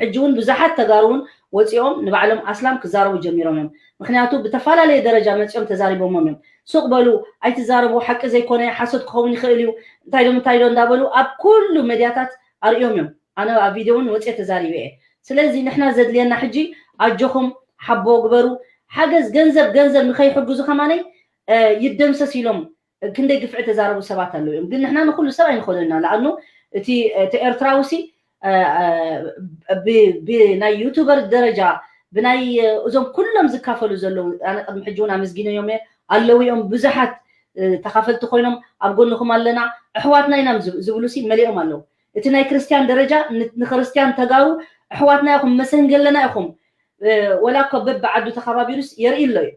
ሕጂ እውን ብዙሓት ተጋሩ እውን ወፂኦም ንባዕሎም ኣስላም ክዛረቡ ጀሚሮም እዮም ምክንያቱ ብተፈላለየ ደረጃ መፂኦም ተዛሪቦሞም እዮም ሱቅ በሉ ኣይትዛረቡ ሓቂ ዘይኮነ ሓሶት ክኸውን ይኽእል እዩ እንታይ ዶ እንታይ ዶ እንዳበሉ ኣብ ኩሉ መድያታት ኣርእዮም እዮም ኣነ ኣብ ቪድዮ እውን ወፅየ ተዛሪበ እየ ስለዚ ንሕና ዘድልየና ሕጂ ኣጆኹም ሓቦ ግበሩ ሓገዝ ገንዘብ ገንዘብ ንኸይሕግዙ ከማነይ ይደምሰስ ኢሎም ክንደይ ግፍዒ ተዛረቡ ሰባት ኣለዉ እዮም ግን ንሕና ንኩሉ ሰብ ኣይንኸዶ ኢና ለኣኑ እቲ እቲ ኤርትራዊ ሲ ብናይ ዩቱበር ደረጃ ብናይ እዞም ኩሎም ዝካፈሉ ዘለዉ ኣነ ቅድሚ ሕጂ እውን ኣመስጊነዮም እየ ኣለዉ እዮም ብዙሓት ተኻፈልቲ ኮይኖም ኣብ ጎንኹም ኣለና ኣሕዋትና ኢና ዝብሉ ሲ መሊኦም ኣለዉ እቲ ናይ ክርስትያን ደረጃ ንክርስትያን ተጋሩ ኣሕዋትና ኢኹም መሰንገለና ኢኹም ወላ እኮ በብዓዱ ተኸባቢሩስ የርኢ ኣሎ እዩ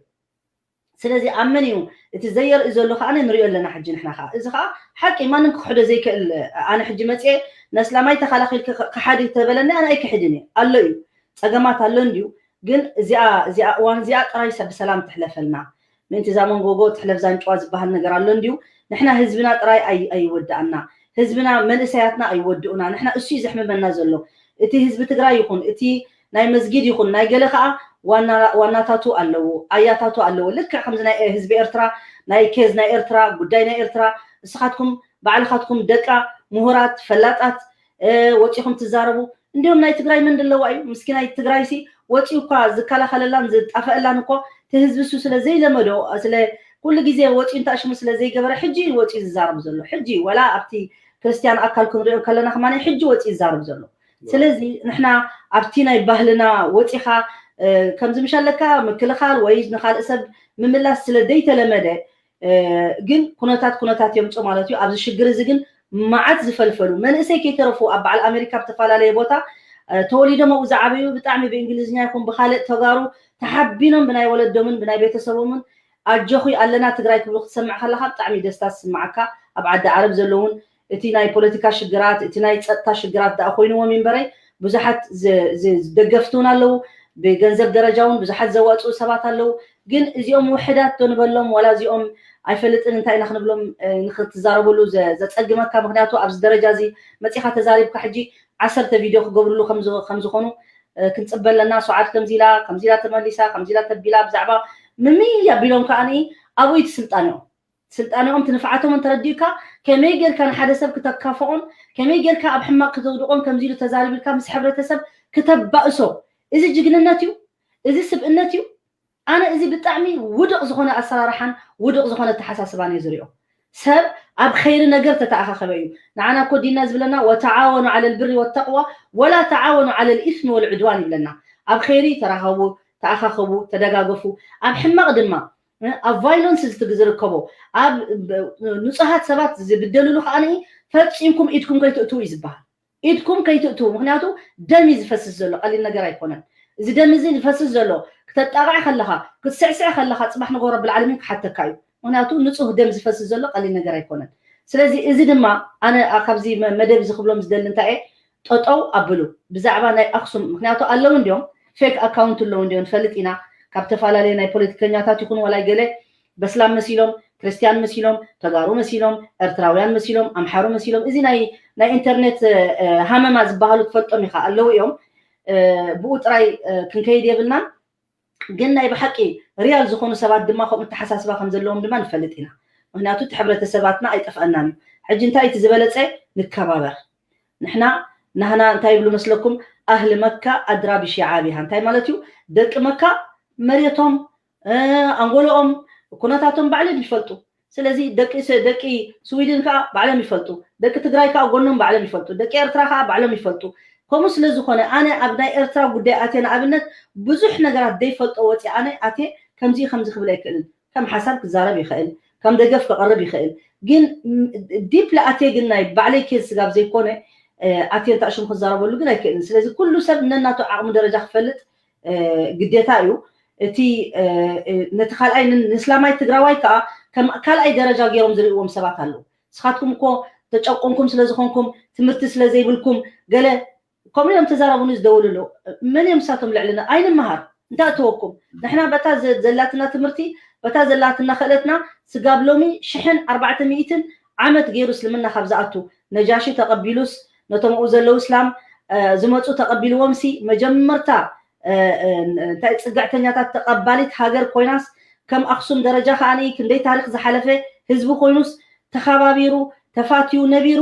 ስለዚ ኣብ መን እዩ እቲ ዘየርኢ ዘሎ ከዓ ንሪኦ ኣለና ሕጂ ንሕና ከዓ እዚ ከዓ ሓቂ ማንም ክክሕዶ ዘይክእል ኣነ ሕጂ መፅየ ነስላማይ ተኸላኺል ክሓድ ተበለኒ ኣነ ኣይክሕድን እየ ኣሎ እዩ ፀገማት ኣሎ እንድዩ ግን እዚኣ እዚኣ እዋን እዚኣ ጥራይ ሰብ ብሰላም ትሕለፈልና ምእንቲ እዛ መንጎጎ ትሕለፍ ዛንጭዋ ዝበሃል ነገር ኣሎ እንድዩ ንሕና ህዝብና ጥራይ ኣይወዳእና፣ ህዝብና መንእሰያትና ኣይወድኡና። ንሕና እሱ እዩ ዘሕምመና ዘሎ። እቲ ህዝቢ ትግራይ ይኹን እቲ ናይ መስጊድ ይኹን ናይ ገለ ከዓ ዋናታቱ ኣለዎ፣ ኣያታቱ ኣለዎ። ልክዕ ከምዚ ናይ ህዝቢ ኤርትራ ናይ ኬዝ ናይ ኤርትራ ጉዳይ ናይ ኤርትራ እስኻትኩም ባዕልኻትኩም ደቃ ምሁራት ፈላጣት ወፂኹም ትዛረቡ። እንዲሁም ናይ ትግራይ መን ደለዋ እዩ? ምስኪናይ ትግራይ ሲ ወፂኡ እኳ ዝከላኸለላን ዝጣፈአላን እኮ እቲ ህዝቢ እሱ ስለ ዘይለመዶ ስለ ኩሉ ግዜ ወፂኡ እንታሽሙ ስለ ዘይገበረ ሕጂ እዩ ወፂኡ ዝዛረብ ዘሎ። ሕጂ ወላ ኣብቲ ክርስትያን ኣካል ክንሪኦ ከለና ከማን ሕጂ ወፂኡ ዝዛረብ ዘሎ። ስለዚ ንሕና ኣብቲ ናይ ባህልና ወፂኻ ከምዚ ምሻለካ ምክልኻል ወይ ንካልእ ሰብ ምምላስ ስለ ዘይተለመደ ግን ኩነታት ኩነታት የምፁ ማለት እዩ። ኣብዚ ሽግር እዚ ግን መዓት ዝፈልፈሉ መንእሰይ ከይተረፉ ኣብ በዓል ኣሜሪካ ብተፈላለየ ቦታ ተወሊዶም ኣብኡ ዝዓበዩ ብጣዕሚ ብእንግሊዝኛ ይኹን ብካልእ ተጋሩ ተሓቢኖም ብናይ ወለዶምን ብናይ ቤተሰቦምን ኣጆኺ ኣለና ትግራይ ክብሉ ክትሰምዕ ከለካ ብጣዕሚ ደስታ ዝስማዓካ። ኣብ ዓዲ ዓረብ ዘለውን እቲ ናይ ፖለቲካ ሽግራት እቲ ናይ ፀጥታ ሽግራት ደኣ ኮይንዎም ይንበረይ ብዙሓት ደገፍቲ እውን ኣለዉ። ብገንዘብ ደረጃ እውን ብዙሓት ዘዋፅኡ ሰባት ኣለዉ። ግን እዚኦም ውሕዳት ዶ ንበሎም ዋላ እዚኦም ኣይፈልጥን እንታይ ኢና ክንብሎም ንክትዛረበሉ ዘፀግመካ። ምክንያቱ ኣብዚ ደረጃ እዚ መፂኻ ተዛሪብካ ሕጂ ዓሰርተ ቪድዮ ክገብርሉ ከምዝኾኑ ክንፅበ ኣለና። ሰዓት ከምዚ ኢላ ከምዚ ኢላ ተመሊሳ ከምዚ ኢላ ተቢላ ብዛዕባ ምምይ ኣቢሎም ከዓ ኣብኡ እቲ ስልጣን እዮም ስልጣንኦም ትንፍዓቶም እንተረዲእካ ከመይ ጌርካ ንሓደ ሰብ ክተካፍኦን ከመይ ጌርካ ኣብ ሕማቅ ክተውድቆን ከምዚ ኢሉ ተዛሪብልካ ምስ ሕብረተሰብ ክተባእሶ። እዚ ጅግንነት እዩ። እዚ ስብእነት እዩ። ኣነ እዚ ብጣዕሚ ውድቕ ዝኾነ ኣሰራርሓን ውድቕ ዝኾነ ኣተሓሳስባን እየ ዝሪኦ። ሰብ ኣብ ኸይሪ ነገር ተተኣኻኸበ እዩ። ንዓና እኮ ዲንና ዝብለና ወተዓወኑ ዓለል ብሪ ወተቅዋ ወላ ተዓወኑ ዓለል ኢስሚ ወልዕድዋን ይብለና። ኣብ ኸይሪ ተራኸቡ፣ ተኣኻኸቡ፣ ተደጋገፉ። ኣብ ሕማቕ ድማ ኣብ ቫይለንስ ዝትግ ዝርከቦ ኣብ ንፁሃት ሰባት ዝብደልሉ ከዓ ፈፂምኩም ኢድኩም ከይትእትዉ እዩ ዝበሃል። ኢድኩም ከይትእትዉ ምክንያቱ ደም እዩ ዝፈስስ ዘሎ ቀሊል ነገር ኣይኮነን። እዚ ደም እዚ ዝፈስስ ዘሎ ክተጣቕዕ ከለካ ክትስዕስዕ ከለካ ፅባሕ ንጎ ረብል ዓለሚን ክሓተካ እዩ። ምክንያቱ ንፁህ ደም ዝፈስስ ዘሎ ቀሊል ነገር ኣይኮነን። ስለዚ እዚ ድማ ኣነ ካብዚ መደብ እዚ ክብሎም ዝደሊ እንታይ እየ ጠጠው ኣብሉ ብዛዕባ ናይ ኣክሱም ምክንያቱ ኣለዉ እንዲዮም ፌክ ኣካውንት ኣለዉ እንዲዮም ንፈልጥ ኢና ካብ ተፈላለየ ናይ ፖለቲከኛታት ይኹን ዋላይ ገለ በስላም መሲሎም ክርስትያን መሲሎም ተጋሩ መሲሎም ኤርትራውያን መሲሎም ኣምሓሩ መሲሎም እዚ ናይ ናይ ኢንተርኔት ሃመማ ዝበሃሉ ትፈልጦም ኢኻ ኣለዉ እዮም። ብኡ ጥራይ ክንከይድ የብልናን። ግን ናይ ብሓቂ ሪያል ዝኾኑ ሰባት ድማ ከምኡ ተሓሳስባ ከም ዘለዎም ድማ ንፈልጥ ኢና። ምክንያቱ እቲ ሕብረተሰባትና ኣይጠፍኣናን እዩ። ሕጂ እንታይ እቲ ዝበለፀ ንከባበር ንሕና ናህና እንታይ ይብሉ መስለኩም ኣህሊ መካ ኣድራ ብሽዓቢሃ እንታይ ማለት እዩ? ደቂ መካ መሬቶም ኣንጎሎኦም ኩነታቶም ባዕሎም ይፈልጡ። ስለዚ ደቂ ደቂ ስዊድን ከዓ ባዕሎም ይፈልጡ፣ ደቂ ትግራይ ከዓ ጎኖም ባዕሎም ይፈልጡ፣ ደቂ ኤርትራ ከዓ ባዕሎም ይፈልጡ። ከምኡ ስለ ዝኾነ ኣነ ኣብ ናይ ኤርትራ ጉዳይ ኣትየ ንኣብነት ብዙሕ ነገራት ዘይፈልጦ ወፂ ኣነ ኣትየ ከምዚ ከምዚ ክብል ኣይክእልን። ከም ሓሳብ ክዛረብ ይኽእል፣ ከም ደገፍ ክቐርብ ይኽእል። ግን ዲፕሊ ኣትየ ግን ናይ ባዕለይ ኬዝ ስጋብ ዘይኮነ ኣትየ እንታሽሙ ክዛረበሉ ግን ኣይክእልን። ስለዚ ኩሉ ሰብ ነናቱ ዓቕሚ ደረጃ ክፈልጥ ግዴታ እዩ። እቲ ነቲ ካልኣይ ንስላማይ ትግራዋይ ከዓ ከም ካልኣይ ደረጃ ገይሮም ዝርእዎም ሰባት ኣለዉ። ንስኻትኩም እኮ ተጨቆንኩም ስለ ዝኾንኩም ትምህርቲ ስለ ዘይብልኩም ገለ ከምኡ እዮም ተዛረቡኒ ዝደውሉ ኣለዉ። መን እዮም ንሳቶም ልዕልና ኣይንመሃር እንታይ እተወኩም ንሕና በታ ዘላትና ትምህርቲ በታ ዘላትና ክእለትና ስጋብ ሎሚ ሽሕን ኣርባዕተ ሚእትን ዓመት ገይሩ እስልምና ካብ ዝኣቱ ነጃሺ ተቐቢሉስ ነቶም ኣብኡ ዘለዉ እስላም ዝመፁ ተቐቢልዎም ሲ መጀመርታ እንታይ ፅግዕተኛታት ተቐባሊት ሃገር ኮይናስ ከም ኣክሱም ደረጃ ከዓ ክንደይ ታሪክ ዝሓለፈ ህዝቢ ኮይኑስ ተኸባቢሩ ተፋትዩ ነቢሩ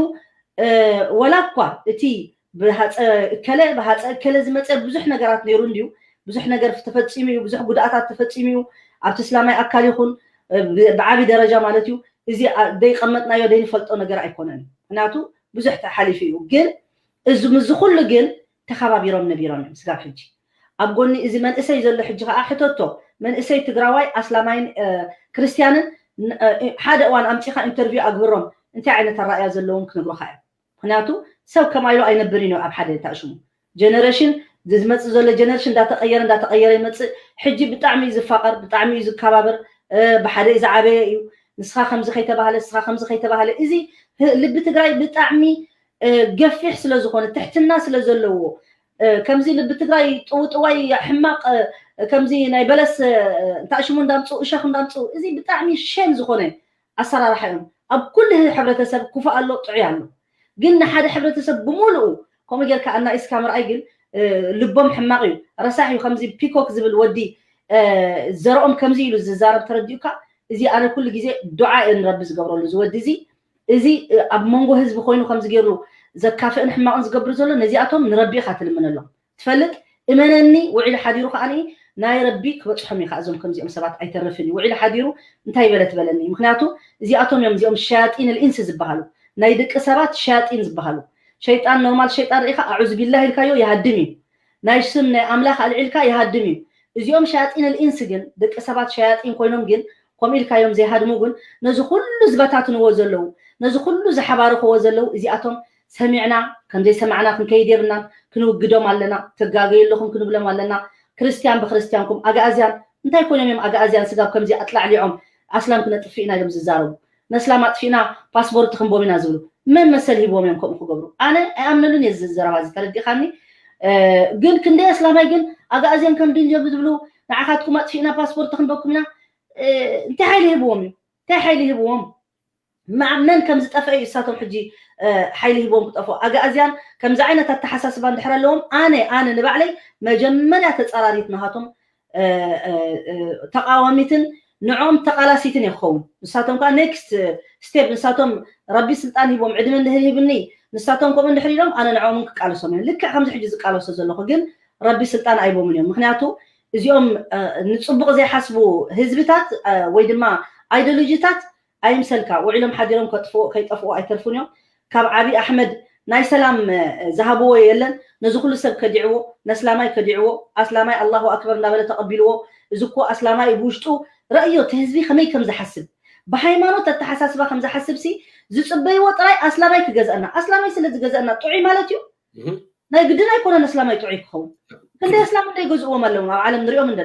ወላ እኳ እቲ ብሃፀ እከለ ብሃፀ እከለ ዝመፀ ብዙሕ ነገራት ነይሩ እንድዩ ብዙሕ ነገር ተፈፂሙ እዩ ብዙሕ ጉድኣታት ተፈፂሙ እዩ ኣብቲ እስላማይ ኣካል ይኹን ብዓብይ ደረጃ ማለት እዩ እዚ ዘይቀመጥናዮ ዘይንፈልጦ ነገር ኣይኮነን ምክንያቱ ብዙሕ ተሓሊፉ እዩ ግን እዚ ምዚ ኩሉ ግን ተኸባቢሮም ነቢሮም እዮም ስጋብ ሕጂ ኣብ ጎኒ እዚ መንእሰይ ዘሎ ሕጂ ከዓ ሕተቶ መንእሰይ ትግራዋይ ኣስላማይን ክርስትያንን ሓደ እዋን ኣምፂኻ ኢንተርቪው ኣግብሮም እንታይ ዓይነት ኣረኣያ ዘለዎም ክነግሩካ እዮም ምክንያቱ ሰብ ከማይሉ ኣይነብርን እዩ ኣብ ሓደ ተእሽሙ ጀነሬሽን ዝመፅእ ዘሎ ጀነሬሽን እንዳተቀየረ እንዳተቀየረ ይመፅእ ሕጂ ብጣዕሚ እዩ ዝፋቀር ብጣዕሚ እዩ ዝከባበር ብሓደ እዩ ዝዓበየ እዩ ንስኻ ከምዚ ከይተባህለ ንስኻ ከምዚ ከይተባህለ እዚ ልቢ ትግራይ ብጣዕሚ ገፊሕ ስለ ዝኾነ ትሕትና ስለ ዘለዎ ከምዚ ልቢ ትግራይ ጥውጥዋይ ሕማቅ ከምዚ ናይ በለስ እንታሽሙ እንዳምፅኡ እሸኽ እንዳምፅኡ እዚ ብጣዕሚ ሸም ዝኾነ ኣሰራርሓ እዮም ኣብ ኩሉ ሕብረተሰብ ክፉእ ኣሎ፣ ጥዑይ ኣሎ። ግን ንሓደ ሕብረተሰብ ብምሉኡ ከምኡ ጌርካ ኣናኢስካ ምርኣይ ግን ልቦም ሕማቕ እዩ። ረሳሕ እዩ። ከምዚ ፒኮክ ዝብል ወዲ ዘርኦም ከምዚ ኢሉ ዝዛረብ ተረዲኡካ፣ እዚ ኣነ ኩሉ ግዜ ዱዓ እየ ንረቢ ዝገብረሉ እዚ ወዲ እዚ። እዚ ኣብ መንጎ ህዝቢ ኮይኑ ከምዚ ገይሩ ዘካፍእን ሕማቕን ዝገብር ዘሎ ነዚኣቶም ንረቢ ኢኻ ትልምነሎም። ትፈልጥ እመነኒ፣ ውዒሉ ሓዲሩ ከዓኒ ናይ ረቢ ክበፅሖም እዩ። ከኣዞም ከምዚኦም ሰባት ኣይተርፍን እዩ። ውዒሉ ሓዲሩ እንታይ በለ ትበለኒ? ምክንያቱ እዚኣቶም እዮም እዚኦም ሸያጢን ልኢንስ ዝበሃሉ፣ ናይ ደቂ ሰባት ሸያጢን ዝበሃሉ። ሸይጣን ኖርማል ሸይጣን ርኢኻ ኣዑዝ ቢላህ ኢልካዮ ይሃድም እዩ። ናይ ስም ናይ ኣምላኽ ኣልዒልካ ይሃድም እዩ። እዚኦም ሸያጢን ልኢንስ ግን ደቂ ሰባት ሸያጢን ኮይኖም ግን ከምኡ ኢልካዮም ዘይሃድሙ ግን ነዚ ኩሉ ዝበታትንዎ ዘለዉ፣ ነዚ ኩሉ ዝሓባርኽዎ ዘለዉ እዚኣቶም ሰሚዕና ከም ዘይሰማዕና ክንከይድ የብልናን። ክንውግዶም ኣለና። ተጋገዩ ኣለኹም ክንብሎም ኣለና። ክርስትያን ብክርስትያንኩም ኣግኣዝያን እንታይ ኮይኖም እዮም? ኣግኣዝያን ስጋብ ከምዚ ኣጥላዕሊዖም ኣስላም ክነጥፍእ ኢና እዮም ዝዛረቡ። ነስላም ኣጥፊእና ፓስፖርት ክንቦም ኢና ዝብሉ መን መሰል ሂብዎም እዮም ከምኡ ክገብሩ? ኣነ ኣይኣምነሉን እየ እዚ ዘረባ እዚ ተረዲእካኒ። ግን ክንደይ ኣስላማይ ግን ኣግኣዝያን ከም ድንጀብ ዝብሉ ንዓኻትኩም ኣጥፊእና ፓስፖርት ክንበኩም ኢና እንታይ ሓይሊ ሂብዎም እዩ? እንታይ ሓይሊ ሂብዎም? መን ከም ዝጠፍአ እዩ እሳቶም ሕጂ ሓይሊ ሂቦም ክጠፍኡ። ኣግኣዝያን ከምዚ ዓይነት ኣተሓሳስባ እንድሕር ኣለዎም ኣነ ኣነ ንባዕለይ መጀመርያ ተፃራሪት ናሃቶም ተቃዋሚትን ንዕኦም ተቃላሲትን እየ ክኸውን። ንሳቶም ከዓ ኔክስት ስቴፕ ንሳቶም ረቢ ስልጣን ሂቦም ዕድመ እንድሕር ሂብኒ ንሳቶም ከምኡ እንድሕር ኢሎም ኣነ ንዕኦም ክቃለሶም እዮም። ልክዕ ከምዚ ሕጂ ዝቃለሶ ዘለኹ ግን ረቢ ስልጣን ኣይቦምን እዮም። ምክንያቱ እዚኦም ንፅቡቅ ዘይሓስቡ ህዝብታት ወይ ድማ ኣይዲዮሎጂታት ኣይምሰልካ ውዒሎም ሓዲሮም ከጥፍኡ ከይጠፍኡ ኣይተርፉን እዮም። ካብ ዓብዪ ኣሕመድ ናይ ሰላም ዝሃብዎ የለን። ነዚ ኩሉ ሰብ ከዲዕዎ፣ ነስላማይ ከዲዕዎ፣ ኣስላማይ ኣላሁ ኣክበር እናበለ ተቐቢልዎ። እዚ እኮ ኣስላማይ እዩ ብውሽጡ ረእዮ እቲ ህዝቢ ከመይ ከም ዝሓስብ ብሃይማኖት ኣተሓሳስባ ከም ዝሓስብ ሲ ዝፅበይዎ ጥራይ ኣስላማይ ክገዝአና። ኣስላማይ ስለ ዝገዝአና ጥዑይ ማለት እዩ። ናይ ግድን ኣይኮነን ኣስላማይ ጥዑይ ክኸውን። ክንደይ ኣስላም እንደይገዝእዎም ኣለዉ ኣብ ዓለም ንሪኦም እንደ